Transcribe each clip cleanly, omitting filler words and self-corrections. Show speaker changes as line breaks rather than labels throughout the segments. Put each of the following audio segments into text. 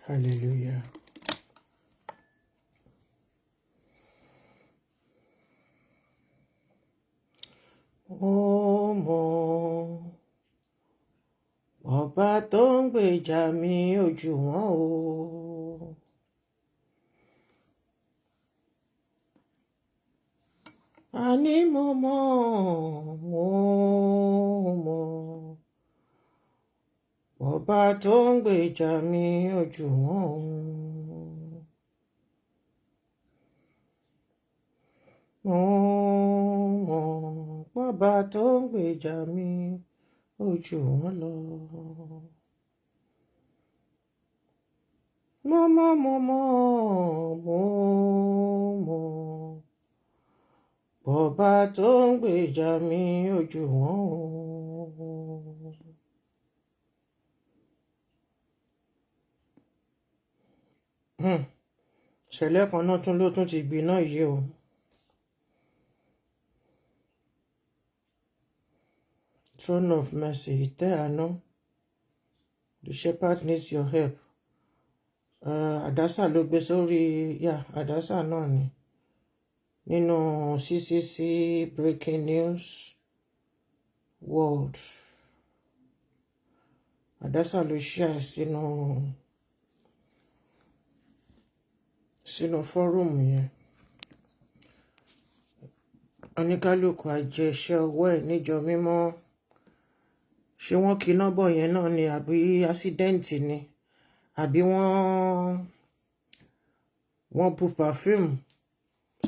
Hallelujah. Mo mọ̀ ọba tó ń gbèjà mi ojú wọn o. Àní mo mọ̀, mo mọ̀ ọba tó ń gbèjà mi ojú wọn o. Mo mọ̀ ọba tó ń gbèjà mi ojú wọn lọ. Mo mọ̀, mo mọ̀, mo mọ̀ ọba tó ń gbèjà mi ojú wọn o. Ṣẹlẹ̀ kan náà tún ló tún ti gbiná yìí o. Throne of Mercy, ìtẹ́ àánú. The shepherd needs your help. Àdásà ló gbé sórí, yà, àdásà náà ni. Nínú CCC Breaking News World. Àdásà ló share sínú forum yẹn. Oníkálukú á jẹ iṣẹ́ ọwọ́ ẹ̀ níjọ mímọ́. Ṣé wọ́n kiná bọ̀ yẹn náà ni, àbí accident ni, àbí wọ́n bu perfume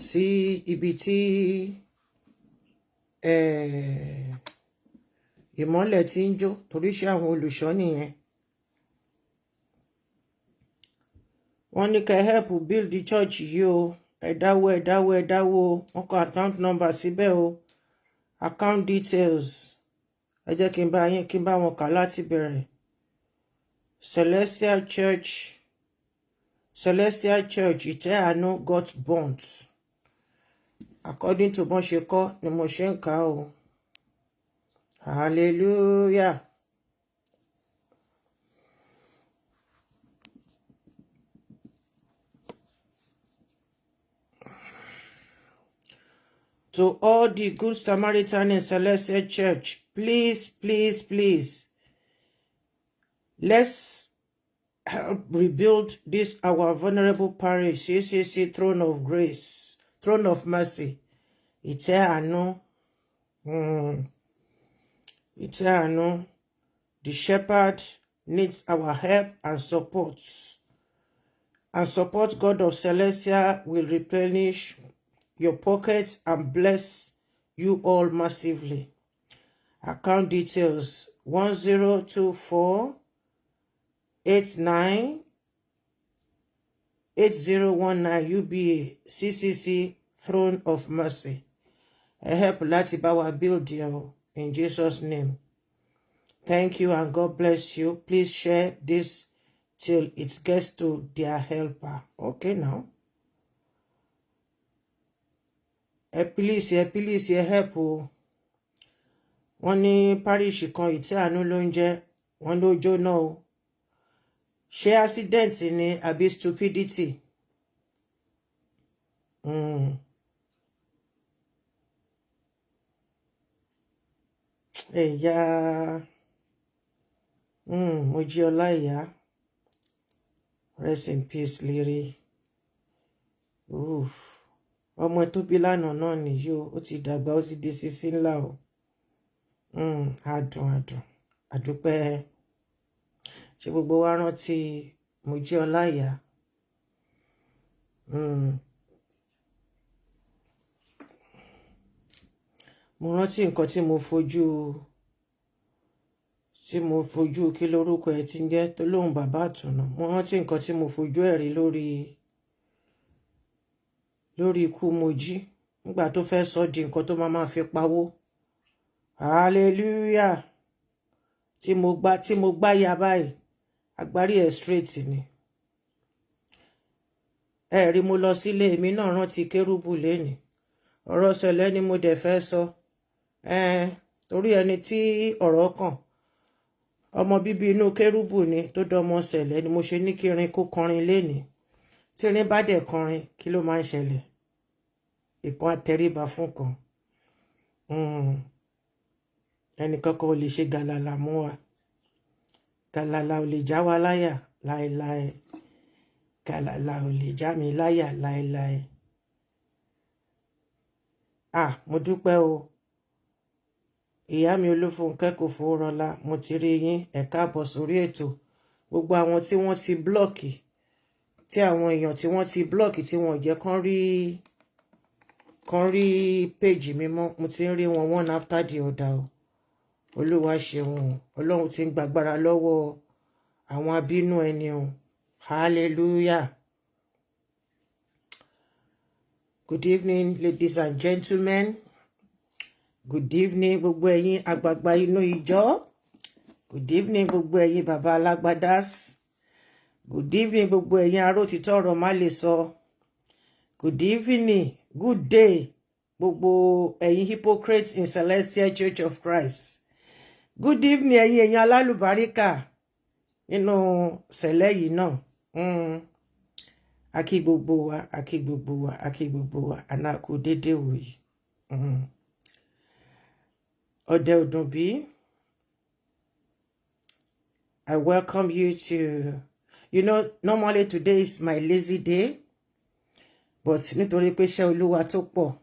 sí ibi tí ìmọ́lẹ̀ tí ń jó, torí ṣé àwọn olùṣọ́ nìyẹn. Wọ́n ní kẹ́ help build the church yìí o. Ẹ dáwó, ẹ dáwó, ẹ dáwó. Wọ́n kọ account number síbẹ̀ o, account details. Ẹ jẹ́ kí n bá yín, kí n bá wọn kà láti bẹ̀rẹ̀. Celestial Church, Celestial Church Ìtẹ́ Àánú got burnt. According to bọ́n ṣe kọ́ ni mo ṣe ń kà o. Hallelujah. To all the Good Samaritan in Celestial Church, please, please, please, let's help rebuild this our vulnerable parish, CCC Throne of Grace, Throne of Mercy. Ìtẹ́ Àánú. Ìtẹ́ Àánú. The shepherd needs our help and support. And support God of Celestia will replenish your pockets and bless you all massively. Account details: 1024 89 8019, UBA CCC Throne of Mercy. Ẹ help láti bá wa build you in Jesus' name. Thank you and God bless you. Please share this till it gets to their helper. Okay now. Ẹ please, ẹ please, ẹ help o. Wọ́n ní parish kan, Ìtẹ́ Àánú ló ń jẹ́, wọ́n ló jóná o. Ṣé accident ni àbí stupidity? Ẹ̀yà Mojí Ọláìyá, rest in peace, Lérí. Ọmọ tó bí lánàá náà nìyí o. Ó ti dàgbà, ó ti di sisi ńlá o. Adùn adùn àdúpẹ́. Ṣé gbogbo wa rántí Mojí Ọláìyá? Mo rántí nǹkan tí mo fojú kí lórúkọ ẹ̀ tí ń jẹ́ tó lóun bàbá àtùnà. Mo rántí nǹkan tí mo fojú ẹ̀ rí lórí ikú Mojí nígbà tó fẹ́ sọ di nǹkan tó máa fi pawó. Hallelujah. Tí mo gbá ya báyìí, agbárí ẹ̀ straight ni. Ẹ rí, mo lọ sílé èmi náà rántí kérúbù lénìí. Ọ̀rọ̀ ṣẹlẹ̀ ni mo dẹ̀ fẹ́ sọ, torí ẹni tí ọ̀rọ̀ kàn. Ọmọ bíbí inú kérúbù ni tó dọmọ sẹ̀lẹ̀ ni mo ṣe ní kí irin kó kọrin lénìí. Tí irin bá dẹ̀ kọrin, kí ló máa ń ṣẹlẹ̀? Ìkan àtẹríba fún kan. Ẹnìkankan ò lè ṣe gàlàlà mú wa. Gàlàlà ò lè já wa láyà láéláé. Gàlàlà ò lè já mi láyà láéláé. Ah, mo dúpẹ́ o. Ìyá mi Olúfúnkẹ́ kò fowórọlá, mo ti rí yín. Ẹ káàbọ̀ sórí ètò. Gbogbo àwọn tí wọ́n ti block, tí àwọn èèyàn tí wọ́n ti block tí wọ́n jẹ́ kán rí péjì mi mọ́, mo ti ń rí wọn one after the other o. Olúwa ṣeun o. Ọlọ́run ti ń gbàgbára lọ́wọ́ àwọn abínú ẹni o. Hallelujah. Good evening, ladies and gentlemen. Good evening, gbogbo ẹ̀yin àgbààgbà inú ìjọ. Good evening, gbogbo ẹ̀yin bàbá alágbádás. Good evening, gbogbo ẹ̀yin arótìtọ́ ọ̀rọ̀ má lè sọ. Good evening, good day, gbogbo ẹ̀yin hypocrites in Celestial Church of Christ. Good evening, ẹ̀yin èèyàn alálùbáríkà nínú sẹ̀lẹ̀ yìí náà. A kí gbogbo wa, a kí gbogbo wa, a kí gbogbo wa, àná kú déédéé wòyí. Ọdẹ Òdùnbí, I welcome you to, normally today is my lazy day, but nítorí pé iṣẹ́ Olúwa tó pọ̀,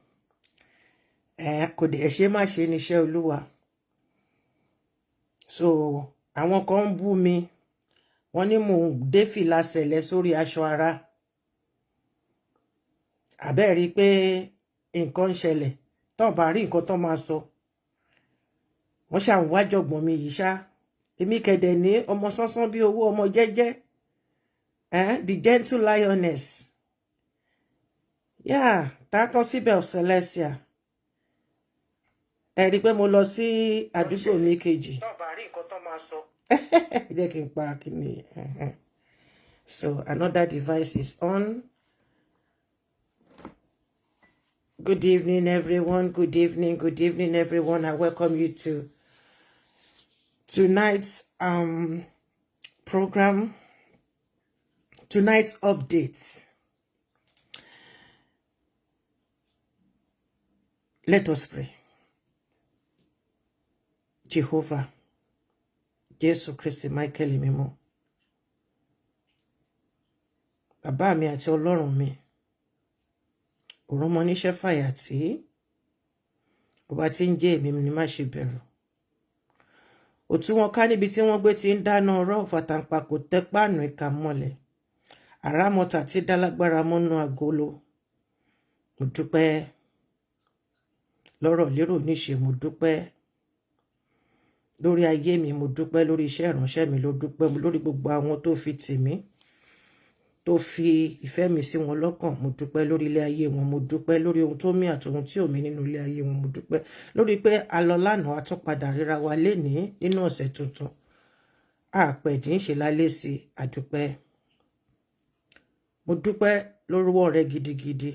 kò dẹ̀ ṣe má ṣe ní iṣẹ́ Olúwa. So, àwọn kan ń bú mi, wọ́n ní mò ń dé fìlà sẹ̀lẹ̀ sórí aṣọ ara. Àbẹ́ẹ̀ rí i pé nǹkan ń ṣẹlẹ̀, tán bá rí nǹkan tán máa sọ. Wọ́n ṣà ń wájọ̀gbọ̀n mi yìí ṣá. Èmi kẹ̀dẹ̀ ní ọmọ sánsán bí owó ọmọ jẹ́jẹ́. The gentle lioness. Yeah, tààtàn síbẹ̀ of Celestia. Ẹ rí i pé mo lọ sí àdúgbò mi kejì. Tán bá rí nǹkan tán máa sọ. Jẹ́ kí n pa kíni. So another device is on. Good evening, everyone. Good evening. Good evening, everyone. I welcome you to tonight's program, tonight's updates. Let us pray. Jehovah, Jésù Kristi Michael mímọ́. Bàbá mi àti Ọlọ́run mi. Òrọ́mọ níṣẹ́ fàyà tí ọba tí ń jẹ́ èmi ni má ṣe bẹ̀rù. Òtún wọn ká níbi tí wọ́n gbé ti ń dáná ọ̀rọ̀ fàtàǹpàkò tẹ́ páànù ìka mọ́lẹ̀. Àràmọ̀tà tí dálágbára mọ́nú agolo. Mo dúpẹ́ lọ́rọ̀ lérò níṣe, mo dúpẹ́ lórí ayé mi, mo dúpẹ́ lórí iṣẹ́ ìránṣẹ́ mi, ló dúpẹ́ lórí gbogbo àwọn tó fi tì mí, tó fi ìfẹ́ mi sí wọn lọ́kàn. Mo dúpẹ́ lórí ilé ayé wọn, mo dúpẹ́ lórí ohun tó mí àti ohun tí ò mí nínú ilé ayé wọn, mo dúpẹ́ lórí pé a lọ lánàá, a tún padà ríra wa lénìí nínú ọ̀sẹ̀ tuntun. Àpẹ̀dín ṣe lálé sí àdúpẹ́. Mo dúpẹ́ lórúwọ́ rẹ gidigidi,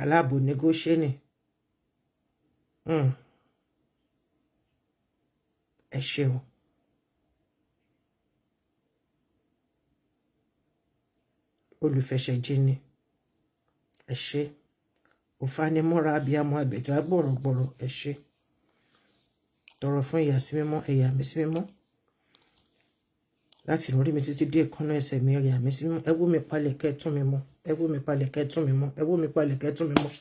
aláàbò ní Góṣẹ́nì. Ẹ ṣeun. Olùfẹsẹ̀jìnì, ẹ ṣé. Òfanimọ́ra abiyamọ abẹ̀já gbọ̀rọ̀gbọ̀rọ̀, ẹ ṣé. Tọrọ fún ìyà sí mímọ́, ẹ̀yà mi sí mímọ́. Láti orí mi títí dé èékánná ẹsẹ̀ mi, ẹ̀yà mi sí mímọ́. Ẹ wú mi palẹ̀ kẹ́ tún mi mọ́. Ẹ wú mi palẹ̀ kẹ́ tún mi mọ́. Ẹ wú mi palẹ̀ kẹ́ tún mi mọ́.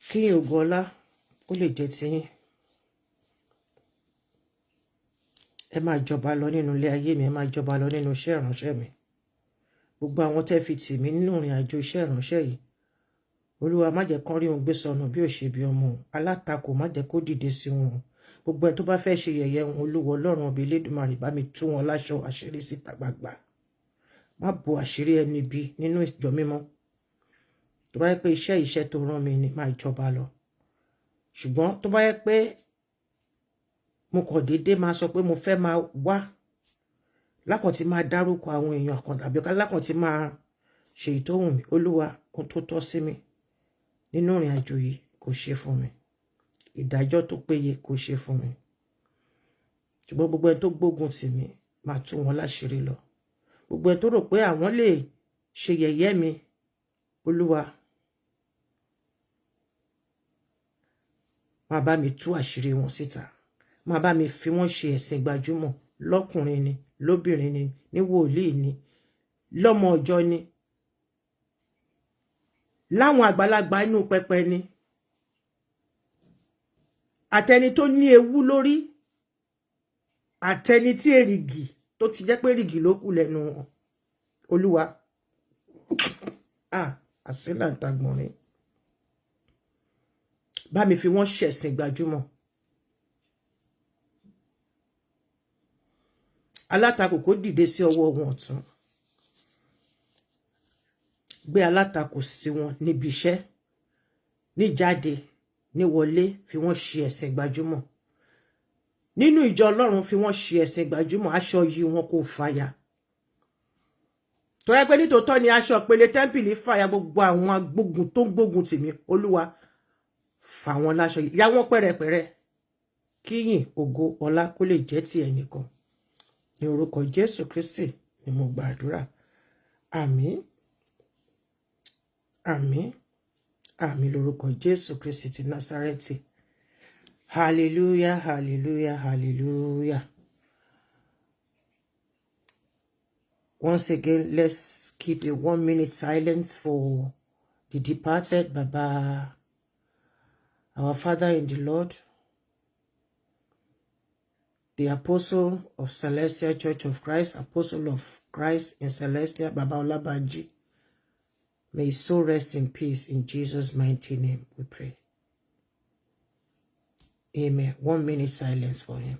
Kí ògo ọlá kó lè jẹ́ tiyín. Ẹ máa jọba lọ nínú ilé ayé mi, ẹ máa jọba lọ nínú iṣẹ́ ìránṣẹ́ mi. Gbogbo àwọn tẹ́ fi tì mí nínú ìrìn àjò iṣẹ́ ìránṣẹ́ yìí, Olúwa má jẹ́ kán rí ohun gbé sọnù bí ò ṣe bí ọmọ. Alátakò má jẹ́ kó dìde sí wọn. Gbogbo ẹni tó bá fẹ́ ṣe yẹ̀yẹ́ wọn, Olúwa Ọlọ́run ọba Elédùmarè bá mi tú wọn láṣọ àṣírí síta gbangba. Má bo àṣírí ẹni bí nínú ìjọ mímọ́. Tó bá yẹ pé iṣẹ́ iṣẹ́ tó rán mi ni, máa jọba lọ. Ṣùgbọ́n tó bá yẹ pé mo kàn déédéé máa sọ pé mo fẹ́ máa wá lákàn tí máa dárúkọ àwọn èèyàn kan tàbí lákàn tí máa ṣe ìtòhùn mi, Olúwa ohun tó tọ́ sí mi nínú ìrìn àjò yìí kò ṣe fún mi. Ìdájọ́ tó péye kò ṣe fún mi. Ṣùgbọ́n gbogbo ẹni tó gbógun tì mí, máa tú wọn láṣìírí lọ. Gbogbo ẹni tó rò pé àwọn lè ṣe yẹ̀yẹ́ mi, Olúwa, máa bá mi tú àṣírí wọn síta. Máa bá mi fi wọ́n ṣe ẹ̀sìn gbajúmọ̀, lọ́kùnrin ni, lóbìnrin ni, ní wòlíì ni, lọ́mọ ọjọ́ ni, láwọn àgbàlagbà inú pẹpẹ ni, àtẹni tó ní ewu lórí, àtẹni tí èrìgì tó ti jẹ́ pé èrìgì ló kù lẹ́nu wọn. Olúwa, ah, àsílà ń tagbọ̀nrín, bá mi fi wọ́n ṣẹ̀sìn gbajúmọ̀. Alátakò kó dìde sí ọwọ́ wọn ọ̀tún, gbé alátakò sí wọn níbi iṣẹ́, níjáde, níwọlé, fi wọ́n ṣe ẹ̀sìn gbajúmọ̀. Nínú ìjọ Ọlọ́run, fi wọ́n ṣe ẹ̀sìn gbajúmọ̀. Aṣọ yìí wọn kò fàya. Tó yẹ pé nítòótọ́ ni aṣọ ìpele tẹ́ḿpìlì fàya, gbogbo àwọn agbógun tó ń gbógun tì mí, Olúwa, fà wọ́n láṣọ, yá wọ́n pẹ̀rẹ̀pẹ̀rẹ̀, kíyìn ògo ọlá kó lè jẹ́ ti ẹnìkan. Ní orúkọ Jésù Kristi ni mo gbàdúrà. Àmín, àmín, àmín lórúkọ Jésù Kristi ti Násárẹ́tì. Hallelujah, hallelujah, hallelujah. Once again, let's keep a 1 minute silence for the departed Baba, our Father in the Lord, the Apostle of Celestial Church of Christ, Apostle of Christ in Celestia, Baba Olabanji. May his soul rest in peace. In Jesus' mighty name we pray. Amen. 1 minute silence for him.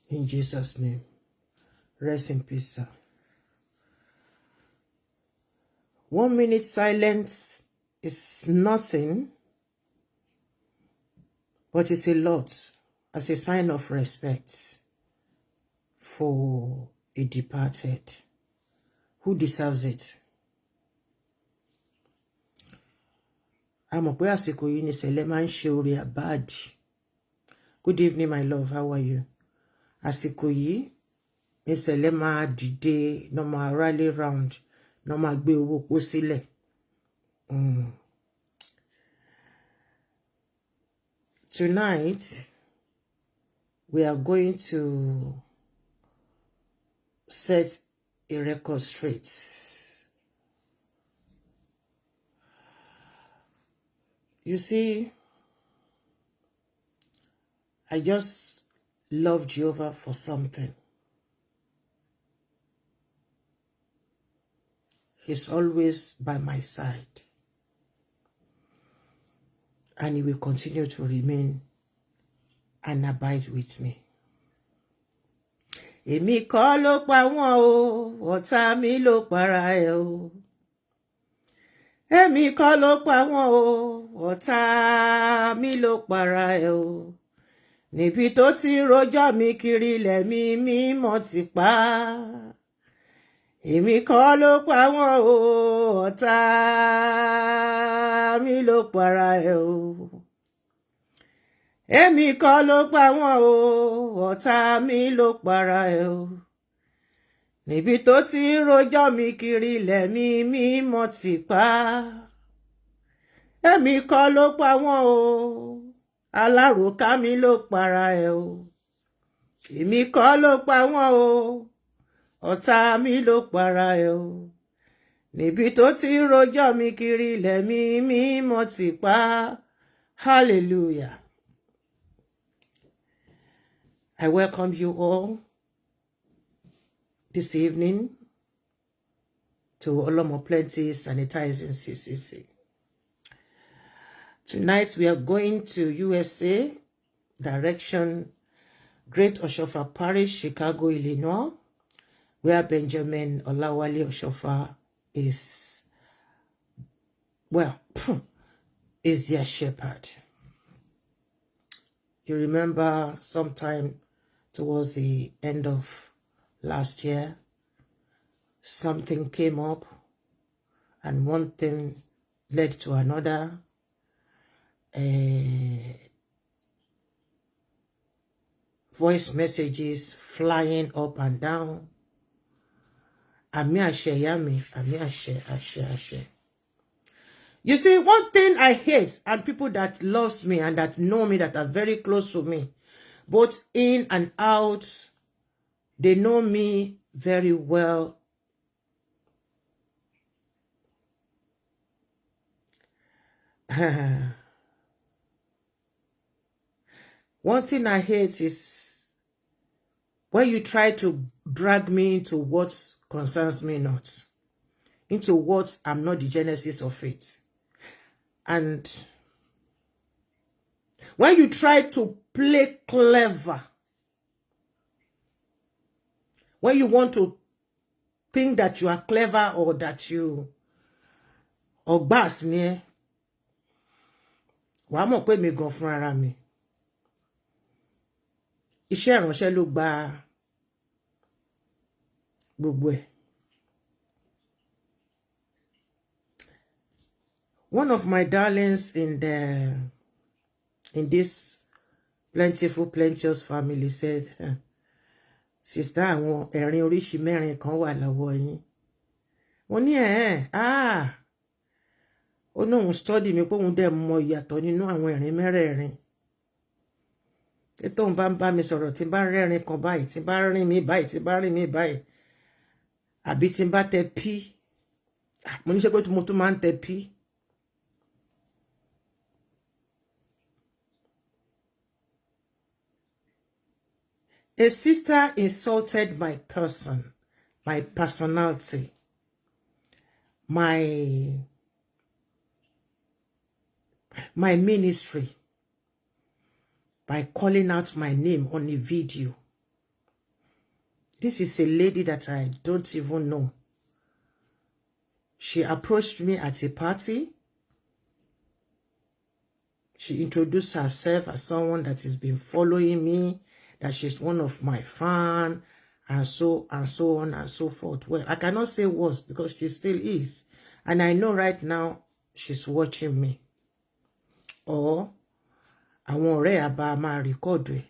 In Jesus' name. Rest in peace, sir. 1 minute silence is nothing, but it's a lot as a sign of respect for a departed who deserves it. A mọ̀ pé àsìkò yìí ni Sẹ̀lẹ̀ máa ń ṣe oore àbáàdì. Good evening, my love. How are you? Àsìkò yìí ní Sẹ̀lẹ̀ máa dìde, náà máa rally round, náà máa gbé owó pọ̀ sílẹ̀. Tonight, we are going to set a record straight. You see, I just love Jehovah for something. He's always by my side. And he will continue to remain and abide with me. Èmi kọ́ ló pa wọ́n o, ọ̀tá mi ló para ẹ̀ o. Èmi kọ́ ló pa wọ́n o, ọ̀tá mi ló para ẹ̀ o. Níbi tó ti rojọ́ mi kiri lẹ̀mí mímọ́ ti pa. Èmi kọ́ ló pa wọ́n o, ọ̀tá mi ló para ẹ̀ o. Èmi kọ́ ló pa wọ́n o, ọ̀tá mi ló para ẹ̀ o. Níbi tó ti rojọ́ mi kiri lẹ̀mí mímọ́ ti pa. Èmi kọ́ ló pa wọ́n o, aláròká mi ló para ẹ̀ o. Èmi kọ́ ló pa wọ́n o, ọ̀tá mi ló para ẹ̀ o. Níbi tó ti rojọ́ mi kiri lẹ̀mí mímọ́ ti pa. Hallelujah. I welcome you all this evening to Olomo Plenty Sanitizing CCC. Tonight we are going to USA, direction Great Oshofa Parish, Chicago, Illinois, where Benjamin Olawale Oshofa is, well, is their shepherd. You remember sometime towards the end of last year, something came up and one thing led to another. Voice messages flying up and down. Àmín àṣẹ ìyá mi, àmín àṣẹ, àṣẹ, àṣẹ. You see, one thing I hate, and people that loves me and that know me, that are very close to me, both in and out, they know me very well. One thing I hate is when you try to drag me into what concerns me not, into what I'm not the genesis of it. And when you try to play clever, when you want to think that you are clever or that you ọgbàs ni ẹ, wàá mọ̀ pé mi gan fún ara mi, iṣẹ́ ìránṣẹ́ ló gba gbogbo ẹ̀. One of my darlings in this plentiful, plenteous family said, "Sister, àwọn ẹ̀rín oríṣi mẹ́rin kan wà lọ́wọ́ yín." Mo ní ẹ̀ ah, ó ní òun study mi pé òun dẹ̀ mọ ìyàtọ̀ nínú àwọn ẹ̀rín mẹ́rẹ̀ẹ̀rin. Tí tóun bá ń bá mi sọ̀rọ̀, tí bá rẹ́rìn kan báyìí, tí bá rìn mí báyìí, tí bá rìn mí báyìí, àbí tí bá tẹ pí. Mo ní ṣe pé mo tún máa ń tẹ pí. A sister insulted my person, my personality, my ministry by calling out my name on a video. This is a lady that I don't even know. She approached me at a party. She introduced herself as someone that has been following me, that she's one of my fans, and so on and so forth. Well, I cannot say worse because she still is. And I know right now she's watching me. Or àwọn ọ̀rẹ́ àbá máa record ẹ̀.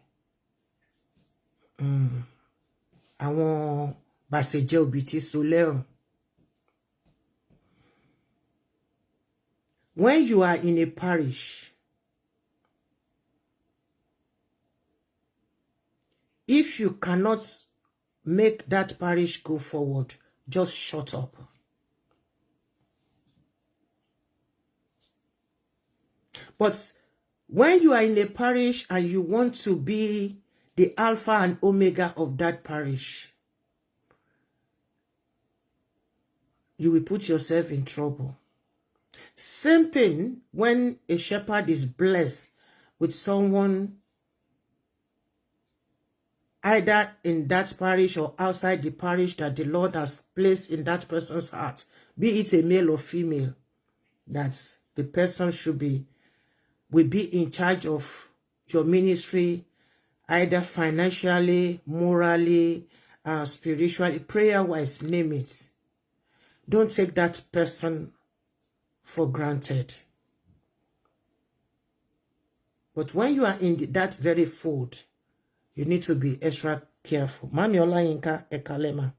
Àwọn bàṣẹjẹ́ òbí tí so lẹ́rùn. When you are in a parish, if you cannot make that parish go forward, just shut up. But when you are in a parish and you want to be the alpha and omega of that parish, you will put yourself in trouble. Same thing when a shepherd is blessed with someone either in that parish or outside the parish that the Lord has placed in that person's heart, be it a male or female, that the person should be, will be in charge of your ministry, either financially, morally, spiritually, prayer-wise, name it. Don't take that person for granted. But when you are in that very fold, you need to be extra careful. Mami Olayinka Ekalema.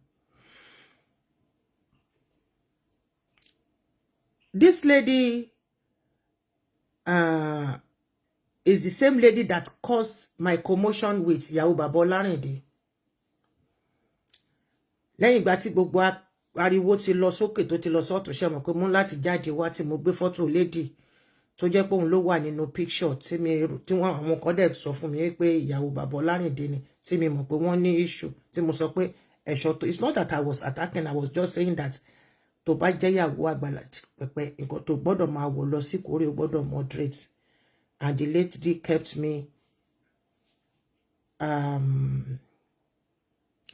This lady is the same lady that caused my commotion with Yahoo Baba Olarinde. Lẹ́yìn ìgbà tí gbogbo ariwo ti lọ sókè tó ti lọ sọ́tún, ṣe mọ̀ pé mo láti jáde wá tí mo gbé fọ́tò lady tó jẹ́ pé òun ló wà nínú picture tí mi tí wọ́n àwọn kan dẹ̀ sọ fún mi pé ìyàwó Bàbá Ọlárìndé ni, tí mi mọ̀ pé wọ́n ní issue, tí mo sọ pé ẹ̀ṣọ́ tó, it's not that I was attacking, I was just saying that tó bá jẹ́ ìyàwó àgbàlá pẹ̀pẹ́, nǹkan tó gbọ́dọ̀ máa wọ̀ lọ sí kórè ó gbọ́dọ̀ moderate. And the lady kept me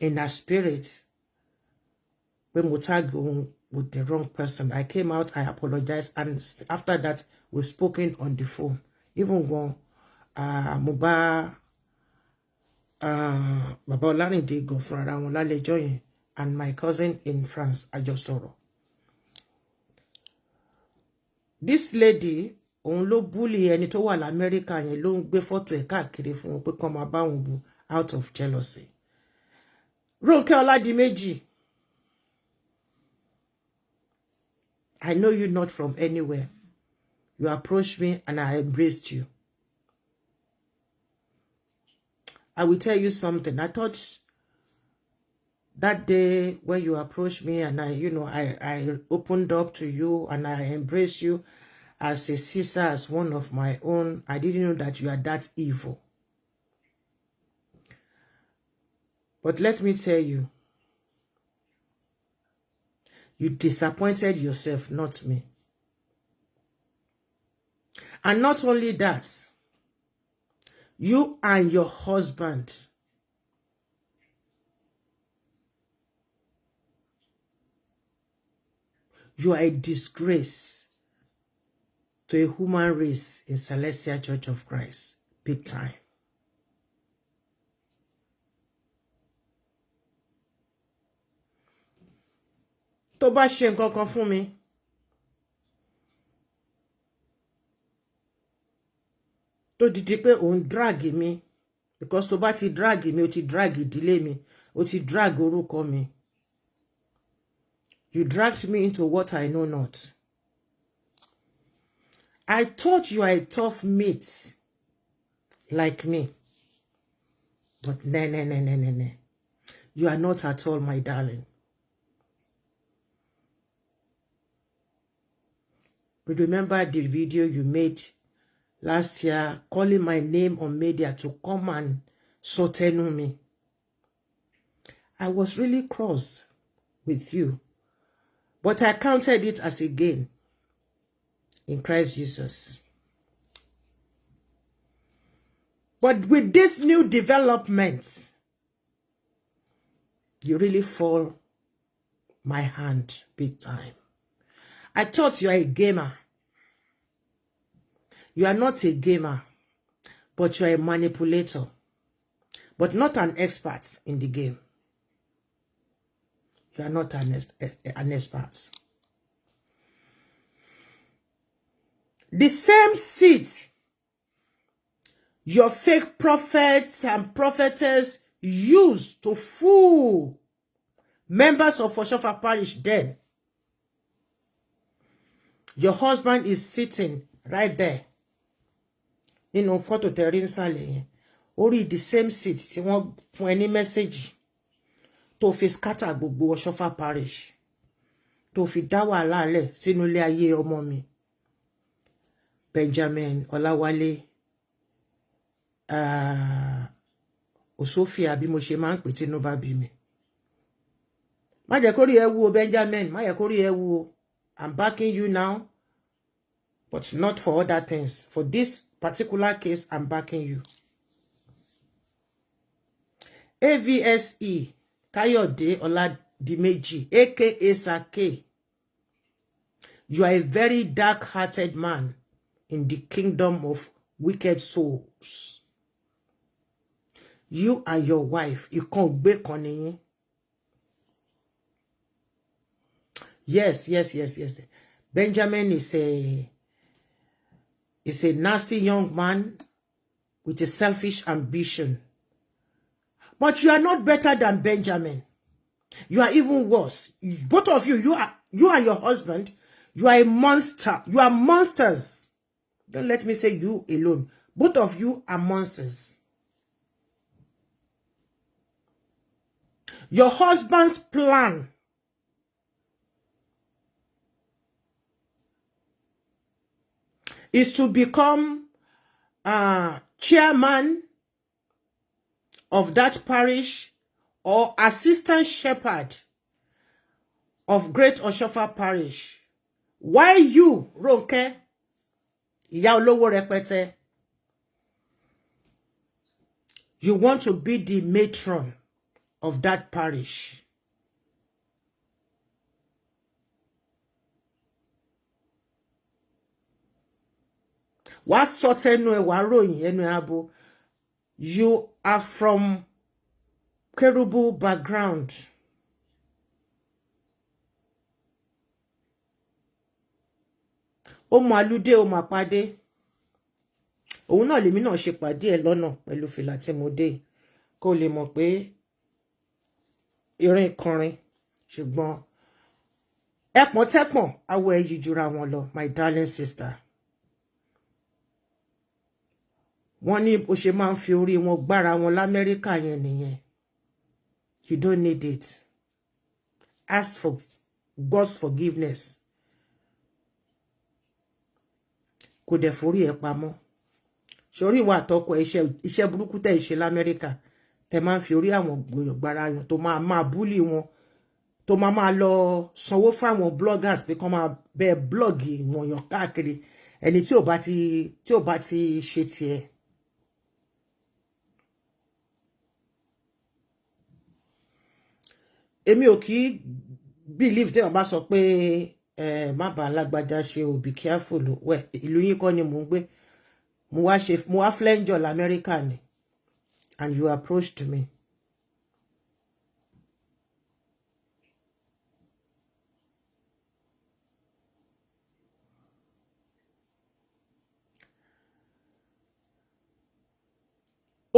in her spirit pé mo tag òun with the wrong person. I came out, I apologized, and after that, we've spoken on the phone. Even when mo bá Bàbá Ọlárìndé gan fúnra wọn lálẹ́jọ́ yẹn and my cousin in France, a jọ sọ̀rọ̀. This lady, òun ló bully ẹni tó wà l'Amẹ́ríkà yẹn, ló ń gbé fọ́tò ẹ̀ káàkiri fún wọn pé kán máa bá òun bu out of jealousy. Rónkẹ́ Ọládìméjì, I know you not from anywhere. You approached me and I embraced you. I will tell you something. I thought that day when you approached me and I opened up to you and I embraced you as a sister, as one of my own. I didn't know that you are that evil. But let me tell you, you disappointed yourself, not me. And not only that, you and your husband you are a disgrace to a human race in Celestial Church of Christ. Big time. Tó bá ṣe nǹkan kan fún mi, tó dìde pé òun drag mi, because tó bá ti drag mi, ó ti drag ìdílé mi, ó ti drag orúkọ mi. You dragged me into what I know not. I thought you are a tough mate like me. But ne, ne, ne, ne, ne, ne. You are not at all, my darling. But remember the video you made last year, calling my name on media to come and sọtẹnu me. I was really cross with you. But I counted it as a gain in Christ Jesus. But with this new development, you really fall my hand big time. I thought you are a gamer. You are not a gamer, but you are a manipulator, but not an expert in the game. You are not an expert. The same seat your fake prophets and prophetess used to fool members of Oshofa Parish then. Your husband is sitting right there. Nínú fọ́tò tẹ̀rí nsàlẹ̀ yẹn. Orí the same seat tí wọ́n fún ẹ ní message tó fi scatter gbogbo Oshofa Parish. Tó fi dá wàhálà lẹ̀ sínú ilé ayé ọmọ mi. Benjamin Ọláwálé Osofia, bí mo ṣe máa ń pè tí inú bá bí mi. Má jẹ́ kó rí ẹ wú o, Benjamin, má jẹ́ kó rí ẹ wú o. I'm backing you now, but not for other things. For this particular case, I'm backing you. AVSE Kayode Oladimeji, aka Sake. You are a very dark-hearted man in the kingdom of wicked souls. You and your wife, ìkan ògbé kan nìyín. Yes, yes, yes, yes. Benjamin is a nasty young man with a selfish ambition. But you are not better than Benjamin. You are even worse. Both of you, you and your husband, you are a monster. You are monsters. Don't let me say you alone. Both of you are monsters. Your husband's plan is to become chairman of that parish or assistant shepherd of Great Oshofa Parish. Why you, Ronke, ìyá olówó rẹpẹtẹ, you want to be the matron of that parish. Wàá sọ tẹnu ẹ, wàá ròyìn ẹnu ẹ abo. You are from Kerubu background. Ó mọ alúdé, ó mọ àpàdé. Òun náà lèmi náà ṣe pàdé ẹ lọ́nà pẹ̀lú fìlà tí mo dé, kó lè mọ̀ pé irin kọrin, ṣùgbọ́n ẹpọ̀n tẹ́pọ̀n awọ ẹ yìí jura wọn lọ. My darling sister, wọ́n ní bó ṣe máa ń fi orí wọn gbára wọn l'Amẹ́ríkà yẹn nìyẹn. You don't need it. Ask for God's forgiveness. Kò dẹ̀ forí ẹ̀ pamọ́ sórí ìwà àtọkọ. Iṣẹ́ burúkú tẹ̀ ṣe l'Amẹ́ríkà, tẹ̀ máa ń fi orí àwọn gbára yàn, tó máa máa bully wọn, tó máa máa lọ sanwó fáwọn bloggers pé kán máa bẹ blog wọ̀nyàn káàkiri, ẹni tí ò bá ti ṣe tiẹ̀. Èmi ò kì í believe téèyàn bá sọ pé ẹ má bàa lágbájá ṣe o, be careful. Wẹ ìlú yín kọ́ ni mò ń gbé. Mo wá ṣe, mo wá flenjọ lamẹ́ríkà ni, and you approached me.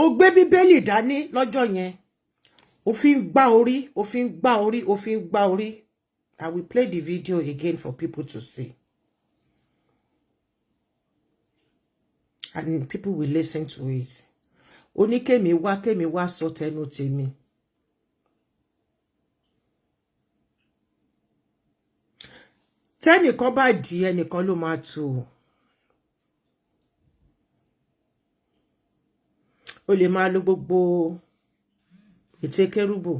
Ó gbé Bíbélì dání lọ́jọ́ yẹn, ó fi ń gbá orí, ó fi ń gbá orí, ó fi ń gbá orí. I will play the video again for people to see. And people will listen to it. Ó ní kémi wá, kémi wá sọ tẹnu tèmi. Tẹ́nìkan bá di ẹnìkan ló máa tù ú. O lè máa lo gbogbo ète kérúbù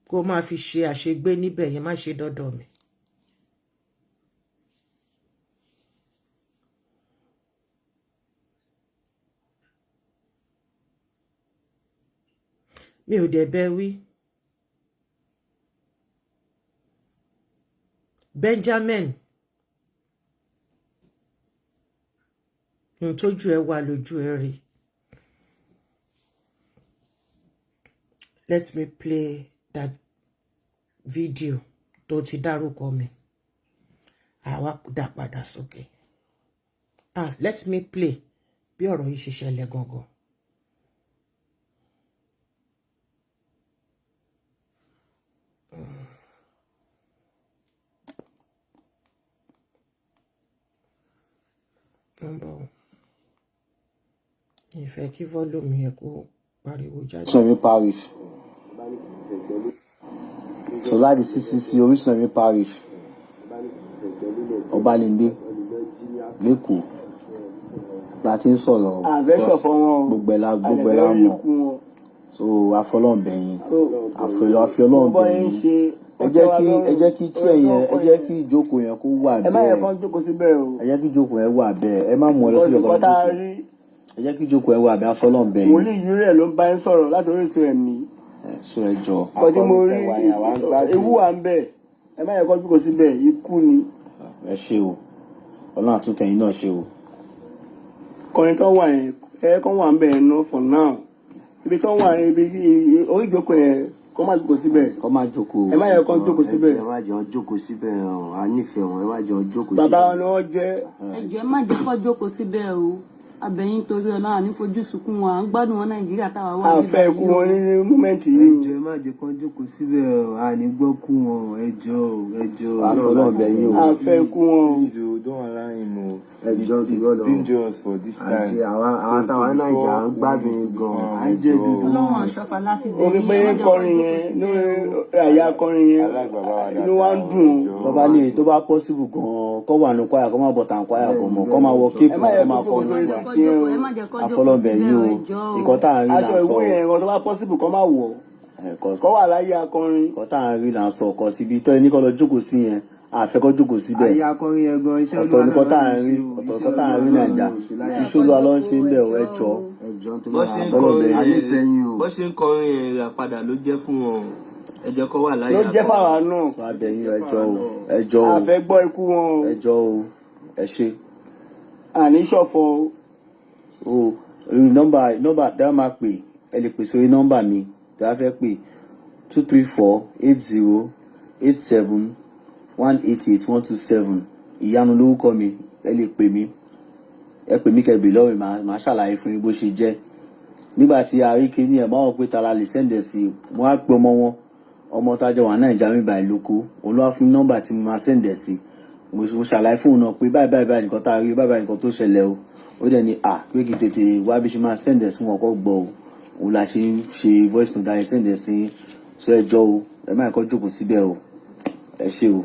kó máa fi ṣe àṣegbé níbẹ̀ yẹn, má ṣe dọ́dọ̀ mi. Mi ò dẹ̀ bẹ́ wí. Benjamin, ohun tójú ẹ wà lójú ẹ rí. Let me play that video tó ti dárúkọ mi, àwa dá padà sókè. Ah, let me play bí ọ̀rọ̀ yìí ṣe ṣẹlẹ̀ gangan. Ń bọ̀, ìfẹ́ kí volume yẹn kó pariwo jáde.
Orísun Ẹ̀mí Parish. So láti CCC Orísun Ẹ̀mí Parish, Ọbalẹ́ndé, l'Ékòó la ti ń sọ̀rọ̀.
Àfẹ́ ṣọ̀fọ̀ wọn.
Gbogbo ẹ̀ la mọ̀. So àfọlọ́ǹbẹ̀yìn, àfọlọ́ǹbẹ̀yìn, ẹ jẹ́ kí chair yẹn, ẹ jẹ́ kí ìjókòó yẹn kó wà
Ẹ má yẹ
bẹ́ẹ̀.
kán jókòó síbẹ̀ o.
Ẹ jẹ́ kí ìjókòó yẹn wà bẹ́ẹ̀. Ẹ má mú ọ lọ síbẹ̀ kọ́ lọ
Nǹkan tá a
jókòó.
rí.
Ẹ jẹ́ kí ìjókòó yẹn wà bẹ́ẹ̀. Àfọlọ́ǹbẹ̀yìn.
Wòlíì yìí rẹ̀ ló ń bá ń sọ̀rọ̀ láti Orísun Ẹ̀mí.
So ẹ jọ.
Nǹkan tí mo rí, ewu wà ń bẹ̀. Ẹ má yẹ kán jókòó síbẹ̀, ikú ni.
Ẹ ṣé o, Ọlọ́run àtúntẹ̀yìn náà ṣe o.
Kọrin tó wà yẹn, ẹ kán wà ń bẹ̀ yẹn ná for now. Ibi tó wà yẹn, ibi orí ìjókòó yẹn, kán má jókòó síbẹ̀.
Kọ́ má jókòó.
Ẹ má yẹ kán jókòó síbẹ̀.
Ẹ má jẹ́ wọn jókòó síbẹ̀ o, a nífẹ̀ẹ́ wọn, ẹ má jẹ́ wọn jókòó síbẹ̀.
Bàbá wọn ni wọ́n jẹ́.
Ẹ jọ̀ọ́, ẹ má jẹ́ kó jókòó síbẹ̀ o. Abẹ́yìn torí ọ̀nà àní fojú sunkún wọn, à ń gbádùn wọn Nàìjíríà táwa wà.
A fẹ́ ikú wọn ní moment yìí o.
Ẹ jọ̀ọ́, ẹ má jẹ́ kán jókòó síbẹ̀ o, a ní gbọ́ kú wọn, ẹ jọ̀ọ́ o, ẹ jọ̀ọ́ o.
Àfọlọ́ǹbẹ̀yìn o.
A fẹ́ ikú wọn.
Please o, don't allow him o.
Ẹ jọ̀ọ́,
It's
kí lọ.
dangerous for this time.
Àti àwa táwa Naija à ń gbádùn gan, à ń jẹ dúdú.
Ọlọ́run àṣọfà láfi bẹ̀
Orí
yín,
pé
ẹ má jẹ́ kó
kọrin
jókòó
yẹn
síbẹ̀
ní
o.
àyà kọrin yẹn, inú wa ń dùn o.
Tó bá lè, tó bá possible gan-an, kọ́ wà ní kwaya, kọ́ máa bọ̀ tàn kwaya gan mọ́, kọ́ máa wọ cape,
Ẹ má yẹ
kọ́ máa
kó
kọ́
jókòó
ní
sórí
wa.
seat yẹn o.
Ẹ má jẹ́ kó jókòó
Àfọlọ́ǹbẹ̀yìn
síbẹ̀
o.
o, ẹ jọ̀ọ́ o.
Ìkọ́ tá à ń rí là
Aṣọ
ń sọ.
ìwé yẹn gan, tó bá possible, kó má wọ̀, kó wà láyé akọrin.
Ìkọ́ tá à ń rí là ń sọ. Kọ́ síbi tó ẹni kọ́ lọ jókòó sí yẹn, àfẹ́ kọ́ jókòó síbẹ̀.
Ayé akọrin yẹn gan, iṣẹ́
Ọ̀tọ̀
Olúwa
nìkan tá à
náà
ń rí,
ló ń ṣe o,
ọ̀tọ̀
iṣẹ́
nìkan tá à ń rí
Olúwa
Nàìjà.
náà ló ń ṣe láyé.
Iṣẹ́ Olúwa ló ń ṣe ń bẹ̀ o, ẹ jọ̀ọ́.
Ẹ jọ̀ọ́ nítorí
Bó ṣe ń
Àfọlọ́ǹbẹ̀yìn.
kọrin
a nífẹ̀ẹ́ yín o.
Bó ṣe ń kọrin yẹn, ìràpadà ló jẹ́ fún wọn. Ẹ jẹ́ kó wà láyé
Ló jẹ́
akọrin.
fáwa náà.
Wà bẹ̀yìn, ẹ jọ̀ọ́ o, ẹ jọ̀ọ́
A
o.
fẹ́ gbọ́ ikú wọn o.
Ẹ jọ̀ọ́ o, ẹ ṣé.
Àní ṣọ̀fọ̀ o.
So orí nọ́mbà tẹ́ wọ́n máa pè, ẹ lè pè sórí nọ́mbà mi tẹ́ wọ́n fẹ́ pè: 2348087188127. Ìyanu lórúkọ mi. Ẹ lè pè mí, ẹ pè mí kẹ́ lọ́wọ́ mi, màá ṣàlàyé fún yín bó ṣe jẹ́. Nígbà tí a rí kíní ẹ̀, máa wọ̀ pé ta la lè send ẹ̀ sí. Mo á pe ọmọ wọn, ọmọ tájọ wà Nàìjíríà mi báyìí lóko, òun ló wá fún nọ́mbà tí mo máa send ẹ̀ sí. Mo ṣàlàyé fún òun náà pé báyìí báyìí báyìí nǹkan tá a rí, báyìí báyìí nǹkan tó ṣẹlẹ̀ o. Ó dẹ̀ ní à pé kí n tètè wá bí ṣe máa send ẹ̀ sí wọn kọ́ gbọ́ o. Òun la ṣe ń ṣe voice note ayé send ẹ̀ sí. So ẹ jọ̀ọ́ o, ẹ má kọ́ jókòó síbẹ̀ o. Ẹ ṣé o.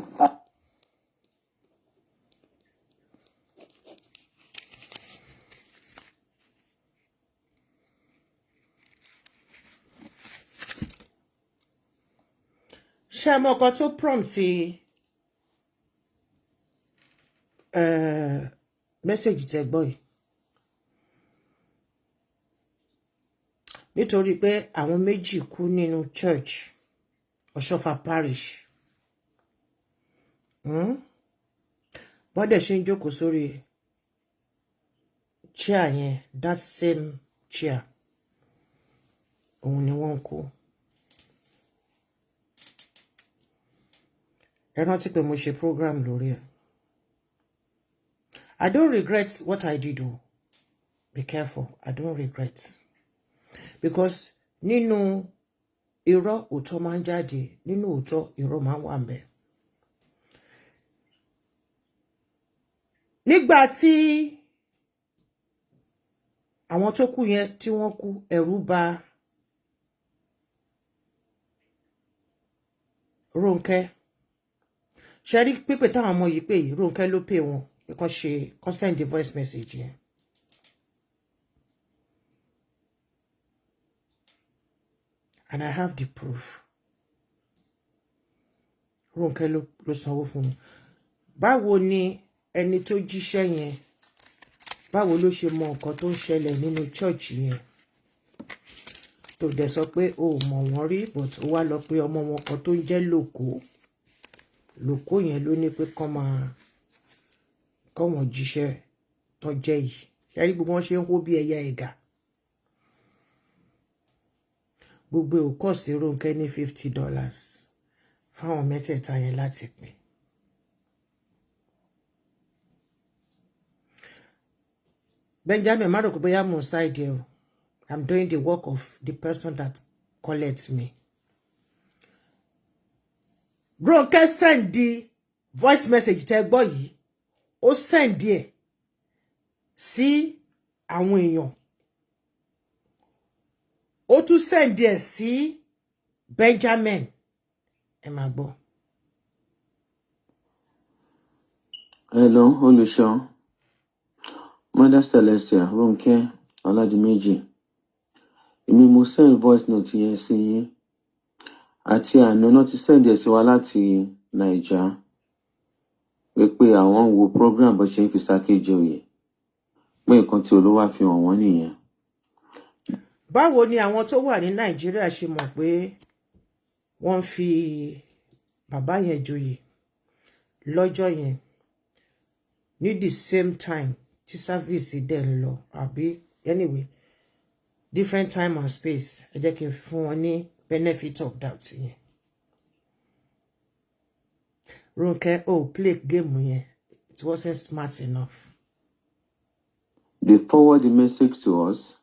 Ṣé ẹ mọ ọkọ tó prompt message tẹ́ gbọ́ yìí? Nítorí pé àwọn méjì kú nínú church Ọ̀ṣọ́fà parish. Bọ́dẹ̀ ṣe ń jókòó sórí chair yẹn, that same chair, òun ni wọ́n ń kú. Ẹ rántí pé mo ṣe program lórí ẹ̀. I don't regret what I did o. Be careful, I don't regret, because nínú irọ́, òótọ́ máa ń jáde. Nínú òótọ́, irọ́ máa ń wà ńbẹ̀. Nígbà tí àwọn tó kú yẹn tí wọ́n kú, ẹ̀rù bà Rónkẹ́. Ṣe rí pípè táwọn ọmọ yìí pè yìí, Rónkẹ́ ló pè wọn pé kán ṣe kán send the voice message yẹn. And I have the proof. Rónkẹ́ ló sanwó fún mi. Báwo ni ẹni tó jíṣẹ́ yẹn, báwo ló ṣe mọ nǹkan tó ń ṣẹlẹ̀ nínú church yẹn, tó dẹ̀ sọ pé o ò mọ̀ wọ́n rí, but ó wá lọ pé ọmọ wọn kan tó ń jẹ́ Lòkó? Lòkó yẹn ló ní pé kán máa kọ́ wọn jíṣẹ́ tó jẹ́ yìí. Ṣe rí gbogbo wọn ṣe ń hó bí ẹyẹ ẹ̀gà? Gbogbo ò cost Rónkẹ́ ní $50 fáwọn mẹ́tẹ̀ẹ̀ta yẹn láti pín. Benjamin, má rò pé bóyá mo ń side o. I'm doing the work of the person that collects me. Rónkẹ́ send the voice message tẹ́ gbọ́ yìí, ó send ẹ̀ sí àwọn èèyàn, ó tún send ẹ̀ sí Benjamin. Ẹ máa gbọ́.
Hello, olùṣọ́. Mother Celestia Ronke Ọládìméjì. Èmi mo send voice note yẹn sí yín. Àti àná náà ti send ẹ̀ sí wa láti Naija wípé àwọn ń wo program bó ṣe ń fi Sáké joyè, pé nǹkan tí Olúwa fi hàn wọ́n nìyẹn.
Báwo ni àwọn tó wà ní Nàìjíríà ṣe mọ̀ pé wọ́n ń fi bàbá yẹn joyè lọ́jọ́ yẹn ní the same time tí service dẹ̀ ń lọ? Àbí anyway, different time and space. Ẹ jẹ́ kí n fún wọn ní benefit of doubt yẹn. Ronke, oh, play game yẹn, it wasn't smart enough.
They forward the message to us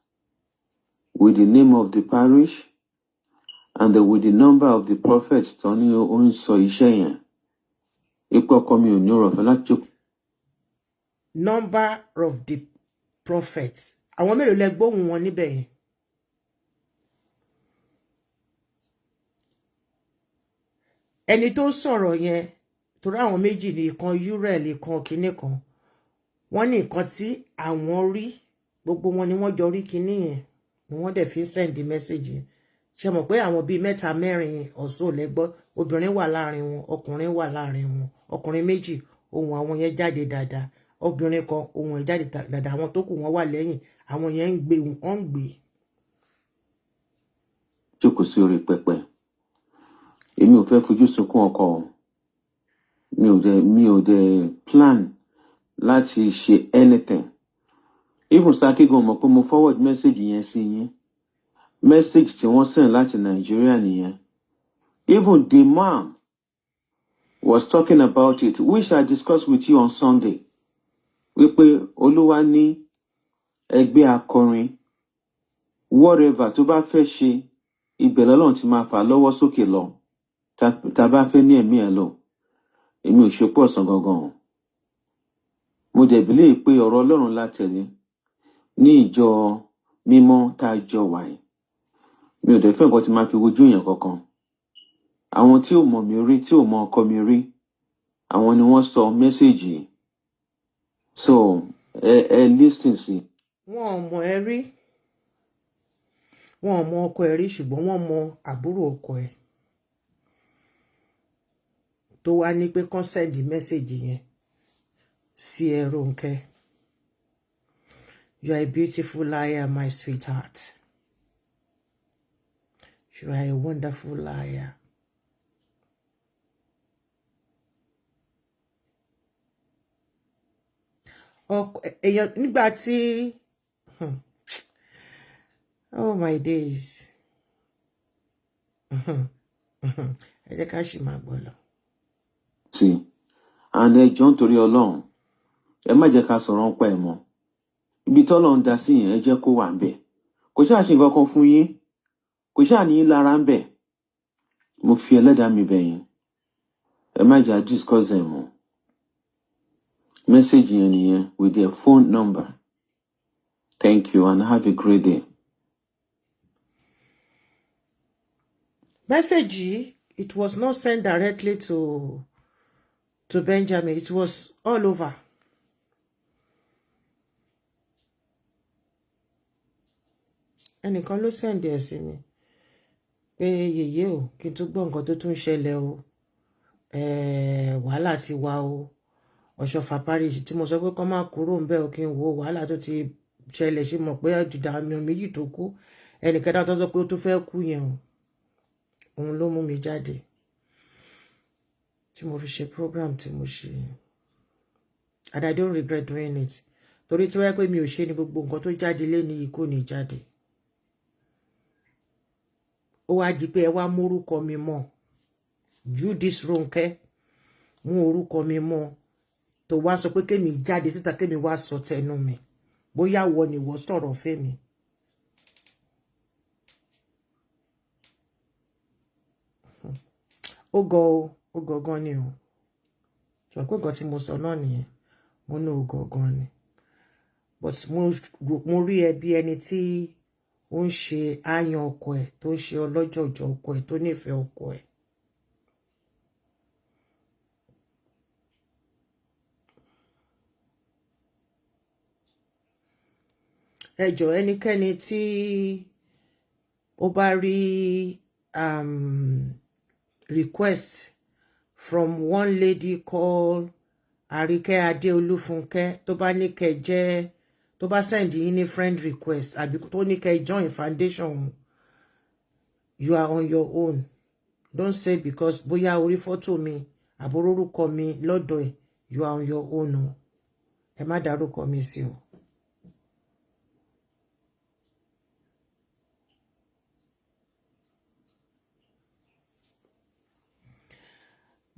with the name of the parish and with the number of the prophets tó ní ó ń sọ iṣẹ́ yẹn. Ipò ọkọ mi ò ní ọ̀rọ̀ ọ̀fẹ́ láti jókòó
Number of the prophets, àwọn mélòó lẹ gbóhùn wọn níbẹ̀ yẹn? Ẹni tó sọ̀rọ̀ yẹn, torí àwọn méjì ní, ìkan urel, ìkan kinní kan, wọ́n ní nǹkan tí àwọn rí, gbogbo wọn ni wọ́n jọ rí kinní yẹn ni wọ́n dẹ̀ fi send message yẹn. Ṣe mọ̀ pé àwọn bíi mẹ́ta mẹ́rin ọ̀ṣọ́ lẹ́gbọ́, obìnrin wà láàrin wọn, ọkùnrin wà láàrin wọn. Ọkùnrin méjì, ohùn àwọn yẹn jáde dáadáa. Obìnrin kan, ohùn ẹ̀ jáde dáadáa. Àwọn tó kù, wọ́n wà lẹ́yìn, àwọn yẹn ń gbé, wọ́n ń gbé.
Jókòó sí orí pẹpẹ. Èmi ò fẹ́ fojú sunkún ọkọ o. Mi ò dẹ̀ plan láti ṣe anything. Even Saki gan mọ̀ pé mo forward message yẹn sí yín. Message tí wọ́n send láti Nàìjíríà nìyẹn. Even the man was talking about it, which I discussed with you on Sunday, wípé Olúwa ní ẹgbẹ́ akọrin, whatever tó bá fẹ́ ṣe, ibẹ̀ lọ́lọ́run ti máa fà á lọ́wọ́ sókè lọ. Tá a bá fẹ́ ní ẹ̀mí ẹ̀ lọ, èmi ò ṣe pọ̀ ọ̀sán gangan o. Mo dẹ̀ believe pé ọ̀rọ̀ Ọlọ́run la tẹ̀lé ní ìjọ mímọ́ tá a jọ wà yìí. Mi ò dẹ̀ fẹ́ nǹkan tí máa fi wojú èèyàn kankan. Àwọn tí ò mọ̀ mí rí, tí ò mọ ọkọ mi rí, àwọn ni wọ́n sọ message yìí. So ẹ listen sí.
Wọn ò mọ̀ ẹ́ rí, wọn ò mọ ọkọ ẹ̀ rí, ṣùgbọ́n wọ́n mọ àbúrò ọkọ ẹ̀ tó wá ní pé kán send message yẹn sí ẹ. Rónkẹ́, you are a beautiful liar, my sweetheart. You are a wonderful liar. Ọkọ èèyàn nígbà tí, oh my days, ẹ jẹ́ ká ṣì máa gbọ́ lọ.
Sí, and ẹ jọ̀ọ́, nítorí Ọlọ́run, ẹ má jẹ́ ká sọ̀rọ̀ ń pa ẹ̀ mọ́. Ibi tọ́lọ́run dá sí yẹn, ẹ jẹ́ kó wà ń bẹ̀. Kò ṣáà ṣe nǹkan kan fún yín, kò ṣáà ní yín lára ń bẹ̀. Mo fi ẹlẹ́dàá mi bẹ̀ yín, ẹ má jẹ́ à discuss ẹ̀ mọ́. Message yẹn nìyẹn with their phone number. Thank you and have a great day.
Message yìí, it was not sent directly to Benjamin. It was all over. Ẹnìkan ló send ẹ̀ sí mi pé yèyé o, kí n tún gbọ́ nǹkan tó tún ṣẹlẹ̀ o, wàhálà ti wà o, Ọ̀ṣọ́fà parish tí mo sọ pé kọ́ máa kúrò ń bẹ́ o, kí n wo wàhálà tó ti ṣẹlẹ̀, ṣe mọ̀ pé àjùdà àmì méjì tó kú, ẹnìkẹta tó sọ pé ó tún fẹ́ kú yẹn o, òun ló mú mi jáde tí mo fi ṣe program tí mo ṣe, and I don't regret doing it, torí tí wọ́n yẹ pé mi ò ṣe ni, gbogbo nǹkan tó jáde lé ní ikú ní jáde. Ó wá di pé ẹ wá mórúkọ mi mọ́. Judith Ronke mú orúkọ mi mọ́, tó wá sọ pé kémi jáde síta, kémi wá sọ tẹnu mi, bóyá wọ ni wọ́n sọ̀rọ̀ fẹ́mi. Ó gọ o, ó gọ gan ni o. Sọ pé nǹkan tí mo sọ náà nìyẹn, mo ní ó gọ gan ni, but mo rí ẹ bí ẹni tí ó ń ṣe àyàn ọkọ ẹ̀, tó ń ṣe ọlọ́jọ̀jọ̀ ọkọ ẹ̀, tó nífẹ̀ẹ́ ọkọ ẹ̀. Ẹ jọ̀ọ́, ẹnikẹ́ni tí ó bá rí request from one lady called Àríkẹ́ Adéolúfúnkẹ́, tó bá ní kẹ́ jẹ́, tó bá send yín ní friend request àbí tó ní kẹ́ join foundation, you are on your own. Don't say because bóyá orí fọ́tò mi àbúrò orúkọ mi lọ́dọ̀ ẹ̀. You are on your own o. Ẹ má dárúkọ mi sí o.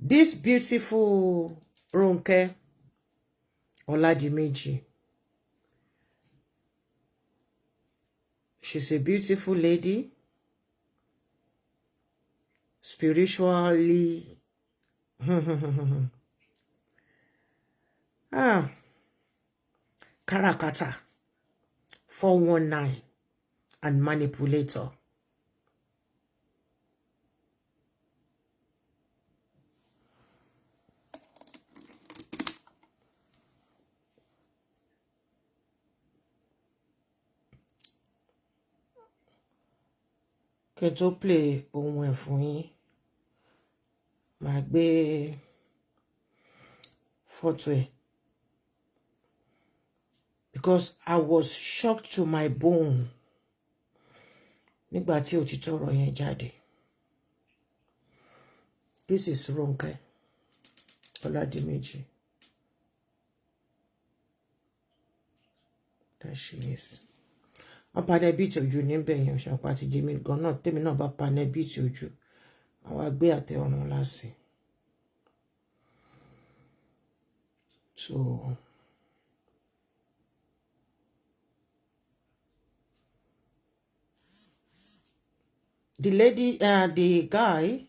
This beautiful Ronke Oladimeji, she's a beautiful lady, spiritually. Ah, karakata, 419 and manipulator. Kí n tó play ohun ẹ̀ fún yín, màá gbé fọ́tò ẹ̀, because I was shocked to my bone nígbà tí òtítọ́ ọ̀rọ̀ yẹn jáde. This is Ronke Ọládìméjì. There she is. Wọ́n panel beat ojú níbẹ̀ yẹn, ṣàpá àti Jimmy gan náà, tèmi náà bá panel beat ojú, àwọn agbé àtẹ ọ̀run lásì. So the lady, the guy,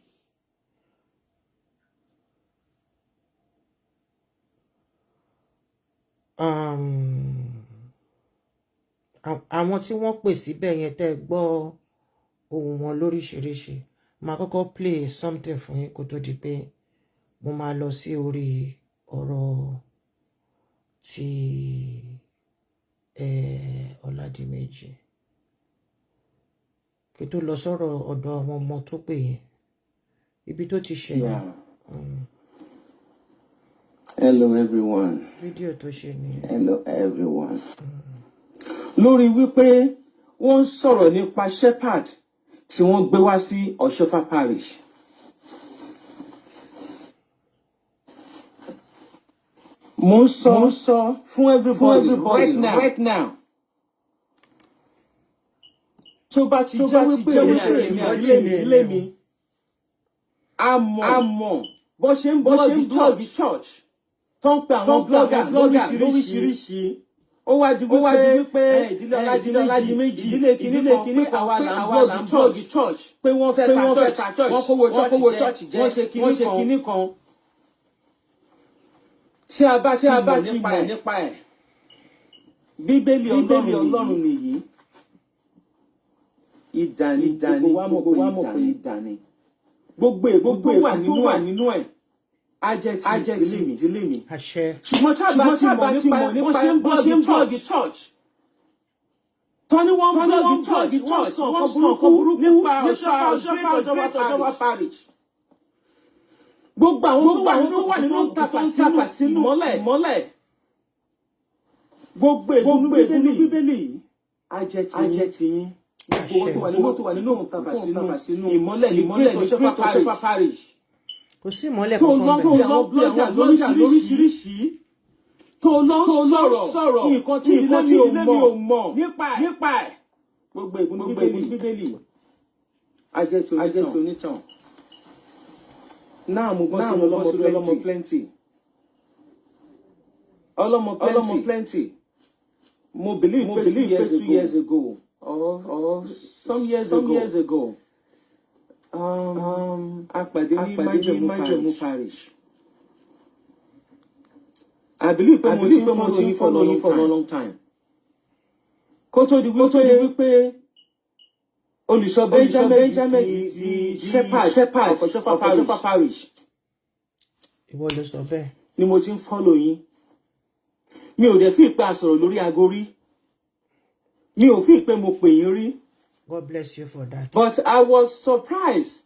àwọn tí wọ́n pè síbẹ̀ yẹn, tẹ́ gbọ́ ohùn wọn lóríṣiríṣi, màá kọ́kọ́ play something fún yín kó tó di pé mo máa lọ sí orí ọ̀rọ̀ ti Ọládìméjì, kí tó lọ sọ̀rọ̀ ọ̀dọ̀ àwọn ọmọ tó pè yẹn, ibi tó ti ṣẹlẹ̀.
Yeah. Hello everyone.
Fídíò tó ṣe nìyẹn.
Hello everyone. Lórí wípé wọ́n ń sọ̀rọ̀ nípa shepherd tí wọ́n gbé wá sí Ọ̀ṣọ́fà Parish. Mo ń sọ fún everybody right now, right now. Tó bá ti jẹ́ wípé èmi àti ìdílé mi, a mọ̀ bó ṣe ń blog church, tó ń pe àwọn blogger lóríṣiríṣi, ó wá di wípé ìdílé Ọládìméjì, ìdílé kìíní kan, pé àwa là ń blog church, pé wọ́n fẹ́ ta church, wọ́n kówó church jẹ, wọ́n ṣe kinní kan. Tí a bá ti mọ̀ nípa ẹ̀, Bíbélì Ọlọ́run nìyí. Idà ni, gbogbo wa mọ̀ pé idà ni. Gbogbo ègún tó wà nínú ẹ̀ á jẹ́ ti ìdílé mi.
Àṣẹ.
Ṣùgbọ́n tá a bá ti mọ̀ nípa bó ṣe ń blog church, tọ́ni wọ́n ń blog church, wọ́n sọ nǹkan burúkú nípa Ọ̀ṣọ́fà Parish. Gbogbo àwọn tó wà nínú tàfà sínú ìmọ́lẹ̀, gbogbo ègún Bíbélì yìí á jẹ́ ti yín. Gbogbo tó wà nínú tàfà sínú ìmọ́lẹ̀ ní Ọ̀ṣọ́fà Parish,
Kò sí ìmọ́lẹ̀
tó
kankan
lọ
bẹ́ẹ̀.
àwọn blogger lóríṣiríṣi, tó lọ sọ̀rọ̀ nǹkan tí ilé mi ò mọ̀ nípa ẹ̀, gbogbo ègún Bíbélì á jẹ́ ti onítàn. Náà mo gbọ́ sí ọlọ́mọ plenty, ọlọ́mọ plenty. Mo believe pé 2 years ago or some years ago, a pàdé ní Májẹ̀mú Parish. I believe pé mo ti ń follow yín for a long time. Kó tó di wípé olùṣọ́ Benjamin di shepherd of Ọ̀ṣọ́fà Parish,
Ìwọ ló sọ bẹ́ẹ̀.
ni mo ti ń follow yín. Mi ò dẹ̀ fi ìpè àsọ̀rọ̀ lórí aago rí. Mi ò fi ìpè mo pè yín rí.
God bless you for that.
But I was surprised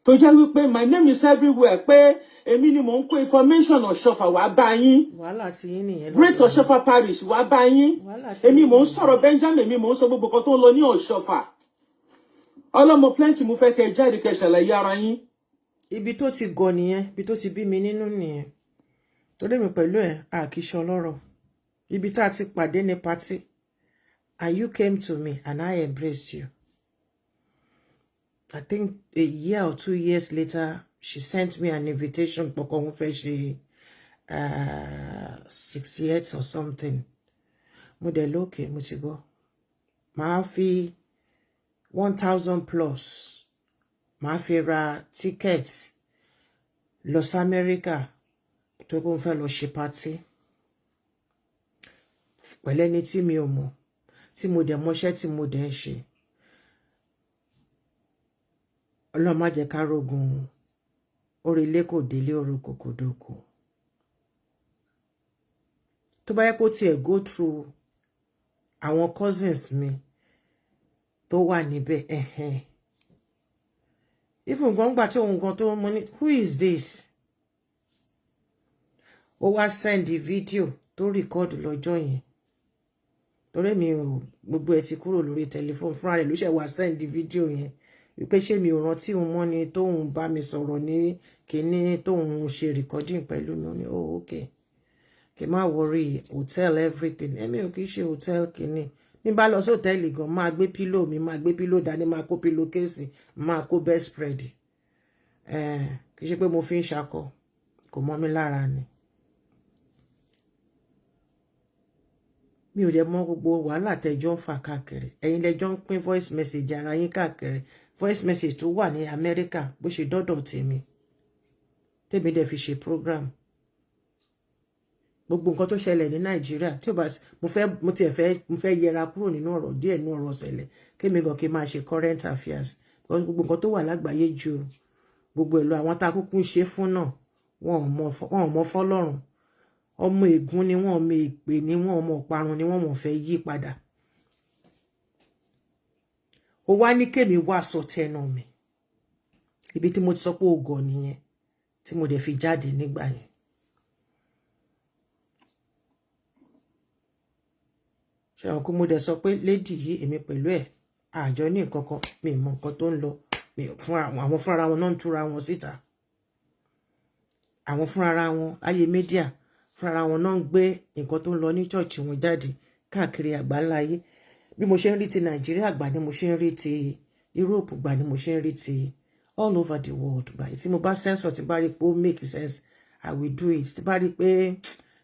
tó jẹ́ wípé my name is everywhere, pé èmi ni mò ń kó information Ọ̀ṣọ́fà wá bá yín.
Wàhálà tí yín nìyẹn.
Great Ọ̀ṣọ́fà Parish wá bá yín.
Wàhálà tí
Èmi
yín
mò ń
nìyẹn.
sọ̀rọ̀ Benjamin, mi mò ń sọ gbogbo kan tó ń lọ ní Ọ̀ṣọ́fà. Ọlọ́mọ plenty, mo fẹ́ kẹ́ jáde kẹ́ ṣàlàyé ara yín.
Ibi tó ti gọ̀ nìyẹn, ibi tó ti bí mi nínú nìyẹn, torí mi pẹ̀lú ẹ̀ a kì í ṣe ọlọ́rọ̀. Ibi tá a ti pàdé ní party, and you came to me and I embraced you. I think a year or 2 years later, she sent me an invitation, pọkàn òun fẹ́ ṣe 68 or something. Mo dẹ̀ lókè, mo ti gbọ́, màá fi 1,000 plus, màá fi ra ticket lọ sí Amẹ́ríkà tó kó ń fẹ́ lọ ṣe party pẹ̀lú ẹni tí mi ò mọ̀, tí mo dẹ̀ mọṣẹ́ tí mo dẹ̀ ń ṣe. Ọlọ́run má jẹ́ ká rógun orílẹ̀ kò délé, orúkọ kò dóko. Tó bá yẹ kó tiẹ̀ go through àwọn cousins mi tó wà níbẹ̀, ẹ̀hẹ́n, even gan gbà tí òun gan tó mọ ní, "Who is this?" Ó wá send video tó record lọ́jọ́ yẹn, torí mi ò, gbogbo ẹ̀ ti kúrò lórí tẹlifóònù. Fúnra rẹ̀ ló ṣe wá send video yẹn wípé ṣé mi ò rántí òun mọ́ ni, tóun bá mi sọ̀rọ̀ ní kinní, tóun ṣe recording pẹ̀lú mi. Ó ní, "Oh, okay." Kí n má worry hotel, everything. Èmi ò kì í ṣe hotel kìíní. Ní bá lọ sí hòtẹ́ẹ̀lì gan, máa gbé pillow mi, máa gbé pillow dání, máa kó pillow case, máa kó bedspread. Kì í ṣe pé mo fi ń ṣakọ, kò mọ́ mi lára ni. Mi ò dẹ̀ mọ gbogbo wàhálà tẹjọ́ ń fà káàkiri. Ẹ̀yin lẹjọ́ ń pín voice message ara yín káàkiri. Voice message tó wà ní Amẹ́ríkà, bó ṣe dọ́dọ̀ tèmi, tèmi dẹ̀ fi ṣe program, gbogbo nǹkan tó ṣẹlẹ̀ ní Nàìjíríà, tí ó bá mo fẹ́, mo tiẹ̀ fẹ́, mo fẹ́ yẹra kúrò nínú ọ̀rọ̀ díẹ̀ nínú ọ̀rọ̀ ṣẹlẹ̀, kémi gan kí n máa ṣe current affairs, because gbogbo nǹkan tó wà lágbàáyé ju gbogbo ẹ̀ lọ. Àwọn tá a kúkú ń ṣe fún náà, wọn ò mọ fọ́lọ́run. Ọmọ ègún ni wọ́n, ọmọ èpè ni wọ́n, ọmọ ọ̀parun ni wọ́n, wọ́n fẹ́ yí padà. Ó wá ní kémi wá sọ tẹnu mi. Ibi tí mo ti sọ pé ó gọ̀ nìyẹn, tí mo dẹ̀ fi jáde nígbà yẹn. Ṣe àwọn kó mo dẹ̀ sọ pé lady yìí, èmi pẹ̀lú ẹ̀ àjọ ní nǹkan kan, mi mọ nǹkan tó ń lọ. Mi fún àwọn fúnra wọn náà ń túra wọn síta. Àwọn fúnra wọn ayé media, fúnra wọn náà ń gbé nǹkan tó ń lọ ní church wọn jáde káàkiri àgbáńlá ayé. Bí mo ṣe ń rí ti Nàìjíríà gbà ni mo ṣe ń rí ti Europe gbà ni mo ṣe ń rí ti all over the world gbà. Tí mo bá sensor, tí bá rí pé ó make sense, I will do it. Tí bá rí pé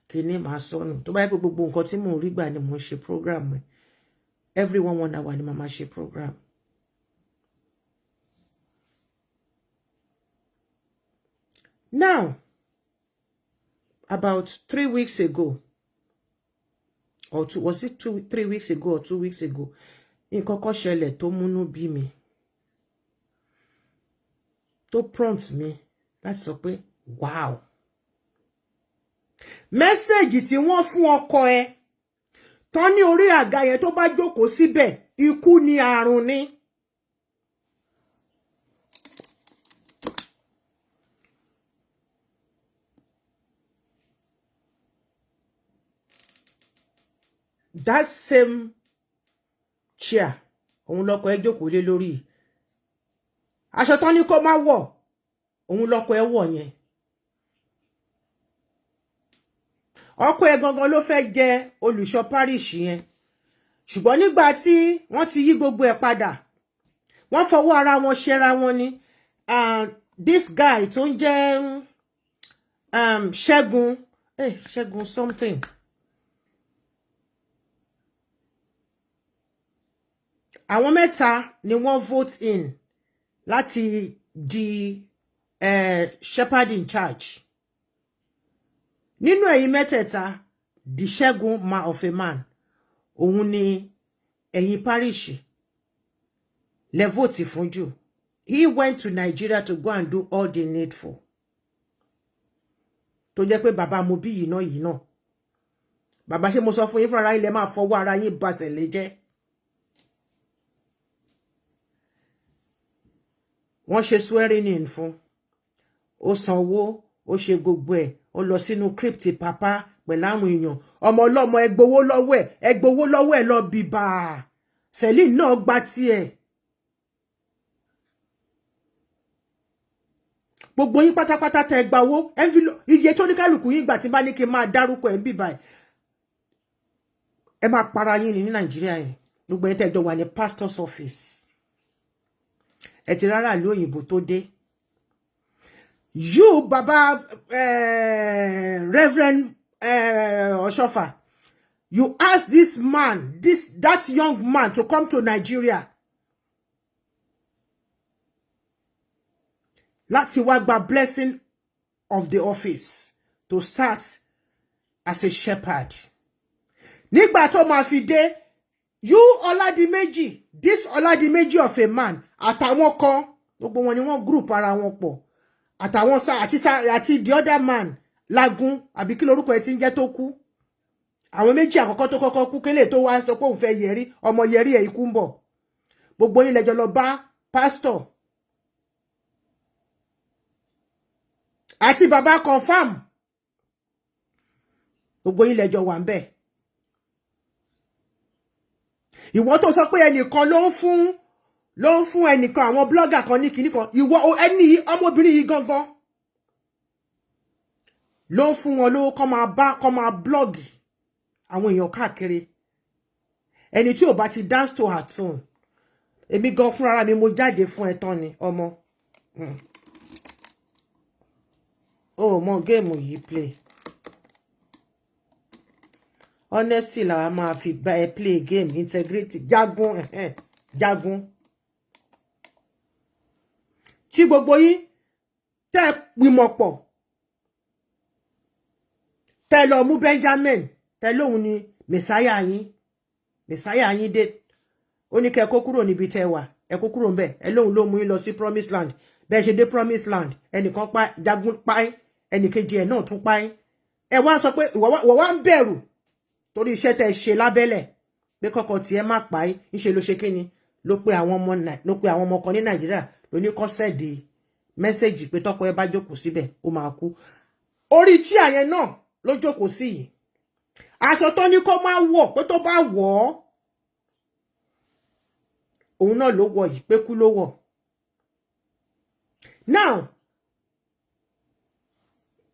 kíní, màá sọnù. Tó bá yẹ pé gbogbo nǹkan tí mò ń rí gbà ni mò ń ṣe program ẹ, every one one hour ni màá máa ṣe program. Now, about 3 weeks ago, or two, was it 2, 3 weeks ago or 2 weeks ago, nǹkan kan ṣẹlẹ̀ tó múnú bí mi, tó prompt mi láti sọ pé wow, message tí wọ́n fún ọkọ ẹ tán ní orí àga yẹn, tó bá jókòó síbẹ̀, ikú ni, àrùn ni. That same chair òun lọkọ ẹ jókòó lé lórí. Aṣọ tán ní kó má wọ̀, òun lọkọ ẹ wọ̀ yẹn. Ọkọ ẹ gangan ló fẹ́ jẹ olùṣọ́ parish yẹn, ṣùgbọ́n nígbà tí wọ́n ti yí gbogbo ẹ̀ padà, wọ́n fọwọ́ ara wọn ṣẹra wọn ni. This guy tó ń jẹ́ Ṣẹ́gun, Ṣẹ́gun something. Àwọn mẹ́ta ni wọ́n vote in láti di shepherd in charge. Nínú ẹ̀yin mẹ́tẹ̀ẹ̀ta, the Ṣẹ́gun ma of a man, òun ni ẹ̀yin parish lẹ vote fún jù. He went to Nigeria to go and do all the needful, tó jẹ́ pé bàbá mo bí yìí náà yìí náà. Bàbá, ṣé mo sọ fún yín, fúnra yín lẹ máa fọwọ́ ara yín bà tẹ̀lé jẹ́. Wọ́n ṣe swearing in fún, ó sanwó, ó ṣe gbogbo ẹ̀, ó lọ sínú crypt papa pẹ̀lú àwọn èèyàn. Ọmọ ọlọ́mọ, ẹ gbowó lọ́wọ́ ẹ̀, ẹ gbowó lọ́wọ́ ẹ̀ lọ bìbà. Celine náà gba tiẹ̀. Gbogbo yín pátápátá tẹ́ gba owó, iye tó ní kálukú yín gbà, tí bá ní kí n máa dárúkọ ẹ̀ ń bìbà ẹ̀, ẹ máa para yín ní Nàìjíríà yẹn. Gbogbo ẹ̀ tẹ́ jọ wà ní pastor's office, ẹ ti rárá ìlú òyìnbó tó dé. You, baba, Reverend Oshofa, you ask this man, this that young man to come to Nigeria láti wá gba blessing of the office to start as a shepherd. Nígbà tó máa fi dé, you Ọládìméjì, this Ọládìméjì of a man, àtàwọn kan, gbogbo wọn ni wọ́n group ara wọn pọ̀, àtàwọn sa àti sa àti the other man, Lagun àbí kí lorúkọ ẹ ti ń jẹ́, tó kú. Àwọn méjì àkọ́kọ́ tó kọ́kọ́ kú, kélé tó wá sọ pé òun fẹ́ yẹrí ọmọ yẹrí ẹ̀, ikú ń bọ̀. Gbogbo yín lẹ́jọ́ lọ bá pásítọ̀ àti bàbá confam. Gbogbo yín lẹ́jọ́ wà ń bẹ̀. Ìwọ tó sọ pé ẹnìkan ló ń fún ẹnìkan, àwọn blogger kan ní kinní kan, ìwọ ẹni ọmọbìnrin yìí gangan Ló ń fún wọn lówó kọ́ máa bá kọ́ máa blog àwọn èèyàn káàkiri. Ẹni tí ò bá ti dance to her tune, èmi gan fúnra mi mo jáde fún ẹ tán ni ọmọ. Ó mọ game yìí play. Honesty làwa máa fi bá ẹ play game. Integrity, jagun, jagun tí gbogbo yín tẹ́ gbìmọ̀ pọ̀, tẹ́ lọ mú Benjamin, tẹ́ lóhun ni mẹsáyà yín. Mẹsáyà yín dé, ó ní kẹ́ kó kúrò níbi tẹ́ wà, ẹ kó kúrò ńbẹ̀. Ẹ lóhun ló mú yín lọ sí promised land. Bẹ́ẹ̀ ṣe dé promised land, ẹnìkan pa, jagun pa ẹ́, ẹnìkejì ẹ̀ náà tún pa ẹ́. Ẹ wá sọ pé ìwọ wá ń bẹ̀rù torí iṣẹ́ tẹ́ ṣe lábẹ́lẹ̀ pé kọ́kọ́ tiẹ̀ má pa ẹ́. Ńṣe ló ṣe kíni, ló pe àwọn ọmọ kan ní Nàìjíríà, ló ní kó send message pé tọ́kọ ẹ bá jókòó síbẹ̀, ó máa kú. Orí chair yẹn náà ló jókòó sí yìí. Aṣọ tó ní kó má wọ̀, pé tó bá wọ̀ ọ́, òun náà ló wọ̀ yìí, pé kú ló wọ̀. Now,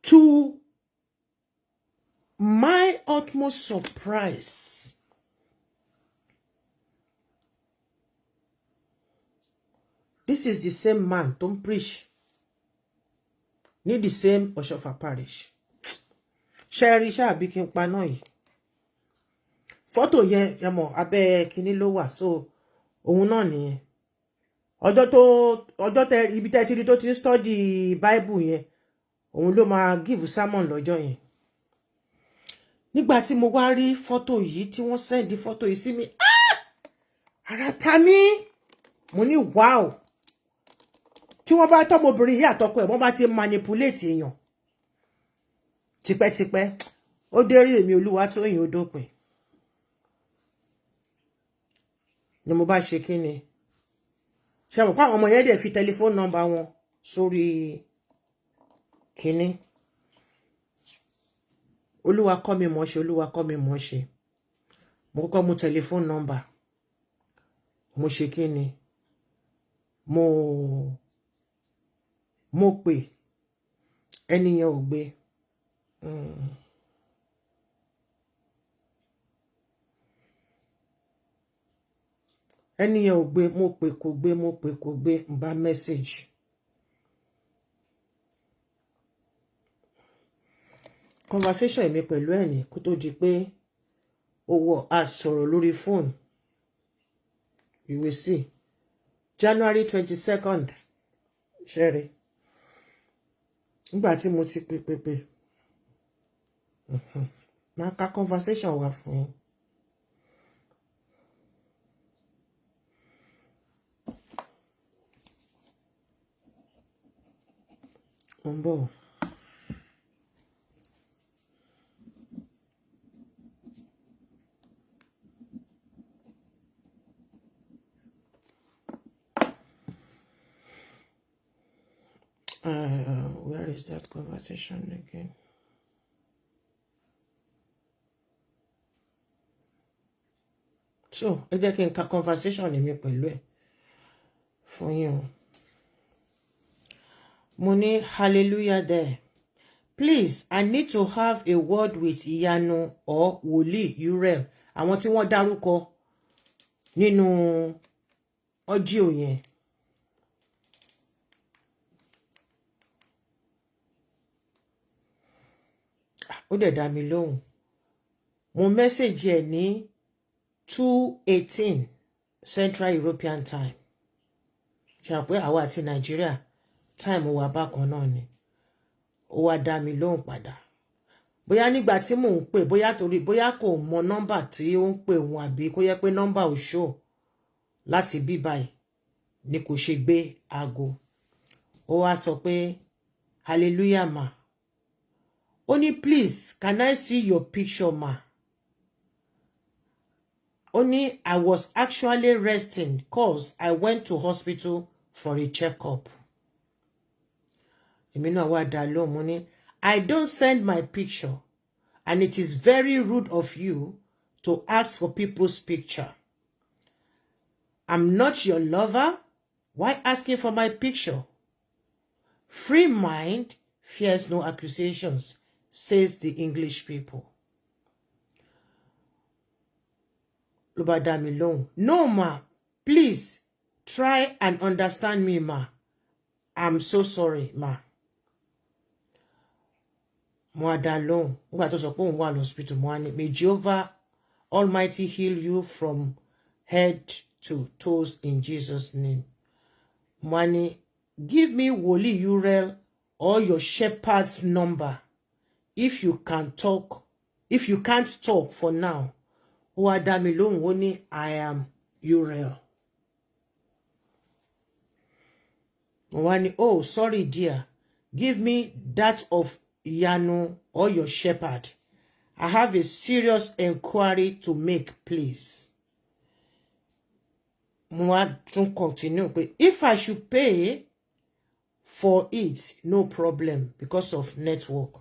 to my utmost surprise, this is the same man tó ń preach ní the same Ọ̀ṣọ́fà parish. Ṣe rí ṣáàbí kí n paná yìí? Fọ́tò yẹn, ẹ mọ̀, abẹ́ kinní ló wà, so òun náà nìyẹn. Ọjọ́ tó ọjọ́ tẹ ibi tẹ́ ti rí tó ti ń study Bible yẹn, òun ló máa give sermon lọ́jọ́ yẹn. Nígbà tí mo wá rí fọ́tò yìí, tí wọ́n send fọ́tò yìí sí mi, ah! Ara ta mí. Mo ní wow, tí wọ́n bá tọ́mọbìnrin yìí àtọkọ ẹ̀, wọ́n bá ti manipulate èèyàn tipẹ́tipẹ́, ó dé rí èmi Olúwatóyìn, ó dópin ni mo bá ṣe kí ni. Ṣe mọ̀ pé àwọn ọmọ yẹn dẹ̀ fi telephone number wọn sórí kínní? Olúwa kọ́ mi mọ̀ ṣe, Olúwa kọ́ mi mọ̀ ṣe. Mo kọ́kọ́ mú telephone number, mo ṣe kí ni, mo pè ẹni yẹn, ò gbé. Ẹni yẹn ò gbé. Mo pè, kò gbé. Mo pè, kò gbé. N bá message. Conversation mi pẹ̀lú ẹ̀ ní kó tó di pé ó wọ̀, a sọ̀rọ̀ lórí fóònù. You will see, January 22nd. Ṣẹ́rí nígbà tí mo ti pè pè pè, máa ka conversation wá fún yín. Mo ń bọ̀. Where is that conversation again? So, ẹ jẹ́ kí n ka conversation mi pẹ̀lú ẹ̀ fún yín o. Mo ní, "Hallelujah there. Please, I need to have a word with Ìyanu or Wòlíì Uriel." Àwọn tí wọ́n dárúkọ nínú audio yẹn. Ó dẹ̀ dá mi lóhùn. Mo message ẹ̀ ní 2:18 Central European Time. Ṣe àpé àwa àti Nàìjíríà, time wa bákan náà ni. Ó wá dá mi lóhùn padà. Bóyá nígbà tí mò ń pè, bóyá torí bóyá kò mọ nọ́mbà tí ó ń pè òun, àbí kó yẹ pé nọ́mbà ò ṣò láti bí báyìí ni kò ṣe gbé aago. Ó wá sọ pé, "Hallelujah ma." Ó ní, "Please, can I see your picture, ma?" Ó ní, "I was actually resting cause I went to hospital for a checkup." Èmi náà wá dá lóhùn, mo ní, "I don't send my picture and it is very rude of you to ask for people's picture. I'm not your lover. Why asking for my picture? Free mind fears no accusations. Says the English people. Ló bá dá mi lóhùn. No, ma, please try and understand me, ma. I'm so sorry, ma. Mo á dá lóhùn. Nígbà tó sọ pé òun wà lọ́sibítù, mo á ní, may Jehovah Almighty heal you from head to toes in Jesus' name. Mo á ní, give me Wòlíì Uriel or your shepherd's number if you can talk, if you can't talk for now. Ó wá dá mi lóhùn, ó ní, I am Uriel. Mo wá ní, oh, sorry dear, give me that of Iyanu or your shepherd. I have a serious inquiry to make, please. Mo wá tún continue pé if I should pay for it, no problem because of network.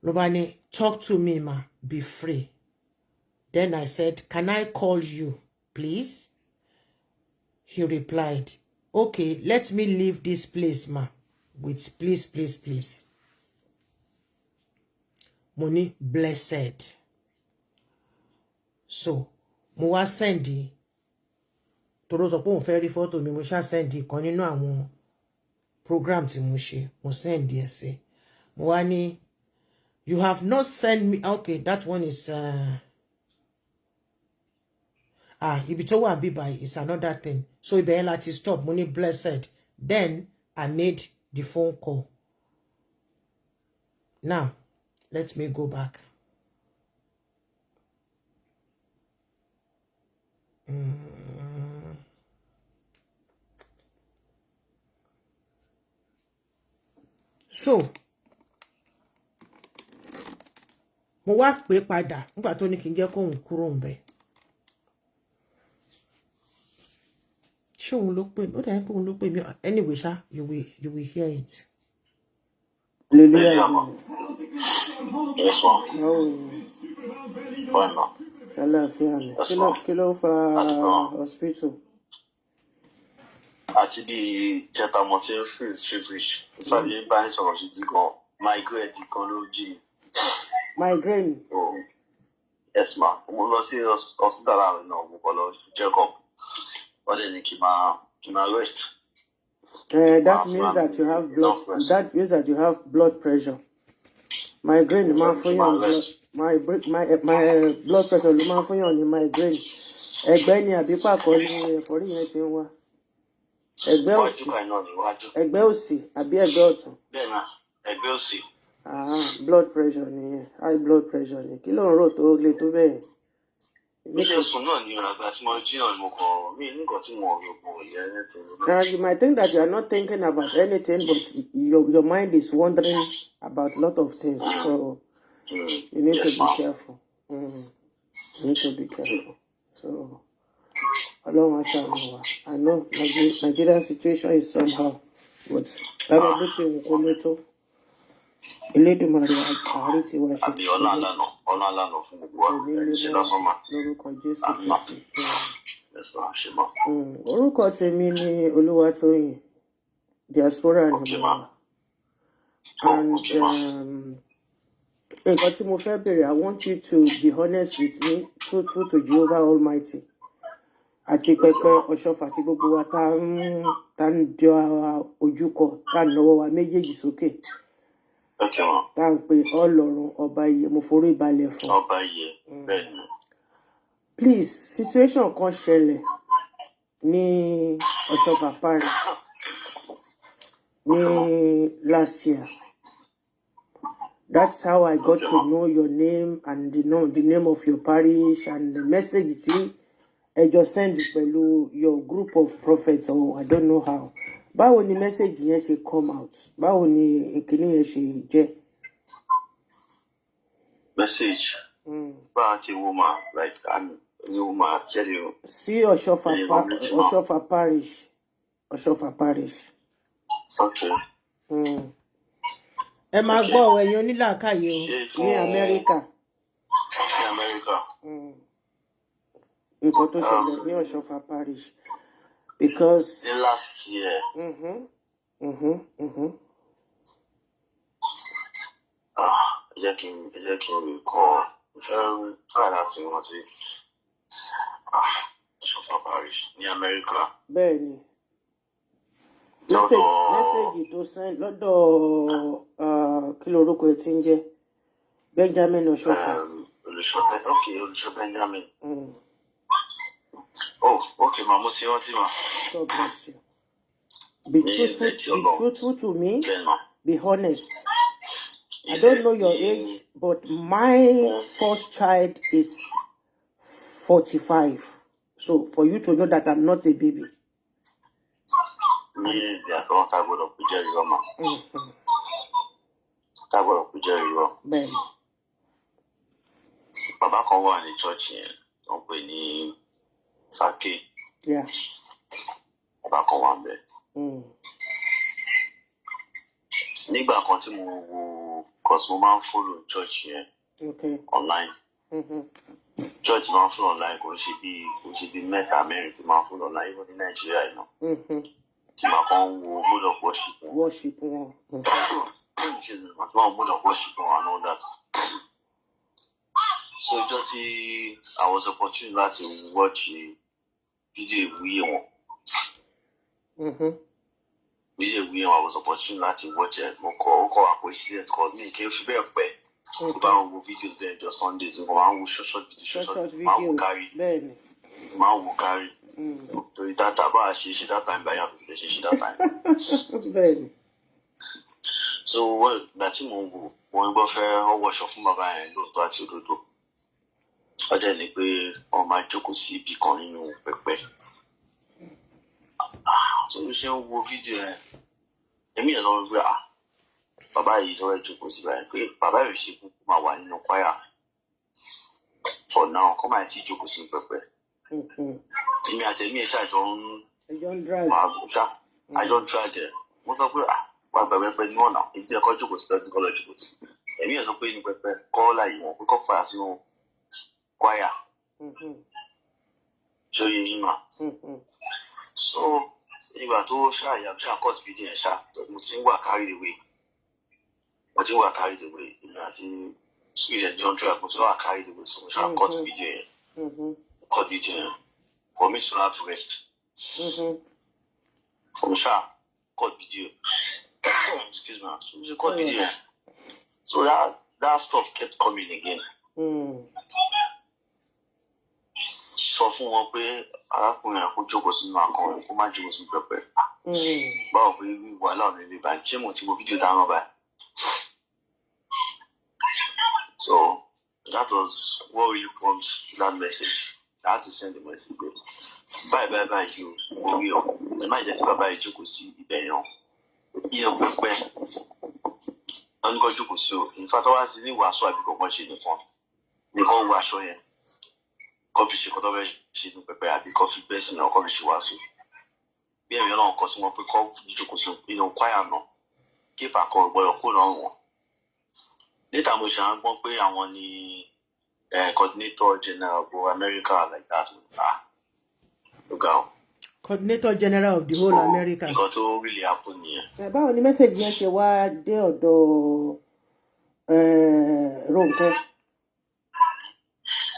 Ló bá ní, talk to me, ma, be free. Then I said, can I call you, please? He replied, okay, let me leave this place, ma, with please, please, please. Mo ní blessed. So, mo wá send toró sọ pé òun fẹ́ rí fọ́tò mi, mo ṣá send kan nínú àwọn program tí mo ṣe, mo send ẹ̀ sí. Mo wá ní, you have not sent me, okay, that one is, ibi tó wà bí báyìí is another thing. So ibẹ̀ yẹn láti stop, mo ní blessed. Then I made the phone call. Now, let me go back. So, mo wá pè padà nígbà tó ní kí n jẹ́ kóun kúrò ńbẹ̀. Ṣé òun ló pè mí? Ó dàbí pé òun ló pè mí. Anyway, ṣá, you will hear it.
Hallelujah.
Yes, ma.
Báwo ni?
Fine, ma.
Àlàáfíà ni.
Yes,
Kí ló
ma.
Kí ló fa
Àdúgbò.
hospital?
Àti bí ìjẹta mo ti ń feel feverish. Ìfàbí bá ń sọ̀rọ̀ sí gan. Migraine gan ló jí mi.
Migraine.
Oh, yes, ma. Mo lọ sí hospital láàrin náà, mo kọ́ lọ check up. Wọ́n dẹ̀ ní kí n máa rest.
That
Máa
means
fúnra mi
that you
ní
have blood.
enough rest.
That means that you have blood pressure. Migraine
Wọ́n
máa ń
ní kí n
fúnyàn
máa
ní blood.
rest.
My blood pressure ló máa ń fúnyàn ní migraine. Ẹ̀gbẹ́ ni àbí pàkọ́ ni ẹ̀fọ́rí yẹn ti ń wá? Ẹ̀gbẹ́
Iwájú
òsì,
báyìí náà ni iwájú.
ẹ̀gbẹ́ òsì àbí ẹ̀gbẹ́ ọ̀tún?
Bẹ́ẹ̀ náà, ẹgbẹ́ òsì.
Ah, blood pressure nìyẹn. High blood pressure ni. Kí ló ń rò tó le tó bẹ́ẹ̀?
Bí ṣe sùn náà ni àgbà tí mo jí náà ni mo kọ̀ mí ní nǹkan tí mo rò pọ̀ yẹ anything.
Now you might think that you are not thinking about anything, but your mind is wondering about a lot of things. So you need to
Yes,
be
ma'am.
careful. You need to be careful. So Ọlọ́run á ṣàánú wa. I know Nigerian situation is somehow, but lábẹ́ bó ti wù kó lé tó, Elédùmarè àárí tiwa ṣe.
Àbí ọlá àlànà, ọlá àlànà fún gbogbo wa.
Kò ní
Ẹni
lé
ṣe
mọ́
lásán mà.
lórúkọ Jésù
Àmín mà.
Kristi.
Yes, ma. Ṣe mà.
Orúkọ tèmi ni Olúwatóyìn, diaspora ni
Okay,
mo
ma.
wà.
Oh,
And
okay, ma.
Nǹkan tí mo fẹ́ bèrè, I want you to be honest with me, truthful to Jehovah Almighty. Àti
Okay,
pẹpẹ
ma.
Ọ̀ṣọ́fà àti gbogbo wa tá ń jọ ojú kọ, tá ń nawọ́ wa méjèèjì sókè,
Okay, ma.
tá ń pe Ọlọ́run ọba iye, mo forí balẹ̀ fún.
Ọba iye. Bẹ́ẹ̀ ni.
Please, situation kan ṣẹlẹ̀ ní Ọ̀ṣọ́fà parish ní
Okay, ma.
last year. That's how I got
Okay,
to
ma.
know your name and the name of your parish and the message tí ẹ jọ send pẹ̀lú your group of prophets or I don't know how. Báwo ni message yẹn ṣe come out? Báwo ni ìkíní yẹn ṣe jẹ́?
Message. Bá a ti wo ma, like, I'm you ma, tell you.
Sí Ọ̀ṣọ́fà
Ẹ̀yin
pa
community ma.
Ọ̀ṣọ́fà parish. Ọ̀ṣọ́fà parish.
Okay.
Ẹ máa
Okay.
gbọ́ ọ, ẹ̀yin onílàákàyè o.
Ṣé
Ní
fún
Amẹ́ríkà.
ní Amẹ́ríkà?
Nǹkan tó ṣẹlẹ̀ ní Ọ̀ṣọ́fà parish because
Ní last year, Ẹ jẹ́ kí n recall. Mo fẹ́ try láti rántí. Ah, Ọ̀ṣọ́fà Parish ní Amẹ́ríkà.
Bẹ́ẹ̀ ni.
Lọ́dọ̀
Message tó send lọ́dọ̀, kí lorúkọ ẹ̀ tí ń jẹ́, Benjamin Ọ̀ṣọ́fà.
Olùṣọ́, ok, Olùṣọ́ Benjamin. Oh, ok, ma, mo ti rántí, ma.
God bless you. Be
Ní
truthful,
ilẹ̀ tí
be
Ọlọ́run.
truthful to me.
Bẹ́ẹ̀ ma.
Be honest. I don't know your age, but my first child is 45. So for you to know that I'm not a baby.
Ní èdè àtọ́wọ́n tá a gbọ́dọ̀ kó jẹ́ irọ́, ma. Tá a gbọ́dọ̀ kó jẹ́ irọ́.
Bẹ́ẹ̀ni.
Bàbá kan wà ní church yẹn, wọ́n pè ní Sake. Bàbá kan wà ńbẹ̀. Nígbà kan tí mo wo, cause mo máa ń follow church yẹn online. Church máa ń follow online, kò ń ṣe bí mẹ́ta mẹ́rin tí máa ń follow online, even ní Nàìjíríà yìí náà. Tí màá kàn ń wo mode of worship wọn.
Worship wọn.
Excuse me, màá tún máa mode of worship wọn and all that. So ìjọ tí I was opportune láti watch fídíò ìwúyè wọn. Fídíò ìwúyè wọn, I was opportune láti watch ẹ̀. Mo kọ ó kọ coincidence kọ mi kì í fi bẹ́ẹ̀ pẹ́. Mo bá ń wo videos bẹ́ẹ̀ jọ Sundays, mo máa ń wo short short video, short
Short
short
short
máa ń wo
videos.
kárí,
Bẹ́ẹ̀ni.
máa ń wo kárí. Torí data bá a ṣe ṣe that time báyà kò lè ṣe ṣe that time.
Bẹ́ẹ̀ni.
So wọ́n ìgbà tí mò ń wò wọ́n gbọ́ fẹ́ wọ́n wọṣọ fún bàbá yẹn lóòótọ́ àti òdodo. Ọjọ́ ni pé wọ́n máa jókòó sí ibì kan nínú pẹpẹ. Ah, so bí ṣe ń wo fídíò yẹn, èmi yẹn sọ wípé, ah, bàbá yìí tó fẹ́ jókòó sí báyìí, pé bàbá yìí ṣe kúkú máa wà nínú choir for now, kọ́ máa ti jókòó sí pẹpẹ. Èmi àti èmi ẹ̀ ṣàjọ ń
Ẹjọ́ ń drive.
máa ṣá àjọ ń drag ẹ̀. Mo sọ pé, ah, wà gbà pẹpẹ ní ọ̀nà ìdí ẹ̀kọ́ jókòó sí lọ́dún kọ́ lọ jókòó sí. Èmi yẹn sọ pé ní pẹpẹ kọ́ láyé wọn, pé kọ́ fà sínú choir. Ṣó yẹ yín mà? So ìgbà tó ṣàyà ṣáà cut video yẹn ṣá, mo ti ń wà carried away, mo ti ń wà carried away. Èmi àti squeeze ẹ̀ jọ ń drag, mo ti wà carried away, so mo ṣáà cut video yẹn, cut video yẹn for me to have rest. Mo ṣáà cut video, excuse me, so mo ṣe cut video yẹn, so that stuff kept coming again. Sọ fún wọn pé arákùnrin yẹn kó jókòó sínú akọrin, kó má jókòó sínú pẹpẹ. Báwo pé wàhálà ọ̀nà ilé báyìí, ṣé mo ti wo fídíò dáná báyìí? So that was what really prompt that message. I had to send the message pé báyìí báyìí báyìí o, mo rí ọ, ẹ má jẹ́ kí bàbá yìí jókòó sí ibẹ̀ yẹn o, ìyẹn pẹpẹ wọn ní kó jókòó sí o. In fact, wá sí ní wàásù àbí kankan ṣe nìkan nìkan wọ aṣọ yẹn, kó fi ṣe kó tó fẹ́ ṣe ní pẹpẹ, àbí kó fi bẹ́ẹ̀ sínú, kó fi ṣe wàásù. Bí ẹ̀mí Ọlọ́run kọ sí wọn pé kó jókòó sí inú kwaya náà, kí ìfàkọ gbọ́dọ̀ kó lọ́rùn wọn. Níta mo ṣe à ń gbọ́ pé àwọn ni coordinator general for America like that. Ah, ó ga o.
Coordinator general of the whole
So,
America.
Nǹkan tó really happen nìyẹn.
Ẹ báwo ni message yẹn ṣe wá dé ọ̀dọ̀ Rónkẹ́?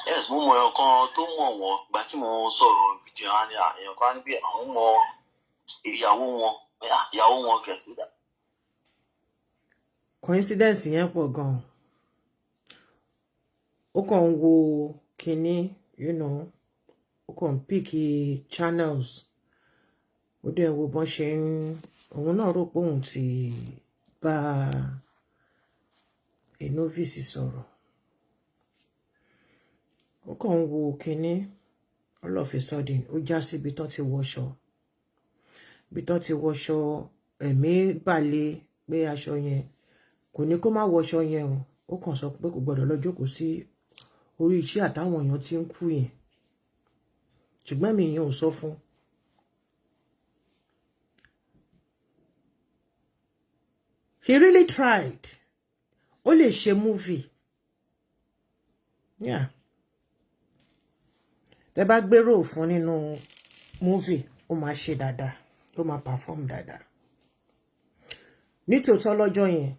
Yes, mo mọ èèyàn kan tó mọ̀ wọ́n. Ìgbà tí mo sọ̀rọ̀ fídíò á ní èèyàn kan á ní pé àwọn mọ ìyàwó wọn, ìyàwó wọn kẹ̀.
Coincidence yẹn pọ̀ gan-an. Ó kàn ń wo kinní, ó kàn ń pick channels, ó dẹ̀ wo bọ́n ṣe ń, òun náà rò pé òun ti bá a novice sọ̀rọ̀. Ó kàn ń wo kinní, all of a sudden ó já síbi tán ti wọṣọ, ibi tán ti wọṣọ. Ẹ̀mí balẹ̀ pé aṣọ yẹn kò ní kó má wọṣọ yẹn o. Ó kàn sọ pé kò gbọdọ̀ lọ jókòó sí orí iṣẹ́ àtàwọn èèyàn tí ń kú yẹn, ṣùgbọ́n mi yẹn ò sọ fún. He really tried. Ó lè ṣe movie. Yeah. Tẹ́ bá gbérò fún nínú movie, ó máa ṣe dáadáa, ó máa perform dáadáa. Nítòótọ́ lọ́jọ́ yẹn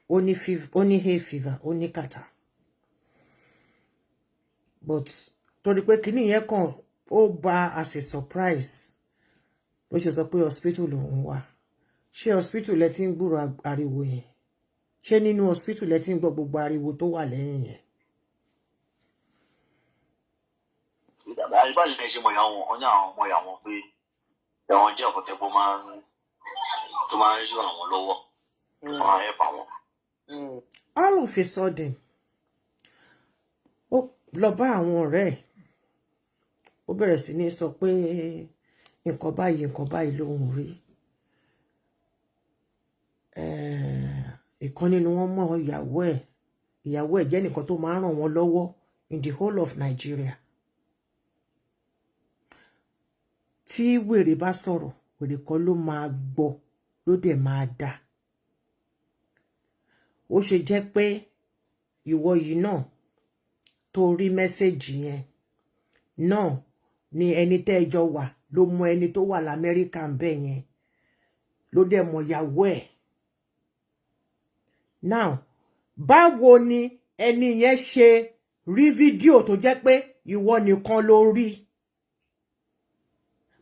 Ó ní fever, ó ní hay fever, ó ní catarrh, but torí pé kinní yẹn kàn ó bá as a surprise ló ṣe sọ pé hospital lòun wà. Ṣé hospital lẹ ti ń gbúrò ariwo yẹn? Ṣé nínú hospital lẹ ti ń gbọ́ gbogbo ariwo tó wà lẹ́yìn yẹn?
Àyíbáyé lè ṣe mọ̀ ìyá wọn, ọ ní àwọn ọmọ ìyá wọn pé ẹ̀wọ̀n jẹ́ ọ̀pọ̀ tẹ́gbọ́n máa ń tó máa ń ràn wọ́n lọ́wọ́, wọ́n á help àwọn.
All of a sudden, ó lọ bá àwọn ọ̀rẹ́ ẹ̀, ó bẹ̀rẹ̀ sí ní sọ pé nǹkan báyìí, nǹkan báyìí lòun rí. Ìkan nínú wọn mọ̀ ìyàwó ẹ̀. Ìyàwó ẹ̀ jẹ́ nìkan tó máa ń ràn wọ́n lọ́wọ́ in the whole of Nigeria. Tí wèrè bá sọ̀rọ̀, wèrè kan ló máa gbọ́, ló dẹ̀ máa dá. Ó ṣe jẹ́ pé ìwọ yìí náà tó rí message yẹn náà ni ẹni tẹ́ ẹ jọ wà ló mọ ẹni tó wà l'Amẹ́ríkà ń bẹ̀ yẹn, ló dẹ̀ mọ ìyàwó ẹ̀. Now, báwo ni ẹni yẹn ṣe rí fídíò tó jẹ́ pé ìwọ nìkan ló rí?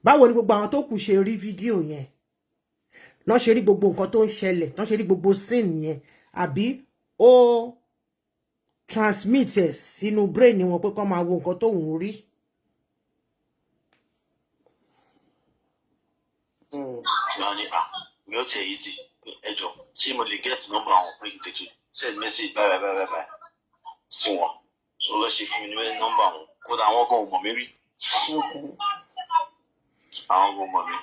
Báwo ni gbogbo àwọn tó kù ṣe rí fídíò yẹn náà, ṣe rí gbogbo nǹkan tó ń ṣẹlẹ̀ náà, ṣe rí gbogbo scene yẹn? Àbí ó transmit ẹ̀ sínú brain wọn pé kó máa wo nǹkan tó ń rí?
Wọ́n ní à mi ò tẹ̀ easy. Ẹ jọ, ṣé mo lè get number àwọn pé kí n tètè send message báyìí báyìí báyìí báyìí sí wọn? So lọ ṣe fún mi ní nọ́mbà wọn. Kódà àwọn gan ò mọ̀ mí rí. Àwọn gan ò mọ̀ mí.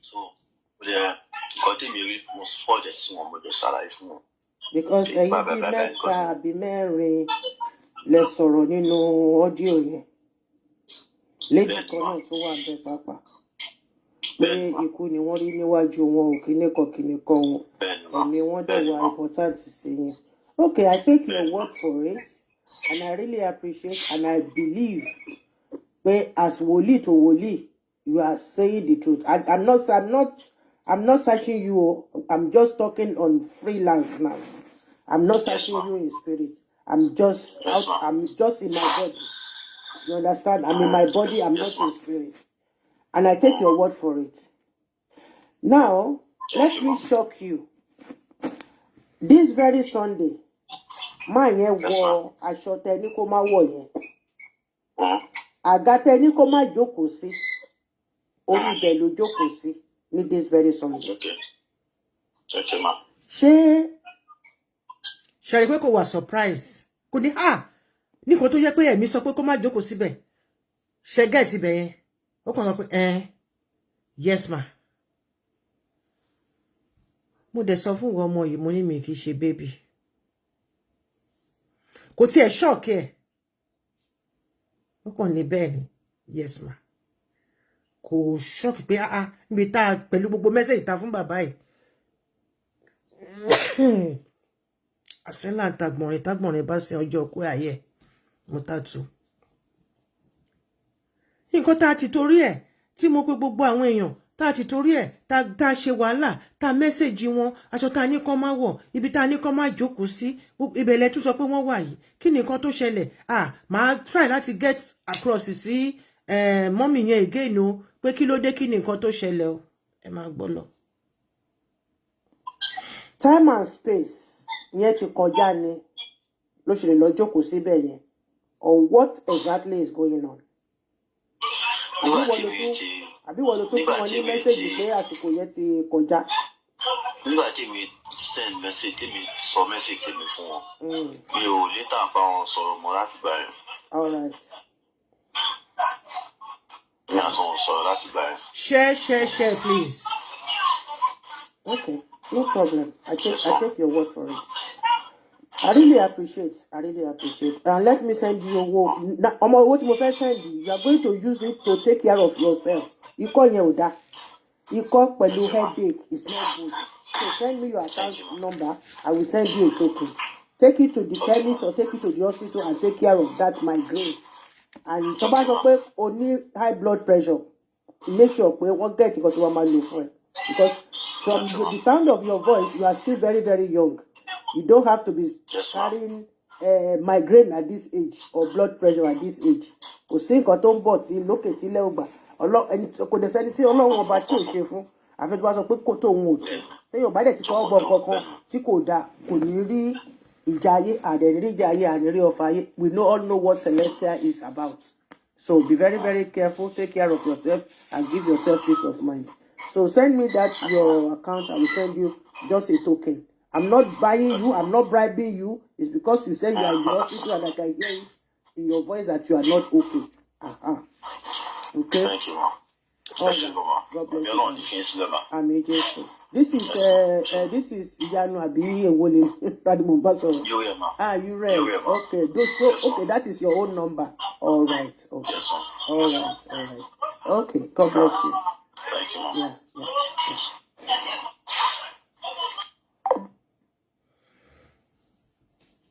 So ó dẹ̀ nǹkan tèmi rí, mo forward ẹ̀ sí wọn, mo dẹ̀ ṣàlàyé fún wọn.
Because ẹ̀yin
Bye, bye,
bíi
bye, bye,
mẹ́ta
nǹkan
àbí mẹ́rin lẹ sọ̀rọ̀ nínú audio yẹn. Lady
Bẹ́ẹ̀ni
kan
ma.
náà tó wà bẹ́ẹ̀ pàápàá pé
Bẹ́ẹ̀ni ma.
ikú ni wọ́n rí níwájú wọn ò, kíní kan kíní kan wọn,
Bẹ́ẹ̀ni ma.
ẹ̀mí wọn dẹ̀
Bẹ́ẹ̀ni
wà
ma.
important sí yín. Okay, I take your
Bẹ́ẹ̀ni ma.
word for it and I really appreciate and I believe pé as wòlíì to wòlíì, you are saying the truth. I'm not searching you o. I'm just talking on freelance now. I'm not
Yes,
searching
ma.
you in spirit. I'm just
Yes,
out.
ma.
I'm just in my body. You understand? I'm in my body. I'm
Yes,
not
ma.
in spirit. And I take your word for it. Now,
Thank
let
you,
me
ma.
shock you. This very Sunday, man yẹn
Yes, ma.
wọ aṣọ tẹ ní kó má wọ̀ yẹn. Àga tẹ ní kó má jókòó sí. Orí ibẹ̀ ló jókòó sí ní this very Sunday.
Okay, ma.
Ṣé
Ṣe rí pé kò wà surprise? Kò ní ah, nǹkan tó yẹ pé ẹ̀mí sọ pé kó má jókòó síbẹ̀. Ṣe get ibẹ̀ yẹn? Ó kàn sọ pé ẹ yes ma. Mo dẹ̀ sọ fún ìwọ ọmọ yìí, mo ní mi kì í ṣe baby. Kò tiẹ̀ shock ẹ̀. Ó kàn ní bẹ́ẹ̀ ni, yes ma. Kò shock pé ah ah, níbi tá a pẹ̀lú gbogbo message ta fún bàbá yìí. Àsínlà ń tagbọ̀nrín tágbọ̀nrín bá sin ọjọ́ kú ayé mo tá tu. Nǹkan tá a ti torí ẹ̀ tí mo pe gbogbo àwọn èèyàn, tá a ti torí ẹ̀ tá a ṣe wàhálà, tá a message wọn, aṣọ tá a ní kán má wọ̀, ibi tá a ní kán má jókòó sí, ibẹ̀ lẹ tún sọ pé wọ́n wà yìí. Kí ni nǹkan tó ṣẹlẹ̀? Ah, màá try láti get across sí mummy yẹn again o, pé kí ló dé, kí ni nǹkan tó ṣẹlẹ̀ o. Ẹ máa gbọ́ lọ.
Time and space yẹn ti kọjá ni ló ṣe lè lọ jókòó síbẹ̀ yẹn, or what exactly is going on? Àbí
Nígbà
wọ́n
tí
ló
mi
tún
ti
àbí wọ́n ló tún fún
nígbà
wọn
tí
ní
mi
message
ti
pé àsìkò yẹn ti kọjá?
Nígbà tí mi send message, tí mi sọ message tèmi fún wọn, mi ò later bá wọn sọ̀rọ̀ mọ́ láti gbà yẹn.
All right.
Mi àti wọn sọ̀rọ̀ láti gbà yẹn.
Share, share, share, please.
Okay, no problem. I take
Yes,
I
ma.
take your word for it. I really appreciate. I really appreciate. And let me send you owó. Ọmọ, owó tí mo fẹ́ send you, you are going to use it to take care of yourself. Ikọ́ yẹn ò dáa. Ikọ́ pẹ̀lú headache is not good. So send me your account number. I will send you a token. Take it to the chemist or take it to the hospital and take care of that migraine. And tó bá sọ pé o ní high blood pressure, make sure pé wọ́n get nǹkan tó wọ́n máa lò fún ẹ. Because From
Thank you,
the
ma.
sound of your voice, you are still very, very young. You don't have to be
Yes, ma.
carrying migraine at this age or blood pressure at this age. Kò sí nǹkan tó ń bọ̀ tí lókè tí ilẹ̀ ò gbà. Kò dẹ̀ sẹ́ni tí Ọlọ́run ọba tí ò ṣe fún. Àfi tó bá sọ pé kó tóun ò tó. Téèyàn bá dẹ̀ ti tọwọ́ bọ nǹkan kan tí kò dáa, kò ní rí ìjà ayé, àdẹ̀ rí ìjà ayé, àní rí ọfà ayé. We all know what Celestial is about. So be very, very careful. Take care of yourself and give yourself peace of mind. So send me that your account. I will send you just a token. I'm not buying you. I'm not bribing you. It's because you said you are in the hospital and I can hear it in your voice that you are not okay. Okay.
Thank you, ma.
All
Ẹ ṣé
right.
gan, ma.
God bless
Àmì
you.
Ọlọ́run ní fi yín sílẹ̀, ma.
Àmín Jésù. This is Ìyanu àbí èwo ni tani mo bá sọ̀rọ̀?
Yóò yẹ, ma.
Ah, you read.
Yóò yẹ, ma.
Okay. So
Yes, ma.
okay, that is your own number. All right. Okay.
Yes, ma.
All
Yes, ma.
right. All right. Okay. God bless you.
Thank you, ma.
Yeah.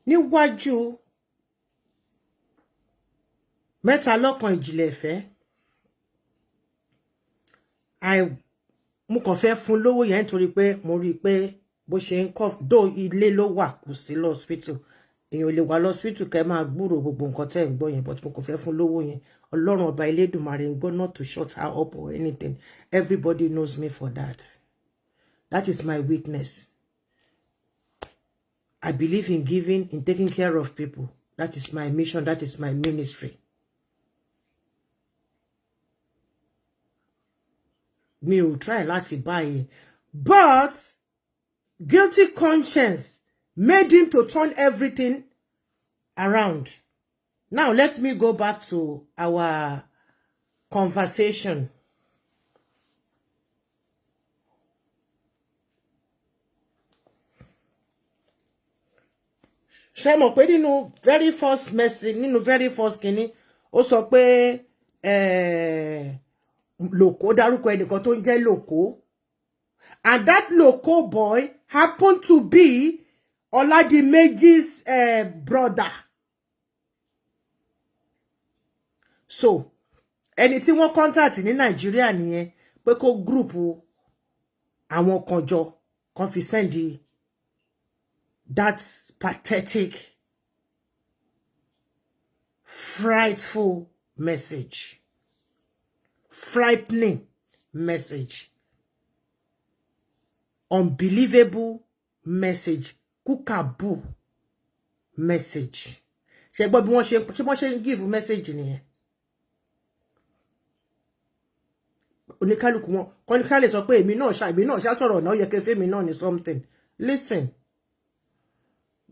Níwájú mẹ́ta lọ́kan ìjìnlẹ̀ ìfẹ́, mo kàn fẹ́ fún lówó yẹn nítorí pé mo rí i pé bó ṣe ń kọ́ dó ilé ló wà, kò sí lọ́sípítù. Èèyàn ò lè wà lọ́sípítù kẹ́ máa gbúrò gbogbo nǹkan tẹ́ ń gbọ́ yẹn, but mo kàn fẹ́ fún lówó yẹn. Ọlọ́run ọba Elédùmarè ń gbọ́, not to shut her up or anything. Everybody knows me for that. That is my weakness. I believe in giving, in taking care of people. That is my mission. That is my ministry. Mi ò try láti báyìí, but guilty conscience made him to turn everything around. Now let me go back to our conversation. Ṣé mọ̀ pé nínú very first message, nínú very first kinní, ó sọ pé Lòkó, dárúkọ ẹnìkan tó ń jẹ́ Lòkó, and that Lòkó boy happened to be Oladimeji's brother. So ẹni tí wọ́n contact ní Nàìjíríà nìyẹn pé kó group àwọn kan jọ kan fi send that pathetic, frightful message, frightening message, unbelievable message, kúkàbù message. Ṣe gbọ́ bí wọ́n ṣe ṣe, wọ́n ṣe ń give message nìyẹn. Oníkálukú wọn kọ́níkálè sọ pé èmi náà ṣá sọ̀rọ̀ náà, yẹ kí fẹ́mi náà ní something. Listen,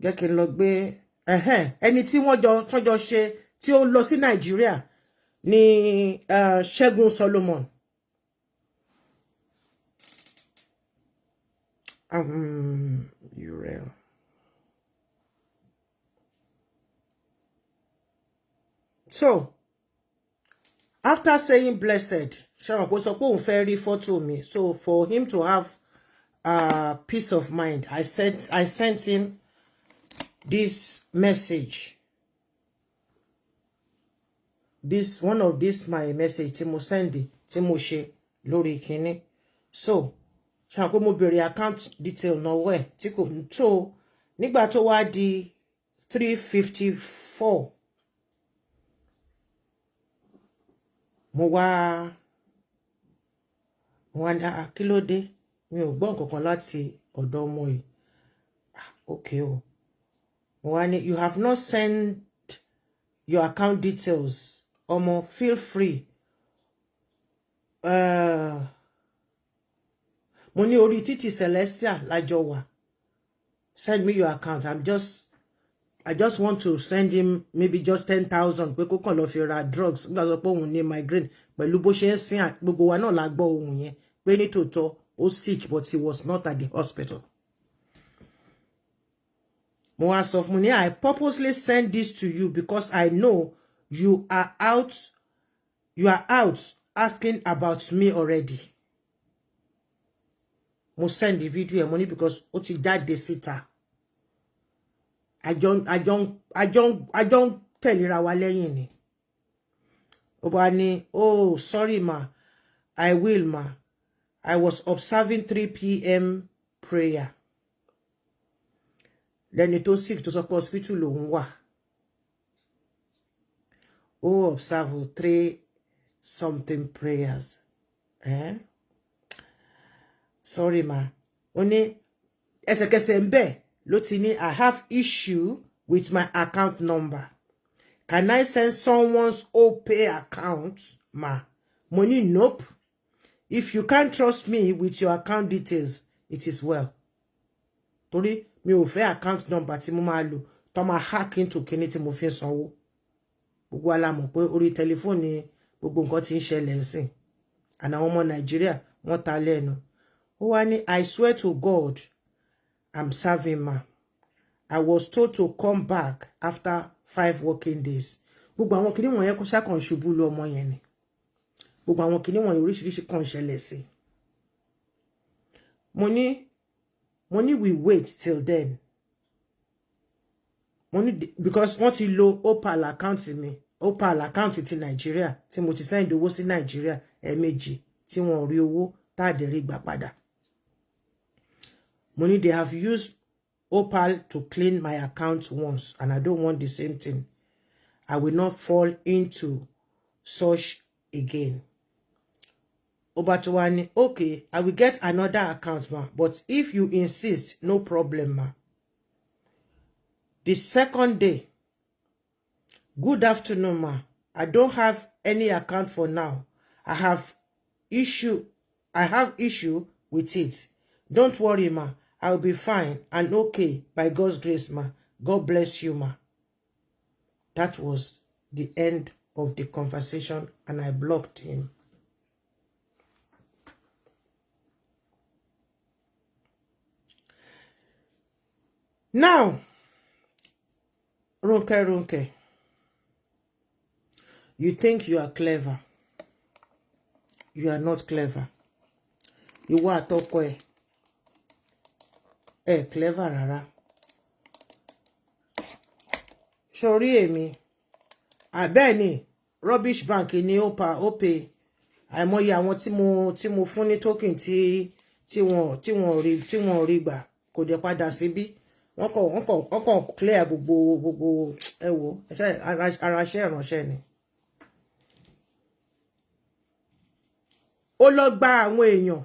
jẹ́ kí n lọ gbé ẹni tí wọ́n jọ tọ́jọ́ ṣe tí ó lọ sí Nàìjíríà ní Ṣẹ́gun Solomon. Uriel. So, after saying blessed, ṣé kó sọ pé òun fẹ́ rí fọ́tò mi. So for him to have peace of mind, I sent him this message. This one of this my message tí mo send, tí mo ṣe lórí kinní. So, ṣé pé mo béèrè account detail náwó ẹ̀ tí kò tó nígbà tó wá di 3:54, mo wá ní, "Ah, kí ló dé? Mi ò gbọ́ nǹkan kan láti ọ̀dọ̀ ọmọ yìí." Ah, okay o. Mo wá ní, "You have not sent your account details, ọmọ. Feel free." Mo ní orí títì Celestial lájọ wà. Send me your account. I just want to send him maybe just 10,000 pé kó kàn lọ fi ra drugs nígbà tó pé òun ní migraine pẹ̀lú bó ṣe ń sìn. Gbogbo wa náà la gbọ́ ohun yẹn pé nítòótọ́ ó sick, but he was not at the hospital. Mo wá sọ fún mi ní, "I purposely send this to you because I know you are out asking about me already." Mo send the video ẹ̀, mo ní because ó ti jáde síta, àjọ ń tẹ̀léra wa lẹ́yìn ni. Ó bá ní, "Oh, sorry ma, I will ma." I was observing 3 p.m. prayer. Lẹ́ni tó sick tó sọ pé hospital lòun wà. Ó observe three something prayers. Eh? Sorry ma. Ó ní ẹsẹ̀kẹsẹ̀ ń bẹ̀ ló ti ní, "I have issue with my account number. Can I send someone's OPay account, ma?" Mo ní, "Nope. If you can't trust me with your account details, it is well." Torí mi ò fẹ́ account number tí mo máa lò tó máa hack into kíní tí mo fi ń sanwó. Gbogbo wa la mọ̀ pé orí tẹlifóònù gbogbo nǹkan tí ń ṣẹlẹ̀ ń sìn. And àwọn ọmọ Nàìjíríà wọ́n ta lẹ́nu. Ó wá ní, "I swear to God, I'm serving, ma. I was told to come back after 5 working days." Gbogbo àwọn kinní wọ̀nyẹn kó ṣàkàn ṣubú lu ọmọ yẹn ni. Gbogbo àwọn kinní wọ̀nyẹn oríṣiríṣi kan ṣẹlẹ̀ sí. Mo ní we wait till then. Mo ní because wọ́n ti lo Opal account mi, Opal account ti Nàìjíríà tí mo ti send owó sí Nàìjíríà ẹ̀ẹ̀mejì tí wọ́n rí owó tá a dẹ̀ rí gbà padà. Mo ní they have used Opal to clean my account once and I don't want the same thing. I will not fall into such again. Ó bá tún wá ní, "Okay, I will get another account, ma, but if you insist, no problem, ma." The second day, "Good afternoon, ma. I don't have any account for now. I have issue with it. Don't worry, ma. I'll be fine and okay by God's grace, ma. God bless you, ma." That was the end of the conversation and I blocked him. Now, Ronke Ronke, you think you are clever. You are not clever. Ìwọ àtọkọ ẹ̀ ẹ clever rárá. Sórí èmi, àbẹ́ẹ̀ ni rubbish bank ni ó pa ó pay àìmọye àwọn tí mo fún ní token tí wọ́n rí gbà, kò dẹ̀ padà síbí. Wọ́n kàn clear gbogbo. Ẹ wo, ara iṣẹ́ ìránṣẹ́ ni. Ó lọ gba àwọn èèyàn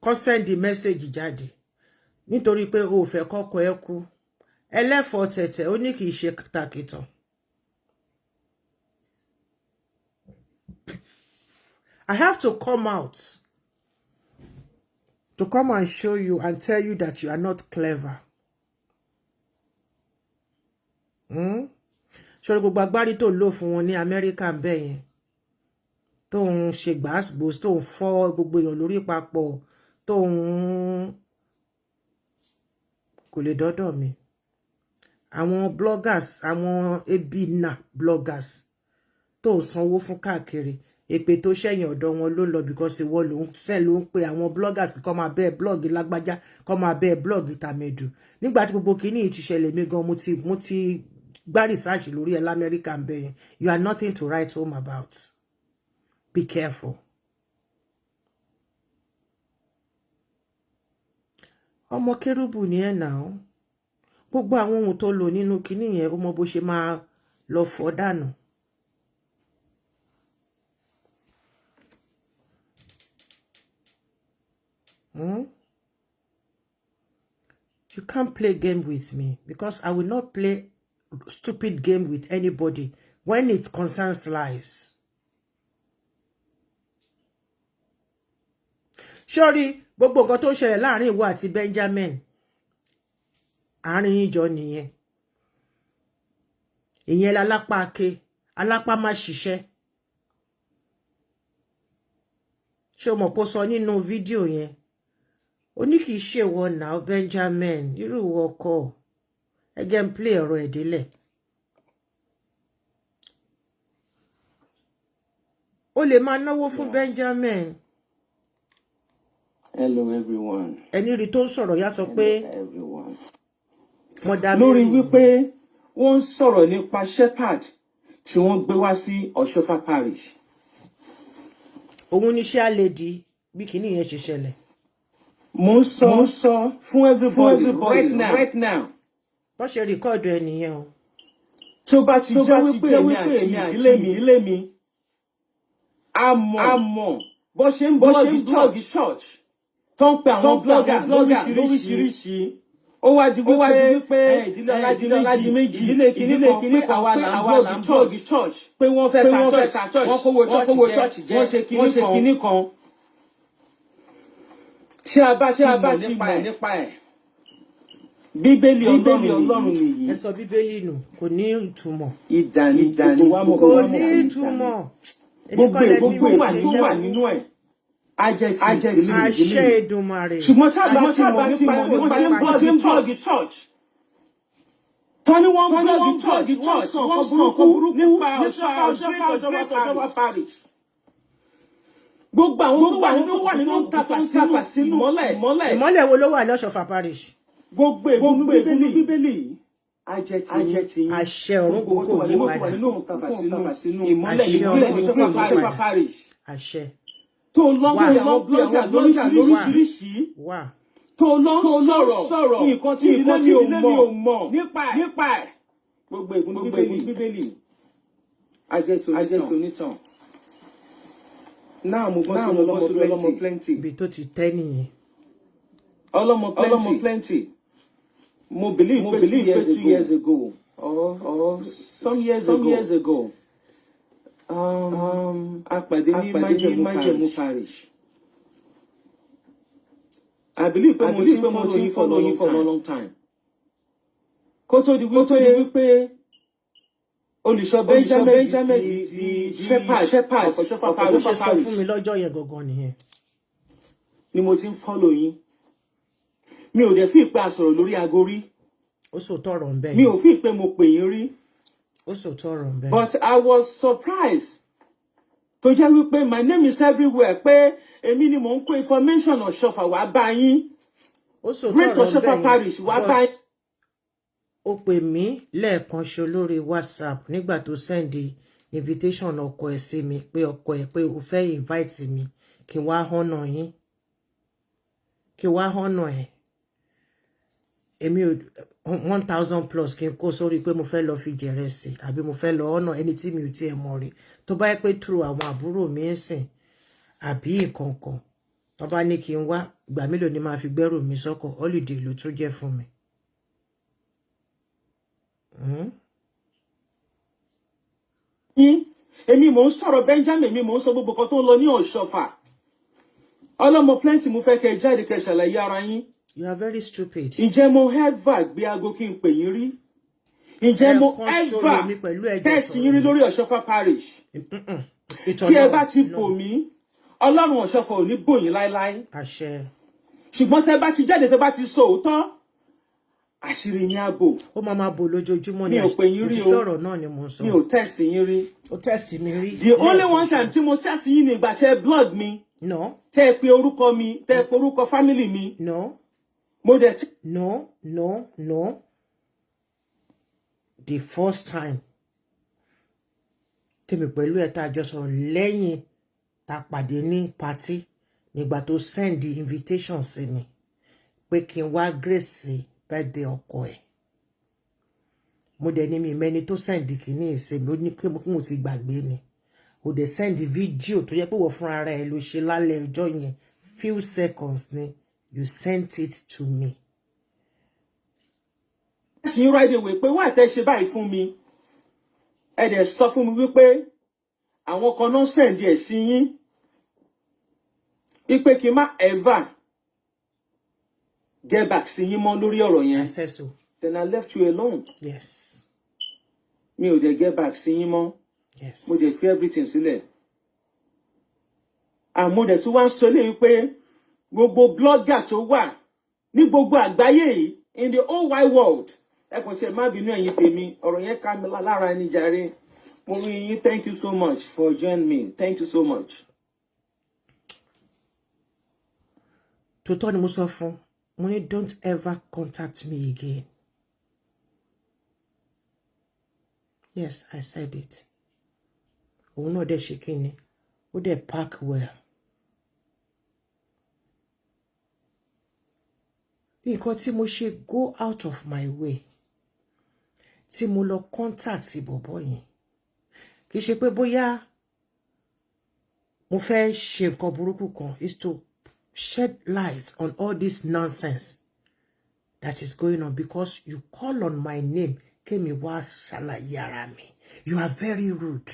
kó send message jáde nítorí pé o ò fẹ́ kọ́kọ́ ẹ kú. Ẹlẹ́fọ̀ọ́ tẹ̀tẹ̀ ó ní kì í ṣe tàkìtàn. I have to come out to come and show you and tell you that you are not clever. Ṣé gbogbo agbárí tó lò fún wọn ní Amẹ́ríkà ń bẹ̀ yẹn, tó ń ṣe gbàásgbòs, tó ń fọ́ gbogbo èèyàn lórí papọ̀, tó ń kò lè dọ́dọ̀ mi. Àwọn bloggers, àwọn ebina bloggers tó ń sanwó fún káàkiri, èpè tó ṣẹ̀yìn ọ̀dọ̀ wọn ló ń lọ, because ìwọ ló ń sẹ́ ló ń pe àwọn bloggers kó máa bẹ́ẹ̀ blog lágbájá, kó máa bẹ́ẹ̀ blog tàmẹ̀dù. Nígbà tí gbogbo kìíní yìí ti ṣẹlẹ̀, mi gan mo ti gbá research lórí ẹ lamẹ́ríkà ń bẹ yẹn. You are nothing to write home about. Be careful. Ọmọ kérúbù ni ẹ nà ó. Gbogbo àwọn ohun tó lò nínú kinní yẹn, ó mọ bó ṣe máa lọ fọ́ dànù. You can't play game with me because I will not play stupid game with anybody when it concerns lives. Sọ́rí, gbogbo nǹkan tó ṣẹlẹ̀ láàrin ìwọ àti Benjamin, àárín yín jọ nìyẹn. Ìyẹn lálápá ake, alápá má ṣiṣẹ́. Ṣé o mọ̀ pé ó sọ nínú fídíò yẹn? Ó ní kì í ṣèwọ náà Benjamin, irú ìwọ kọ́. Ẹ jẹ́ ń play ọ̀rọ̀ ẹ̀ délẹ̀. Ó lè máa náwó fún Benjamin.
Hello everyone.
Ẹni rí tó ń sọ̀rọ̀ yá sọ pé
Hello everyone.
Mother
Lórí
Mary.
wípé wọ́n ń sọ̀rọ̀ nípa shepherd tí wọ́n gbé wá sí Ọ̀ṣọ́fà parish.
Òun ni chair lady. Bí kinní yẹn ṣe ṣẹlẹ̀.
Mo ń sọ fún everybody, right now, right now.
Bọ́n ṣe record ẹ nìyẹn o.
Tó bá ti jẹ́ wípé èmi àti ìdílé mi a mọ̀ bó ṣe ń blog church, tó ń pe àwọn blogger lóríṣiríṣi, ó wá di wípé ìdílé Ọládiméjì, ìdílé kìíní kan, pé àwa là ń blog church, pé wọ́n fẹ́ ta church, wọ́n kówó church jẹ, wọ́n ṣe kinní kan. Tí a bá ti mọ̀ nípa ẹ̀, Bíbélì Ọlọ́run nìyí.
Ẹ sọ Bíbélì nù, kò ní ìtumọ̀.
Ìdà ni gbogbo wa mọ̀.
Kò ní ìtumọ̀.
Gbogbo gbogbo wà tó wà nínú ẹ̀ á jẹ́ ti ìdílé.
Àṣẹ Èdùmàrè.
Ṣùgbọ́n tá a bá ti mọ̀ nípa ẹ̀, wọ́n ṣe ń blog church, tọ́ni wọ́n blog church, wọ́n sọ nǹkan burúkú nípa Ọ̀ṣọ́fà parish, gbogbo àwọn tó wà nínú tàfà sínú ìmọ́lẹ̀.
Ìmọ́lẹ̀ wo ló wà lọ́ṣọ̀fà parish?
Gbogbo ègún Bíbélì yìí á jẹ́ ti yín.
Àṣẹ ọ̀run, kókó
ní padà sínú ìmọ́lẹ̀.
Àṣẹ ọ̀run
ìmọ́lẹ̀
kókó
Ọ̀ṣọ́fà parish,
àṣẹ.
Tó lọ ń pè àwọn blogger lóríṣiríṣi,
wà
tó lọ ń sọ̀rọ̀ nǹkan tí ìdílé mi ò mọ̀ nípa ẹ̀, gbogbo ègún Bíbélì á jẹ́ ti onítàn. Náà mo bọ́ sínú ọlọ́mọ plenty.
Ibi tó ti tẹ́ nìyẹn.
Ọlọ́mọ plenty, mo believe pé 2 years ago or some years ago, a pàdé ní Májẹ̀mú parish. I believe pé mo ti ń follow yín for a long time kó tó di wípé olùṣọ́ Benjamin di shepherd
Ọ̀ṣọ́fà. Bó ṣe sọ fún mi lọ́jọ́ yẹn gangan nìyẹn.
Ni mo ti ń follow yín. Mi ò dẹ̀ fi ìpè àsọ̀rọ̀ lórí aago rí.
Ó sòótọ́ ọ̀rọ̀ ń bẹ̀.
Mi ò fi ìpè mo pè yín rí.
Ó sòótọ́ ọ̀rọ̀ ń bẹ̀.
But I was surprised tó jẹ́ wípé my name is everywhere, pé èmi ni mò ń kó information Ọ̀ṣọ́fà wá bá yín.
Ó sòótọ́
Great
ọ̀rọ̀ ń
Ọ̀ṣọ́fà
bẹ̀.
Parish wá bá yín.
Ó pè mí lẹ́ẹ̀kan ṣo lórí WhatsApp nígbà tó send invitation ọkọ ẹ̀ sí mi, pé ọkọ ẹ̀ pé ó fẹ́ invite mi kí n wá honour yín, kí n wá honour ẹ̀. Èmi ò 1,000 plus kí n kó sórí pé mo fẹ́ lọ fi jẹ̀rẹ̀sì àbí mo fẹ́ lọ honour ẹni tí mi ò tiẹ̀ mọ̀ rí. Tó bá yẹ pé through àwọn àbúrò mi ń sìn àbí nǹkan kan tó bá ní kí n wá, ìgbà mélòó ni màá fi gbẹ́rù mi sọ́kọ̀? Holiday ló tún jẹ́ fún mi.
Yín, èmi mò ń sọ̀rọ̀ Benjamin, èmi mò ń sọ gbogbo kan tó ń lọ ní Ọ̀ṣọ́fà. Ọlọ́mọ plenty, mo fẹ́ kẹ́ jáde kẹ́ ṣàlàyé ara yín.
You are very stupid.
Ǹjẹ́ mo ever gbé aago kí n pè yín rí? Ǹjẹ́ mo
Ẹ̀ẹ̀kan ṣo
ever
lèmi pẹ̀lú ẹ̀jọ̀
text yín rí
sọ̀rọ̀.
lórí Ọ̀ṣọ́fà parish? Tí ẹ bá ti bò mí, Ọlọ́run Ọ̀ṣọ́fà ò ní bò yín láéláé.
Àṣẹ.
Ṣùgbọ́n tẹ́ bá ti jáde, tẹ́ bá ti sọ òótọ́, àṣírí yín á bò.
Ó máa máa bò lójoojúmọ́ ni.
Mi ò pè yín rí o.
Òtítọ́ ọ̀rọ̀ náà ni mo ń sọ.
Mi ò text yín rí.
Ó text mi rí.
The only one time tí mo text yín ni ìgbà tẹ́ blog mi,
No.
tẹ́ ẹ pe orúkọ mi, tẹ́ ẹ pe orúkọ family mi.
No.
Mo dẹ̀ tí.
No, no, no. The first time tèmi pẹ̀lú ẹ̀ tá a jọ sọ̀rọ̀ lẹ́yìn tá a pàdé ní party nígbà tó send the invitation sí mi pé kí n wá grace birthday ọkọ ẹ̀. Mo dẹ̀ ní mi mẹ́ni tó send kìíní ìsinmi. Ó ní pé mo ti gbàgbé ni. Ó dẹ̀ send video tó yẹ pé wọ́n fúnra rẹ̀ ló ṣe lálẹ́ ọjọ́ yẹn, few seconds ni you sent it to me.
Text yín right away pé wá tẹ́ ṣe báyìí fún mi. Ẹ dẹ̀ sọ fún mi wípé àwọn kan náà send ẹ̀ sí yín, wípé kí n má ever get back sí yín mọ́ lórí ọ̀rọ̀
I
yẹn.
said so.
Then I left you alone.
Yes.
Mi ò dẹ̀ get back sí yín mọ́.
Yes.
Mo dẹ̀ fi everything sílẹ̀. Àmọ́ dẹ̀ tún wá ń sọ léyìí pé gbogbo blogger tó wà ní gbogbo àgbáyé yìí, in the whole wide world, ẹ kàn tiẹ̀ má bínú, ẹ̀yin tèmi, ọ̀rọ̀ yẹn ká mi lára ẹni jàre. Mo rí yín, thank you so much for joining me, thank you so much.
Tòótọ́ ni mo sọ fún mo ní, don't ever contact me again. Yes, I said it. Òun náà dẹ̀ ṣe kí ni, ó dẹ̀ pack well. Nǹkan tí mo ṣe go out of my way tí mo lọ contact bọ̀bọ̀ yẹn, kì í ṣe pé bóyá mo fẹ́ ṣe nǹkan burúkú kan, is to shed light on all this nonsense that is going on, because you call on my name kémi wá ṣàlàyé ara mi. You are very rude.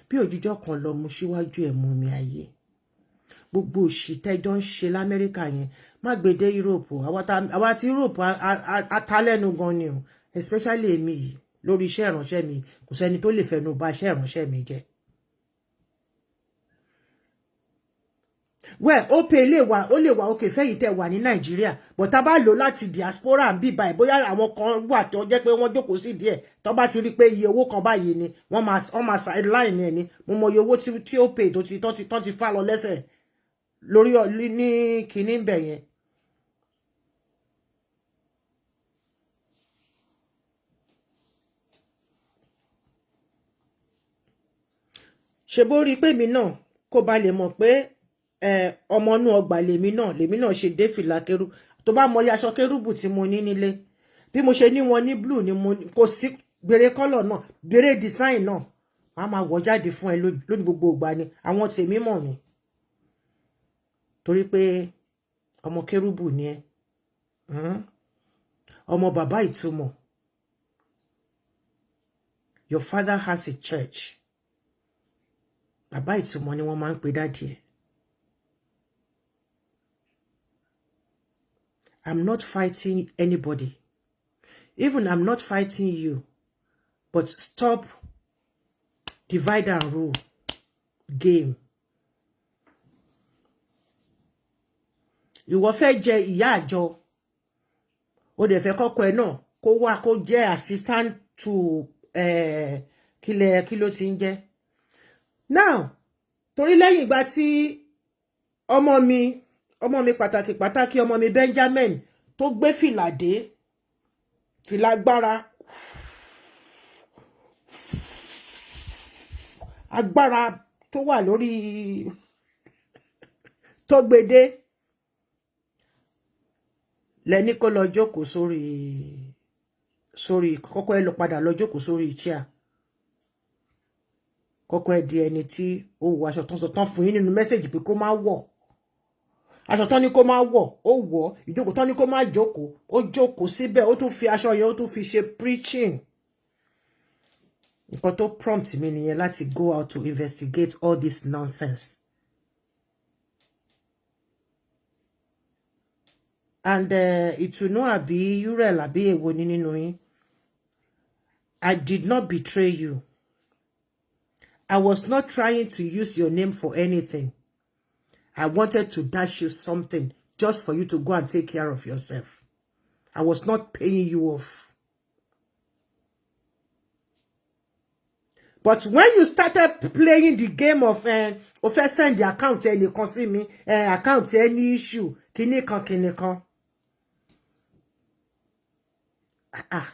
Bí òjijọ́ kan lọ mu síwájú ẹ̀ mú mi ayé, gbogbo òṣì tẹ́jọ́ ń ṣe l'Amẹ́ríkà yẹn, má gbé dé Europe. Àwa ti Europe atalẹ́nu gan ni o, especially èmi yìí lórí iṣẹ́ ìránṣẹ́ mi. Kò sẹ́ni tó lè fẹnu bà iṣẹ́ ìránṣẹ́ mi jẹ́. Well, OPay lè wà, ó lè wà òkè fẹ́yìn tẹ́ wà ní Nàìjíríà, but tá bá lò láti diaspora ń bí báyìí, bóyá àwọn kan wà tó jẹ́ pé wọ́n jókòó sí díẹ̀, tó bá ti rí pé iye owó kan báyìí ni wọ́n máa sideline ẹ̀ ni. Mo mọ iye owó tí OPay tó ti fà lọ lẹ́sẹ̀ lórí ní kinní bẹ̀ yẹn. Ṣe bó rí pé mi náà kó ba lè mọ̀ pé ọmọ inú ọgbà lèmi náà ṣe dé fìlà kérú, tó bá mọ iye aṣọ kérúbù tí mo ní nílé, bí mo ṣe ní wọn ní blue ni mo kò sí gbèrè colour náà, gbèrè design náà, màá máa wọ̀ jáde fún ẹ lóní gbogbo ìgbà ni. Àwọn tèmi mọ̀ mi torí pé ọmọ kérúbù ni ẹ, Ọmọ bàbá ìtumọ̀. Your father has a church. Bàbá ìtumọ̀ ni wọ́n máa ń pè daddy ẹ̀. I'm not fighting anybody. Even I'm not fighting you. But stop divide and rule game. Ìwọ fẹ́ jẹ ìyá àjọ. Ó dẹ̀ fẹ́ kọ́kọ́ ẹ náà kó wá kó jẹ́ assistant to kílẹ̀ kí ló ti ń jẹ́. Now, torí lẹ́yìn ìgbà tí ọmọ mi pàtàkì pàtàkì, ọmọ mi Benjamin, tó gbé fìlà dé, fìlà agbára, agbára tó wà lórí tó gbé dé, lẹ́ni kó lọ jókòó sórí kọ́kọ́ ẹ lọ padà lọ jókòó sórí chair, kọ́kọ́ ẹ di ẹni tí ó wọ aṣọ tán sọ tán fún yín nínú message pé kó má wọ̀, aṣọ tán ní kó má wọ̀, ó wọ̀, ìjókòó tán ní kó má jókòó, ó jókòó síbẹ̀, ó tún fi aṣọ yẹn, ó tún fi ṣe preaching. Nǹkan tó prompt mi nìyẹn láti go out to investigate all this nonsense. And ìtùnú àbí urel àbí èwo ni nínú yín, I did not betray you. I was not trying to use your name for anything. I wanted to dash you something just for you to go and take care of yourself. I was not paying you off. But when you started playing the game of o fẹ́ send the account ẹnìkan sí mi, account any issue, kíní kan kíní kan. Ah ah,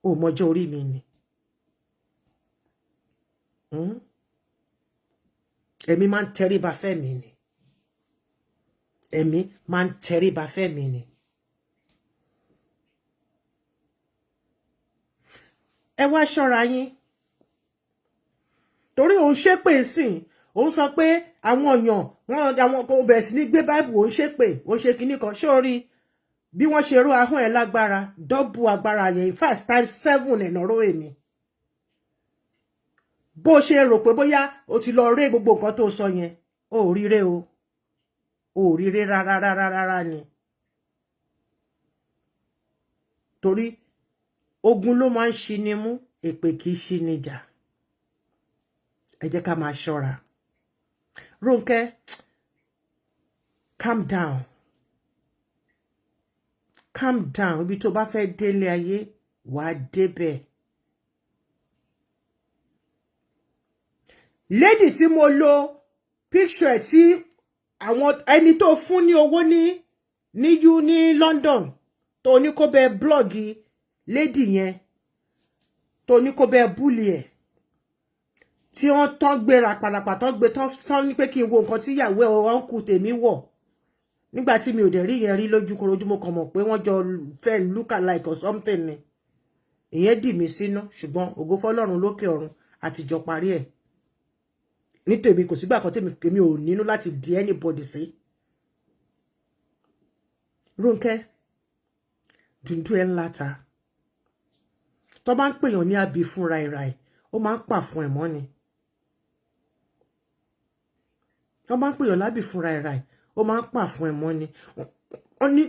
o mọjọ́ orí mi ni. Èmi máa ń tẹríba fẹ́mi ni. Èmi máa ń tẹríba fẹ́mi ni. Ẹ wá ṣọ́ra yín, torí òun ṣépè sìn, òun sọ pé àwọn èèyàn wọn, àwọn kò bẹ̀rẹ̀ sí ní gbé báìbù, òun ṣépè, òun ṣe kinní kan. Sórí bí wọ́n ṣe ró ahọ́n ẹ̀ lágbára, double agbára yẹn, in fact times seven ẹ̀ lọ́rọ́ èmi. Bó ṣe rò pé bóyá o ti lọ ré gbogbo nǹkan tó sọ yẹn, o ò ríre o, o ò ríre rárá rárá rárá ni, torí ogun ló máa ń ṣi ni mú, èpè kì í ṣi ni jà. Ẹ jẹ́ ká máa ṣọ́ra. Rónkẹ́, calm down, calm down. Ibi tó bá fẹ́ délé ayé, wàá débẹ̀. Lady tí mo lo picture tí àwọn ẹni tó fún ní owó ní u ní London, tó ní kó bẹ blog lady yẹn, tó ní kó bẹ bully ẹ̀, tí wọ́n tán gbéra pàlàpà, tán gbé tán ní pé kí n wo nǹkan tí ìyàwó ẹ̀, uncle tèmi wọ̀. Nígbà tí mi ò dẹ̀ rí yẹn rí lójúkorojú, mo kàn mọ̀ pé wọ́n jọ fẹ́ look alike or something ni. Ìyẹn dì mí sínú, ṣùgbọ́n ògo fọ́lọ́run lókè ọ̀run, àtijọ́ parí ẹ̀. Ní tèmi, kò sígbà kan tèmi èmi ò nínú láti di anybody sí. Rónkẹ́, dùndú ẹ̀ ńlá ta. Tó bá ń pèèyàn ní àbí fún ràìràì, ó máa ń pà fún ẹ̀ mọ́ ni. Tó bá ń pèèyàn lábì fún ràìràì, ó máa ń pà fún ẹ̀ mọ́ ni. Ó ní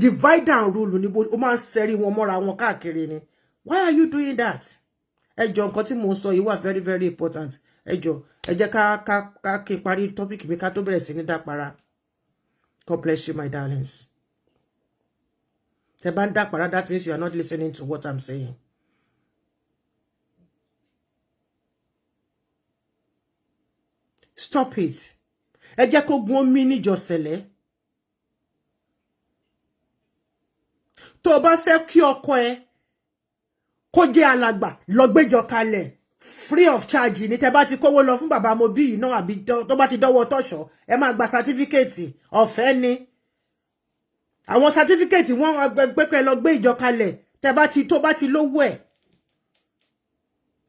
divide and rule ní, ó máa ń sẹ́rí wọn mọ́ra wọn káàkiri ni. Why are you doing that? Ẹ jọ̀ọ́, nǹkan tí mò ń sọ yìí wà very very important. Ẹ jọ̀ọ́, ẹ jẹ́ ká kí n parí topic mi ká tó bẹ̀rẹ̀ sí ní dápara. God bless you, my darlings. Tẹ́ bá ń dápara, that means you are not listening to what I'm saying. Stop it. Ẹ jẹ́ kó gun omi níjọsẹ̀lẹ̀. Tó o bá fẹ́ kí ọkọ ẹ kó jẹ́ alàgbà, lọ gbéjọ kalẹ̀ free of charge ní. Tẹ́ bá ti kówó lọ fún bàbá mo bí yìí náà, àbí tó bá ti dọ́wọ́ tọ̀ṣọ́, ẹ máa gba certificate ọ̀fẹ́ ni. Àwọn certificate wọ́n gbẹ́pẹ́ lọ gbé ìjọ kalẹ̀. Tẹ́ bá ti tó bá ti lówó ẹ̀,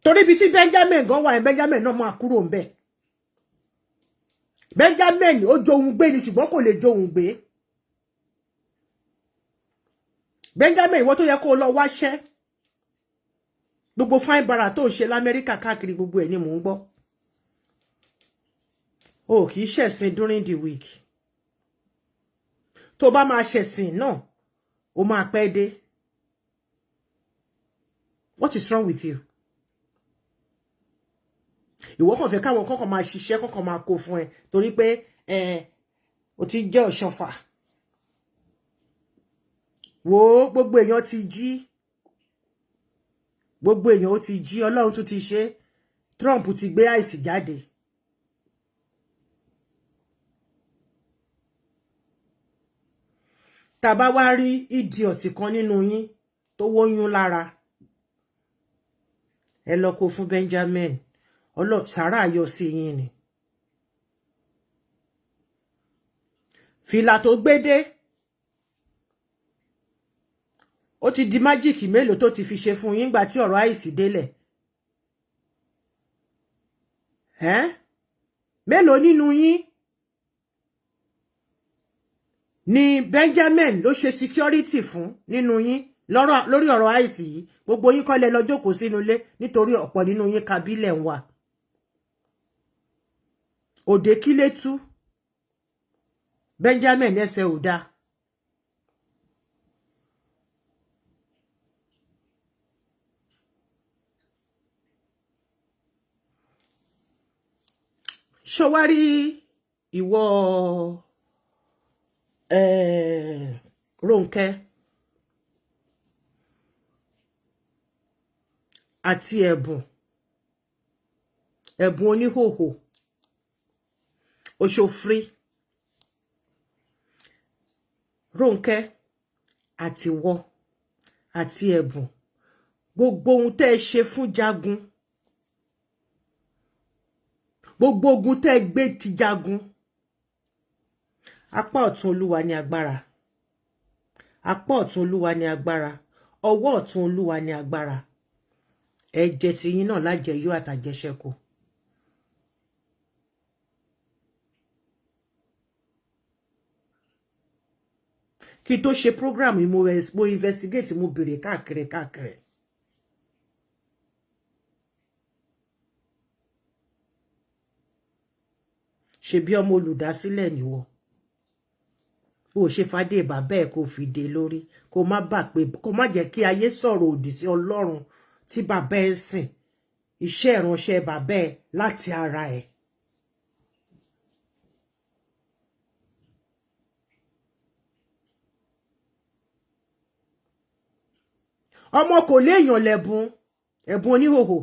torí ibi tí Benjamin gan wà, Benjamin náà máa kúrò ńbẹ̀. Benjamin ó johun gbé ni, ṣùgbọ́n kò lè johun gbé. Benjamin, ìwọ tó yẹ kó lọ wáṣẹ́, gbogbo fine bara tó ń ṣe l'Amẹ́ríkà káàkiri, gbogbo ẹ̀ ni mò ń gbọ́. O kì í ṣẹ̀sìn during the week. Tó bá máa ṣẹ̀sìn náà, o máa pẹ́ dé. What is wrong with you? Ìwọ kàn fẹ́ káwọn kọ́kọ́ máa ṣiṣẹ́, kọ́kọ́ máa kó fún ẹ, torí pé ẹ o ti jẹ́ ọ̀ṣọ́fà. Wo, gbogbo èèyàn ti jí, gbogbo èèyàn ó ti jí. Ọlọ́run tún ti ṣe, Trump ti gbé ICE jáde. Tá bá wá rí idiot kan nínú yín tó wóyún lára, ẹ lọ kó fún Benjamin. Sàrà yọ sí yín ni. Fìlà tó gbé dé, ó ti di magic mélòó tó ti fi ṣe fún yín gbà tí ọ̀rọ̀ ICE délẹ̀? Ẹ́n, mélòó nínú yín ni Benjamin ló ṣe security fún nínú yín lórí ọ̀rọ̀ ICE yìí? Gbogbo yín kọ́ lẹ lọ jókòó sínú ilé, nítorí ọ̀pọ̀ nínú yín kabílẹ̀ ń wà. Òde kílé tú Benjamin ẹsẹ̀ ò dáa. Ṣọwárí ìwọ, Rónkẹ́ àti Ẹ̀bùn, Ẹ̀bùn oníhòhò oṣòfrí, Rónkẹ́ àti wọ àti Ẹ̀bùn, gbogbo ohun tẹ́ ẹ ṣe fún Jagun, gbogbo ogun tẹ́ ẹ gbé ti Jagun, apá ọ̀tún Olúwa ní agbára, apá ọ̀tún Olúwa ní agbára, ọwọ́ ọ̀tún Olúwa ní agbára. Ẹ jẹ tiyín náà lájẹyó àtàjẹṣẹ́kù. Kí tó ṣe program yìí, mo investigate, mo béèrè káàkiri káàkiri. Ṣebí ọmọ olùdásílẹ̀ nìwọ, ó ṣe fàdé bàbá ẹ̀ kó fi dé lórí, kó má bà pé kó má jẹ́ kí ayé sọ̀rọ̀ òdì sí Ọlọ́run tí bàbá ẹ̀ sìn, iṣẹ́ ìránṣẹ́ bàbá ẹ̀ láti ara ẹ̀. Ọmọ kò léèyàn lẹ́bùn, Ẹ̀bùn oníhòhò,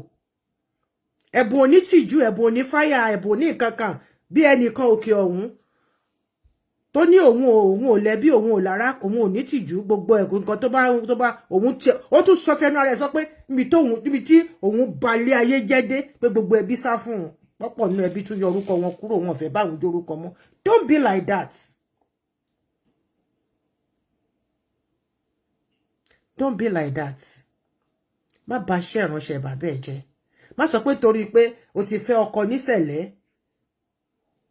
Ẹ̀bùn onítìjú, Ẹ̀bùn onífáyà, Ẹ̀bùn oníkankan bí ẹnìkan òkè ọ̀hún tó ní òun ò lẹ́bí, òun ò lára, òun ò ní tìjú, gbogbo ẹ̀kọ́ nǹkan tó bá òun tí ó tún sọ fẹ́nu ara ẹ̀ sọ pé níbi tí òun balẹ̀ ayé jẹ́ dé, pé gbogbo ẹbí sá fún un, pọ́pọ̀ nínú ẹbí tún yọ orúkọ wọn kúrò, wọn fẹ́ báwọn jórúkọ mọ́. Don't be like that. Don't be like that. Má bà iṣẹ́ ìránṣẹ́ bàbá ẹ̀ jẹ́. Má sọ pé torí pé o ti fẹ́ ọkọ nísẹ̀lẹ̀,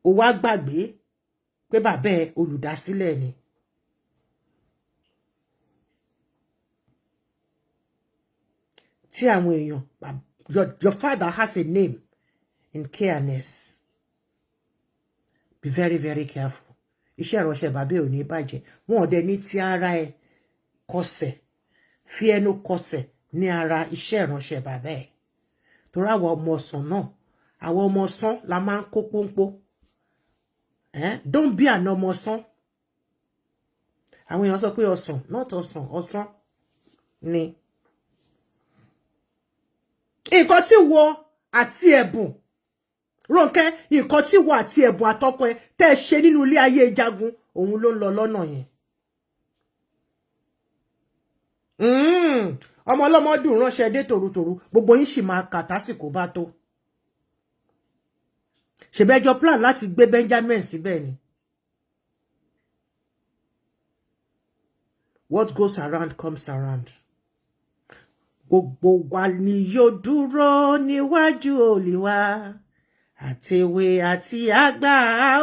o wá gbàgbé pé bàbá ẹ̀ olùdásílẹ̀ ni. Tí àwọn èèyàn, your father has a name in careness. Be very, very careful. Iṣẹ́ ìránṣẹ́ bàbá ò ní bàjẹ́. Wọn ò dẹ̀ ní ti ara ẹ̀ kọsẹ̀, fi ẹnu kọsẹ̀ ní ara iṣẹ́ ìránṣẹ́ bàbá ẹ̀. Torí àwọn ọmọ ọsàn náà, àwọn ọmọ ọsán la máa ń kó pọ́npọ́. Don't be an ọmọ ọsán. Àwọn èèyàn sọ pé ọsàn, not ọsàn, ọsán ni. Nǹkan tí wọ àti Ẹ̀bùn Rónkẹ́, nǹkan tí wọ àti Ẹ̀bùn àtọkọ ẹ tẹ́ ẹ ṣe nínú ilé ayé Jagun, òun ló ń lọ lọ́nà yẹn. Ọmọ ọlọ́mọ dùn ránṣẹ́ dé tòrutòru, gbogbo yín sì máa kà tásìkò bá tó. Ṣèbẹ́jọ plan láti gbé Benjamin síbẹ̀ ni. What goes around comes around. Gbogbo wa ni yóò dúró níwájú Olúwa, àtèwe àti àgbà,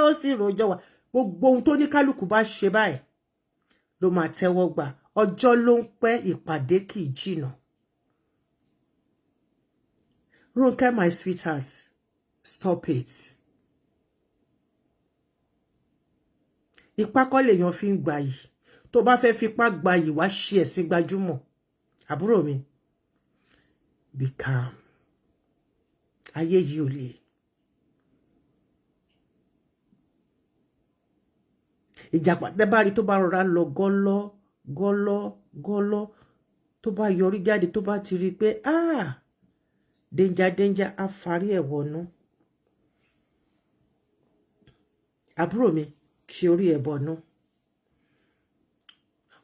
ó sì rojọ́ wa. Gbogbo ohun tó ní kálukú bá ṣe báyìí ló máa tẹ́wọ́ gbà. Ọjọ́ ló ń pẹ́, ìpàdé kì í jìnà. Ronke, my sweetheart, stop it. Ipá kọ́ lèèyàn fi ń gbà yìí. Tó bá fẹ́ fipá gba yìí, wá ṣe ẹ̀sìn gbajúmọ̀. Àbúrò mi, be calm. Ayé yìí ò le. Ìjàpá tẹ́ bá rí tó bá rọra lọ gọ́lọ́ gọ́lọ́ gọ́lọ́, tó bá yọrí jáde, tó bá ti rí i pé, ah, danger, danger, á farí ẹ̀ wọnú. Àbúrò mi, kí orí ẹ̀ bọnú.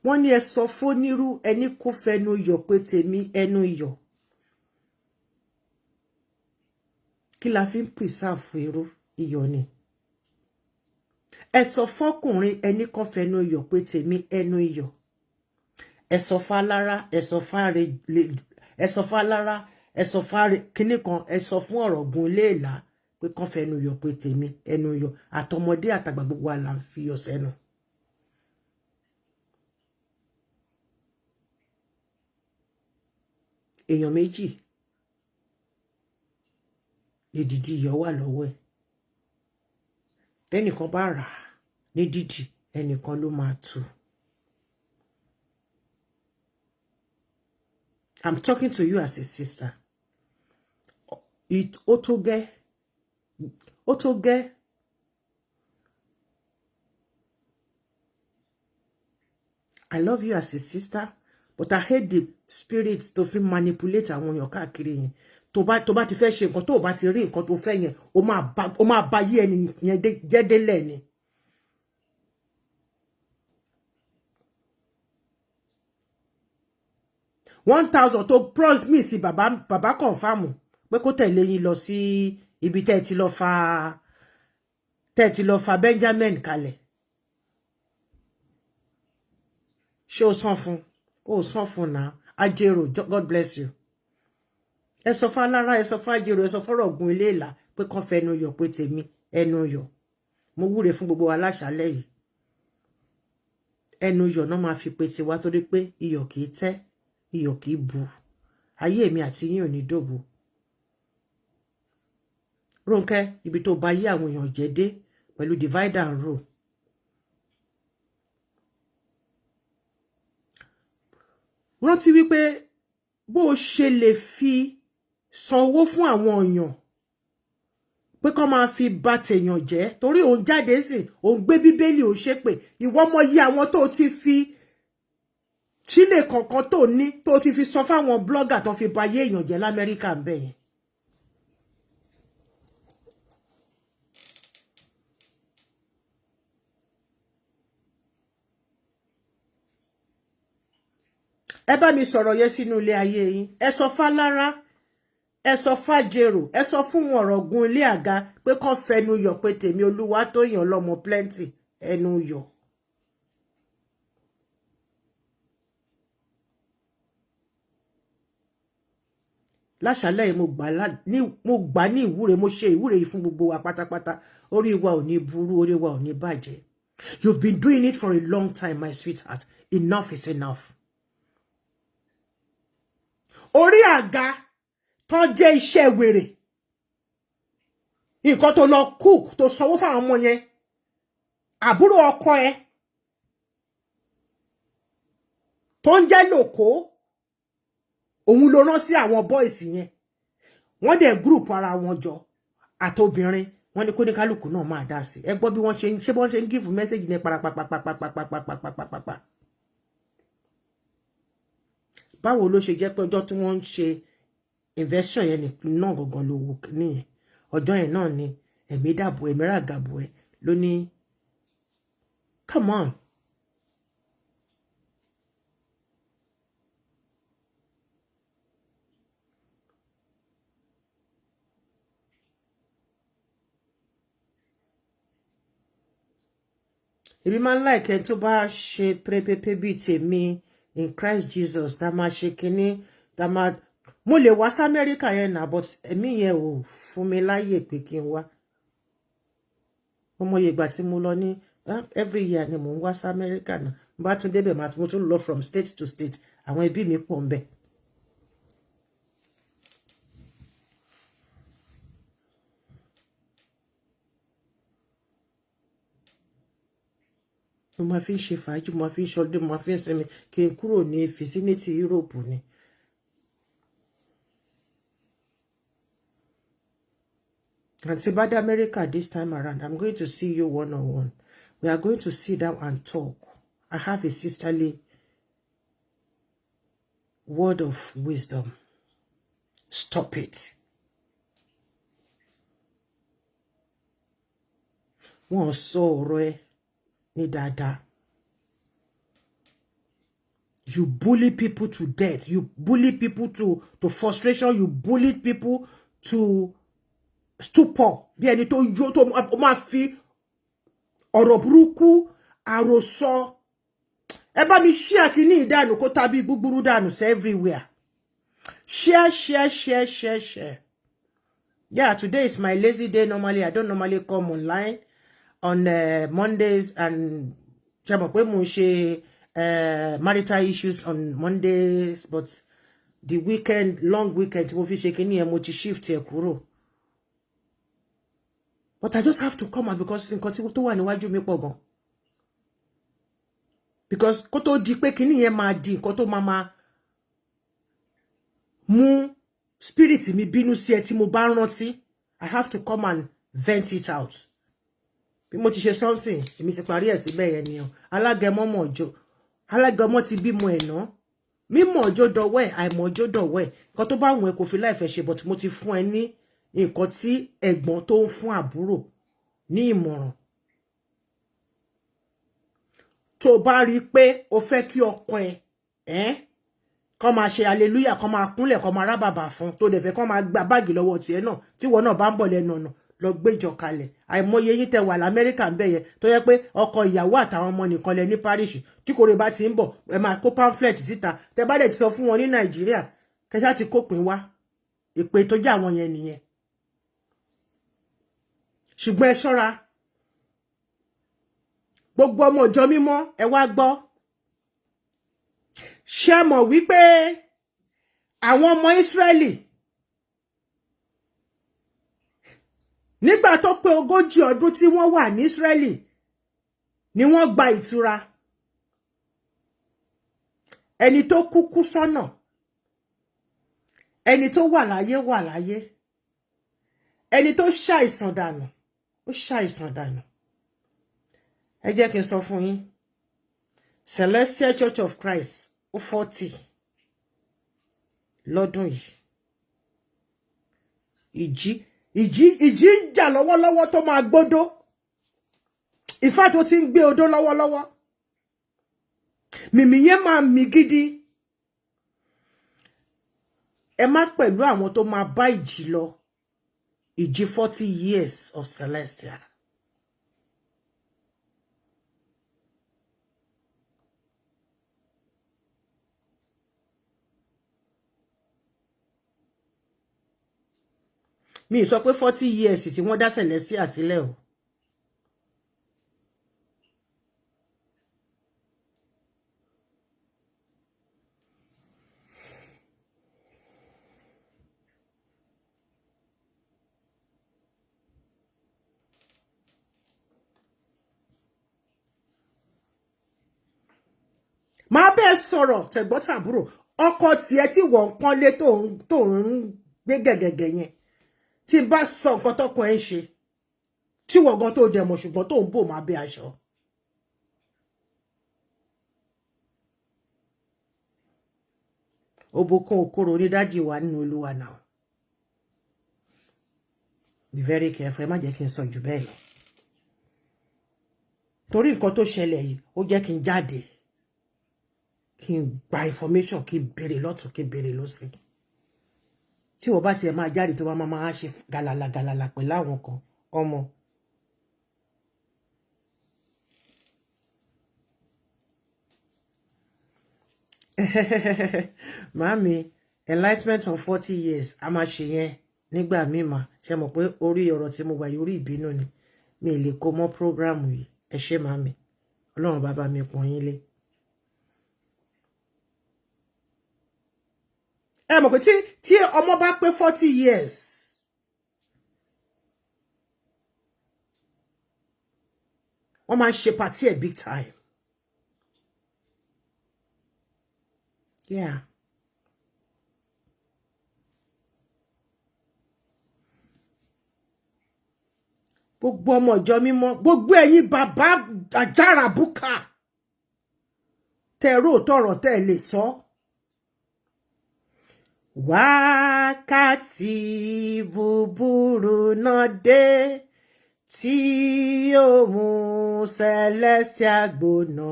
Wọ́n ní ẹ sọ fónírú, ẹni kó fẹnu yọ̀ pé tèmi ẹnu yọ̀. Kí la fi ń preserve irú? Iyọ̀ ni. Ẹ sọ fọ́kùnrin, ẹni kan fẹnu yọ̀ pé tèmi ẹnu iyọ̀. Ẹ sọ fálára, ẹ sọ fáre, ẹ sọ fálára, ẹ sọ fáre kíní kan, ẹ sọ fún ọ̀rọ̀gùn iléèlà pé kán fẹnu yọ̀ pé tèmi ẹnu yọ̀. Àtọmọdé àtàgbà, gbogbo wa là ń fi iyọ̀ sẹ́nu. Èèyàn méjì èdìdì iyọ̀ wà lọ́wọ́ ẹ̀. Tẹ́nìkan bá rà á ní dídì, ẹnìkan ló máa tú. I'm talking to you as a sister. It ó tó gẹ́, ó tó gẹ́. I love you as a sister, but I hate the spirit tó fi manipulate àwọn èèyàn káàkiri yẹn. Tó bá ti fẹ́ ṣe nǹkan, tó bá ti rí nǹkan tó fẹ́ yẹn, ó máa ba yí ẹni yẹn jẹ́ délẹ̀ ni. 1,000 tó promise bàbá, bàbá confirm pé kó tẹ̀lé yín lọ sí ibi tẹ́ ẹ ti lọ fa Benjamin kalẹ̀. Ṣé o san fún? O san fún náà. Ajero, God bless you. Ẹ sọ fún alára, ẹ sọ fún Ajero, ẹ sọ fọ́rọ̀ ògùn ilé ìlà pé kán fẹnu yọ̀ pé tèmi ẹnu yọ̀. Mo wúre fún gbogbo wa láṣálẹ́ yìí. Ẹnu yọ̀ náà máa fi pe tiwa, torí pé iyọ̀ kì í tẹ́, iyọ̀ kì í bu. Ayé mi àti yín ò ní dòbò. Rónkẹ́, ibi tó bá yí àwọn èèyàn jẹ́ dé pẹ̀lú divide and rule. Rántí wípé bó o ṣe lè fi san owó fún àwọn èèyàn pé kọ́ máa fi bà tèèyàn jẹ́, torí òun jáde sí, òun gbé Bíbélì, òun ṣépè. Ìwọ mọ yí àwọn tó ti fi sílè kọ̀ọ̀kan tó ní tó ti fi sọ fáwọn blogger tó fi bà ayé èèyàn jẹ́ l'Amẹ́ríkà ń bẹ̀ yẹn. Ẹ bá mi sọ̀rọ̀ yẹn sínú ilé ayé yín. Ẹ sọ fálára, ẹ sọ fàjèrò, ẹ sọ fún wọn ọ̀rọ̀ gun ilé àga pé kán fẹnu yọ̀ pé tèmi olúwa tó yàn lọ́mọ plenty ẹnu yọ̀. Láṣálẹ́ yìí, mo gbà ní ìwúre, mo ṣe ìwúre yìí fún gbogbo wa pátápátá. Orí wa ò ní burú, orí wa ò ní bàjẹ́. You've been doing it for a long time, my sweetheart. Enough is enough. Orí àga tó jẹ́ iṣẹ́ wèrè, nǹkan tó lọ cook, tó sanwó fáwọn ọmọ yẹn, àbúrò ọkọ ẹ tó ń jẹ́ lòkó, òun ló rán sí àwọn boys yẹn. Wọ́n dẹ̀ group ara wọn jọ àtobìnrin, wọ́n ní kóníkálùkù náà máa dá sí. Ẹ gbọ́ bí wọ́n ṣe ń ṣe, bọ́n ṣe ń give message ní parapapapapapapapapapa. Báwo ló ṣe jẹ́ pé ọjọ́ tí wọ́n ń ṣe investigation yẹn náà gangan ló wò nìyẹn? Ọjọ́ yẹn náà ni ẹ̀mí dàbò, ẹ̀mí ràgàbò ẹ̀ ló ní, come on. Èmi máa ń like ẹni tó bá ṣe pérépépé bíi tèmi in Christ Jesus, tá máa ṣe kinní, tá máa, mo lè wá sí Amẹ́ríkà yẹn náà, but ẹ̀mí yẹn ò fún mi láyè pé kí n wá. Mo mọye ìgbà tí mo lọ ní every year ni mò ń wá sí Amẹ́ríkà náà. Mo bá tún débẹ̀, mo tún lọ from state to state. Àwọn ẹbí mi pọ̀ ń bẹ̀. Mo máa fi ń ṣe fàájì, mo máa fi ń ṣọdún, mo máa fi ń sinmi kí n kúrò ní vicinity Europe ni. Àǹtí bá dé America this time around, I'm going to see you one on one. We are going to sit down and talk. I have a sisterly word of wisdom. Stop it. Wọ́n sọ ọ̀rọ̀ ẹ ní dáadáa. You bully people to death. You bully people to frustration. You bully people to stupor. Bí ẹni tó yó, tó máa fi ọ̀rọ̀ burúkú àròsọ. Ẹ bá mi share kíní ìdànù kó tàbí gbúgbúrú dànù sí everywhere. Share, share, share, share, share. Yeah, today is my lazy day. Normally, I don't normally come online on Mondays, and ṣe mọ̀ pé mo ń ṣe marital issues on Mondays, but the weekend, long weekend tí mo fi ṣe kíní yẹn, mo ti shift ẹ̀ kúrò. But I just have to come out because nǹkan tí tó wà níwájú mi pọ̀ gan. Because kó tó di pé kíní yẹn máa di nǹkan tó máa máa mú spirit mi bínú sí ẹ tí mo bá rántí, I have to come and vent it out. Bí mo ti ṣe sọ́nsìn, èmi ti parí ẹ̀ síbẹ̀ yẹn ni o. Alágẹmọ mọ̀ ọjọ́, alágẹmọ ti bímọ ẹ̀ ná. Mímọ̀ ọjọ́ dọwọ́ ẹ̀, àìmọ̀ ọjọ́ dọwọ́ ẹ̀. Nǹkan tó bá wùn ẹ́ kò fi láìfẹ́ ṣe, but mo ti fún ẹ ní nǹkan tí ẹ̀gbọ́n tó ń fún àbúrò ní ìmọ̀ràn. Tó bá rí i pé o fẹ́ kí ọkọ ẹ ẹ́ kọ́ máa ṣe hallelujah, kọ́ máa kúnlẹ̀, kọ́ máa rábàbà fún, tó dẹ̀ fẹ́ kọ́ máa gba báàgì lọ́wọ́ tiẹ̀ náà, tí ìwọ náà bá ń bọ̀ lẹ́nu ọ̀nà, lọ gbéjọ kalẹ̀. Àìmọye yín tẹ wà lamẹ́ríkà ń bẹ̀ yẹn tó yẹ pé ọkọ ìyàwó àtàwọn ọmọ nìkan lẹ ní parish. Tí kòrè bá ti ń bọ̀, ẹ máa kó pamphlet síta. Tẹ bá dẹ̀ ti sọ fún wọn ní Nàìjíríà, kẹsà ti kópin wá ìpè tó jẹ́ àwọn yẹn nìyẹn. Ṣùgbọ́n ẹ ṣọ́ra, gbogbo ọmọ ìjọ mímọ́, ẹ wá gbọ́. Ṣé mọ̀ wípé àwọn ọmọ Ísírẹ́lì, nígbà tó pé 40 ọdún tí wọ́n wà ní Ísírẹ́lì ni wọ́n gba ìtura? Ẹni tó kú kú sọ́nà, ẹni tó wà láyé wà láyé, ẹni tó ṣàìsàn dànù ó ṣàìsàn dànù. Ẹ jẹ́ kí n sọ fún yín, Celestial Church of Christ ó 40 lọ́dún yìí. Ìjì, ìjì, ìjì ń jà lọ́wọ́lọ́wọ́ tó máa gbódó. Ìfà tó ti ń gbé odó lọ́wọ́lọ́wọ́, mìmì yẹn máa mì gidi. Ẹ má pẹ̀lú àwọn tó máa bá ìjì lọ, ìjì 40 years of Celestial. Mi sọ pé 40 years tí wọ́n dá Celestial sílẹ̀ o. Máa bẹ́ẹ̀ sọ̀rọ̀ tẹ̀gbọ́n-tàbúrò. Ọkọ tiẹ̀ tí wọ́n ń pọ́nlé, tó ń gbé gẹ̀gẹ̀gẹ̀ yẹn, tí n bá sọ nǹkan tọkọ ẹ̀ ń ṣe, tí wọ́n gan tó dẹ̀ mọ̀, ṣùgbọ́n tó ń bò máa bẹ́ aṣọ. Òbòkun òkorò ní dájì wà nínú Olúwa náà. Be very careful. Ẹ má jẹ́ kí n sọ jù bẹ́ẹ̀ lọ, torí nǹkan tó ṣẹlẹ̀ yìí, ó jẹ́ kí n jáde, kí n gba information, kí n béèrè lọ́tún, kí n béèrè lọ́sì. Tí wọ́n bá tiẹ̀ máa jáde, tó máa máa ṣe gàlàlà gàlàlà pẹ̀lú àwọn kan ọmọ. Màámi, enlightenment on 40 years, a máa ṣe yẹn nígbà míì mà. Ṣe mọ̀ pé orí ọ̀rọ̀ tí mo wà yìí, orí ìbínú ni, mi lè kó mọ́ program yìí. Ẹ ṣé màámi, Ọlọ́run bàbá mi pọ́n yín lé. Ẹ mọ̀ pé tí ọmọ bá pé 40 years, wọ́n máa ń ṣe party ẹ̀ big time. Yeah. Gbogbo ọmọ ìjọ mímọ́, gbogbo ẹ̀yin bàbá àjàràbùkà tẹ rò tọrọ tẹ lè sọ, wákàtí búburú náà dé tí yóò mú Celestial gbóná,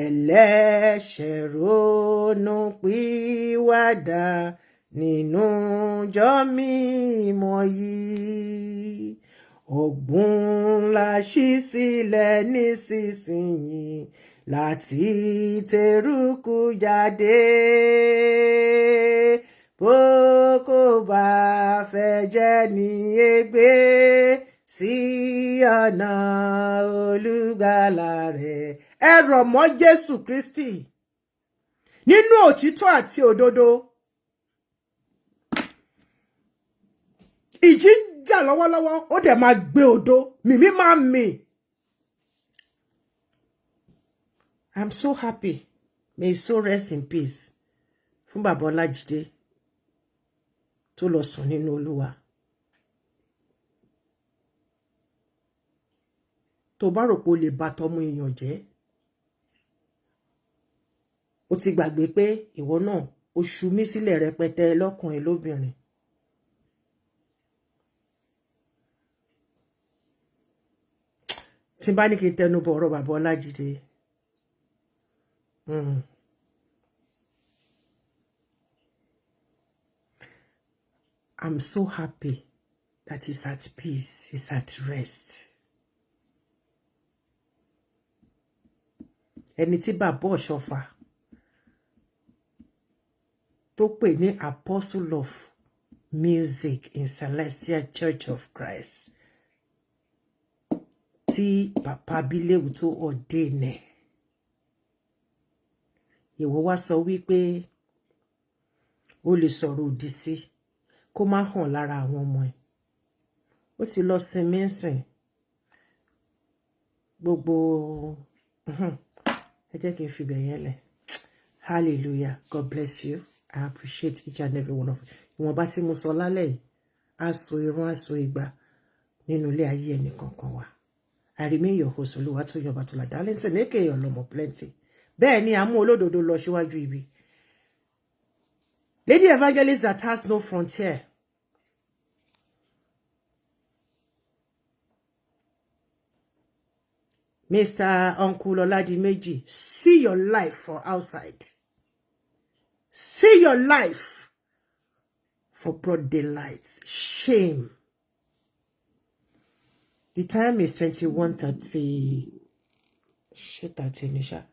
ẹlẹ́ṣẹ̀ ronú pìwàdà nínú ìjọ mímọ́ yìí. Ọ̀gbun la ṣí sílẹ̀ nísinsìnyí láti tẹrùkù jáde, bó kò bá fẹ́ jẹ́ ní ègbé sí ọ̀nà olùgbàlà rẹ̀. Ẹ rọ̀ mọ́ Jésù Kristi nínú òtítọ́ àti òdodo. Ìjì ń jà lọ́wọ́lọ́wọ́, ó dẹ̀ máa gbé odó mímí máa mì. I'm so happy. May his soul rest in peace. Fún bàbá Ọlájídé tó lọ sùn nínú Olúwa. Tó bá rò pé o lè bà tọmọ èèyàn jẹ́, ó ti gbàgbé pé ìwọ náà ó ṣu mí sílẹ̀ rẹpẹtẹ lọ́kùnrin lóbìnrin. Tí n bá ní kí n tẹnu bọ ọ̀rọ̀ bàbá Ọlájídé. I'm so happy that he's at peace, he's at rest. Ẹni tí bàbá Ọ̀ṣọ́fà tó pè ní Apostle of Music in Celestial Church of Christ, tí bàbá Abiléwu tó ordain ẹ̀, ìwọ wá sọ wípé ó lè sọ̀rọ̀ òdì sí kó má hàn lára àwọn ọmọ ẹ̀. Ó ti lọ sinmi ńsìn. Gbogbo ẹ jẹ́ kí n fi bẹ̀ yẹn lẹ̀. Hallelujah. God bless you. I appreciate each and every one of you. Ìwọ̀nba tí mo sọ lálẹ́ yìí á so irun, á so ìgbà nínú ilé ayé ẹnì kankan wa. I remain your host, Olúwatóyìn Ọbátọ́lá Darlington, aka Ọlọ́mọ Plenty. Bẹ́ẹ̀ ni, àmú olódodo lọ síwájú ibi. Lady Evangelist that has no frontier. Mr. Uncle Oladimeji, see your life for outside. See your life for broad daylight. Shame. The time is 21:30. Shit, 30 Nisha.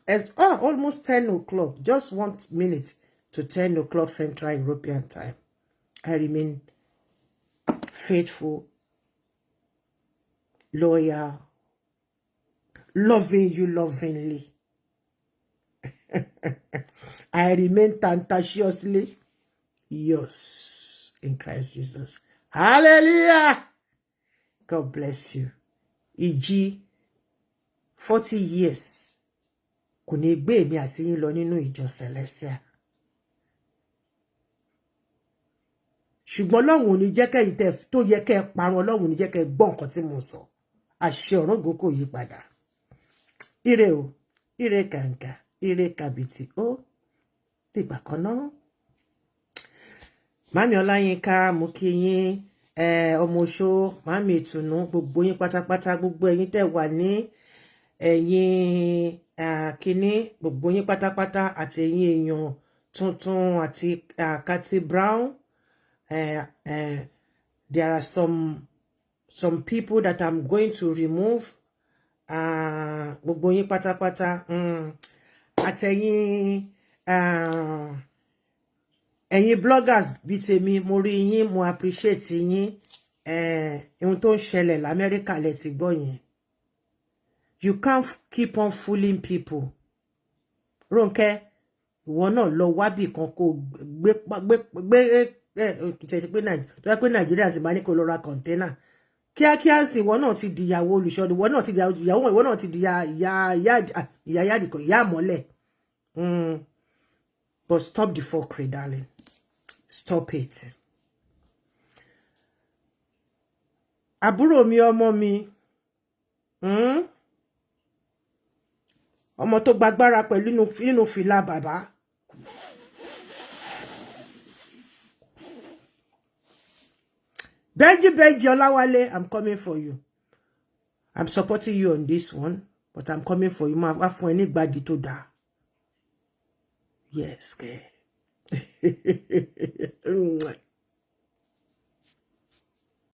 It's, oh, almost 10 o'clock. Just 1 minute to 10 o'clock Central European time. I remain Faithful, loyal, loving you lovingly. I remain tenaciously yours in Christ Jesus. Hallelujah. God bless you. Ìjì 40 years kò ní gbé èmi àti yín lọ nínú ìjọ Celestial. Ṣùgbọ́n Ọlọ́run ò ní jẹ́ kẹ́yìn tẹ́ tó yẹ kẹ́ ẹ parun. Ọlọ́run ò ní jẹ́ kẹ́ ẹ gbọ́ nǹkan tí mo sọ. Àṣẹ ọ̀rọ̀gùn kò yí padà. Ire o, ire kàǹkà, ire kàbìtì. Ó dìgbà kan náà. Màmí Ọláyínká, mo kí yín, ọmọ oṣó, màmí ìtùnú, gbogbo yín pátápátá, gbogbo ẹ̀yin tẹ́ wà ní ẹ̀yin kínní, gbogbo yín pátápátá, àti ẹ̀yin èèyàn tuntun, àti Kathy Brown. There are some people that I'm going to remove. Gbogbo yín pátápátá, àtẹ̀yin ẹ̀yin bloggers bíi tèmi, mo rí yín, mo appreciate yín. Ohun tó ń ṣẹlẹ̀ l'Amẹ́ríkà lẹ ti gbọ́ yẹn. You can't keep on fooling people. Rónkẹ́, ìwọ náà lọ wábì kan kó gbé gbé gbé ẹ tó yẹ pé Nàìjíríà sì máa ní kó lọ ra container kíákíá sí. Ìwọ náà ti dìyàwó olùṣọ́, ìwọ náà ti dìyàwó, ìwọ náà ti dìyà ìyá ìyá ìyá ìyá ìyá àmọ́lẹ̀. But stop the fuckery, darling. Stop it. Àbúrò mi, ọmọ mi, Ọmọ tó gbàgbára pẹ̀lú nínú fìlà bàbá. Benji Benji Ọláwálé, I'm coming for you. I'm supporting you on this one, but I'm coming for you. Máa wá fún ẹ ní ìgbàdí tó dáa. Yes, kẹ́.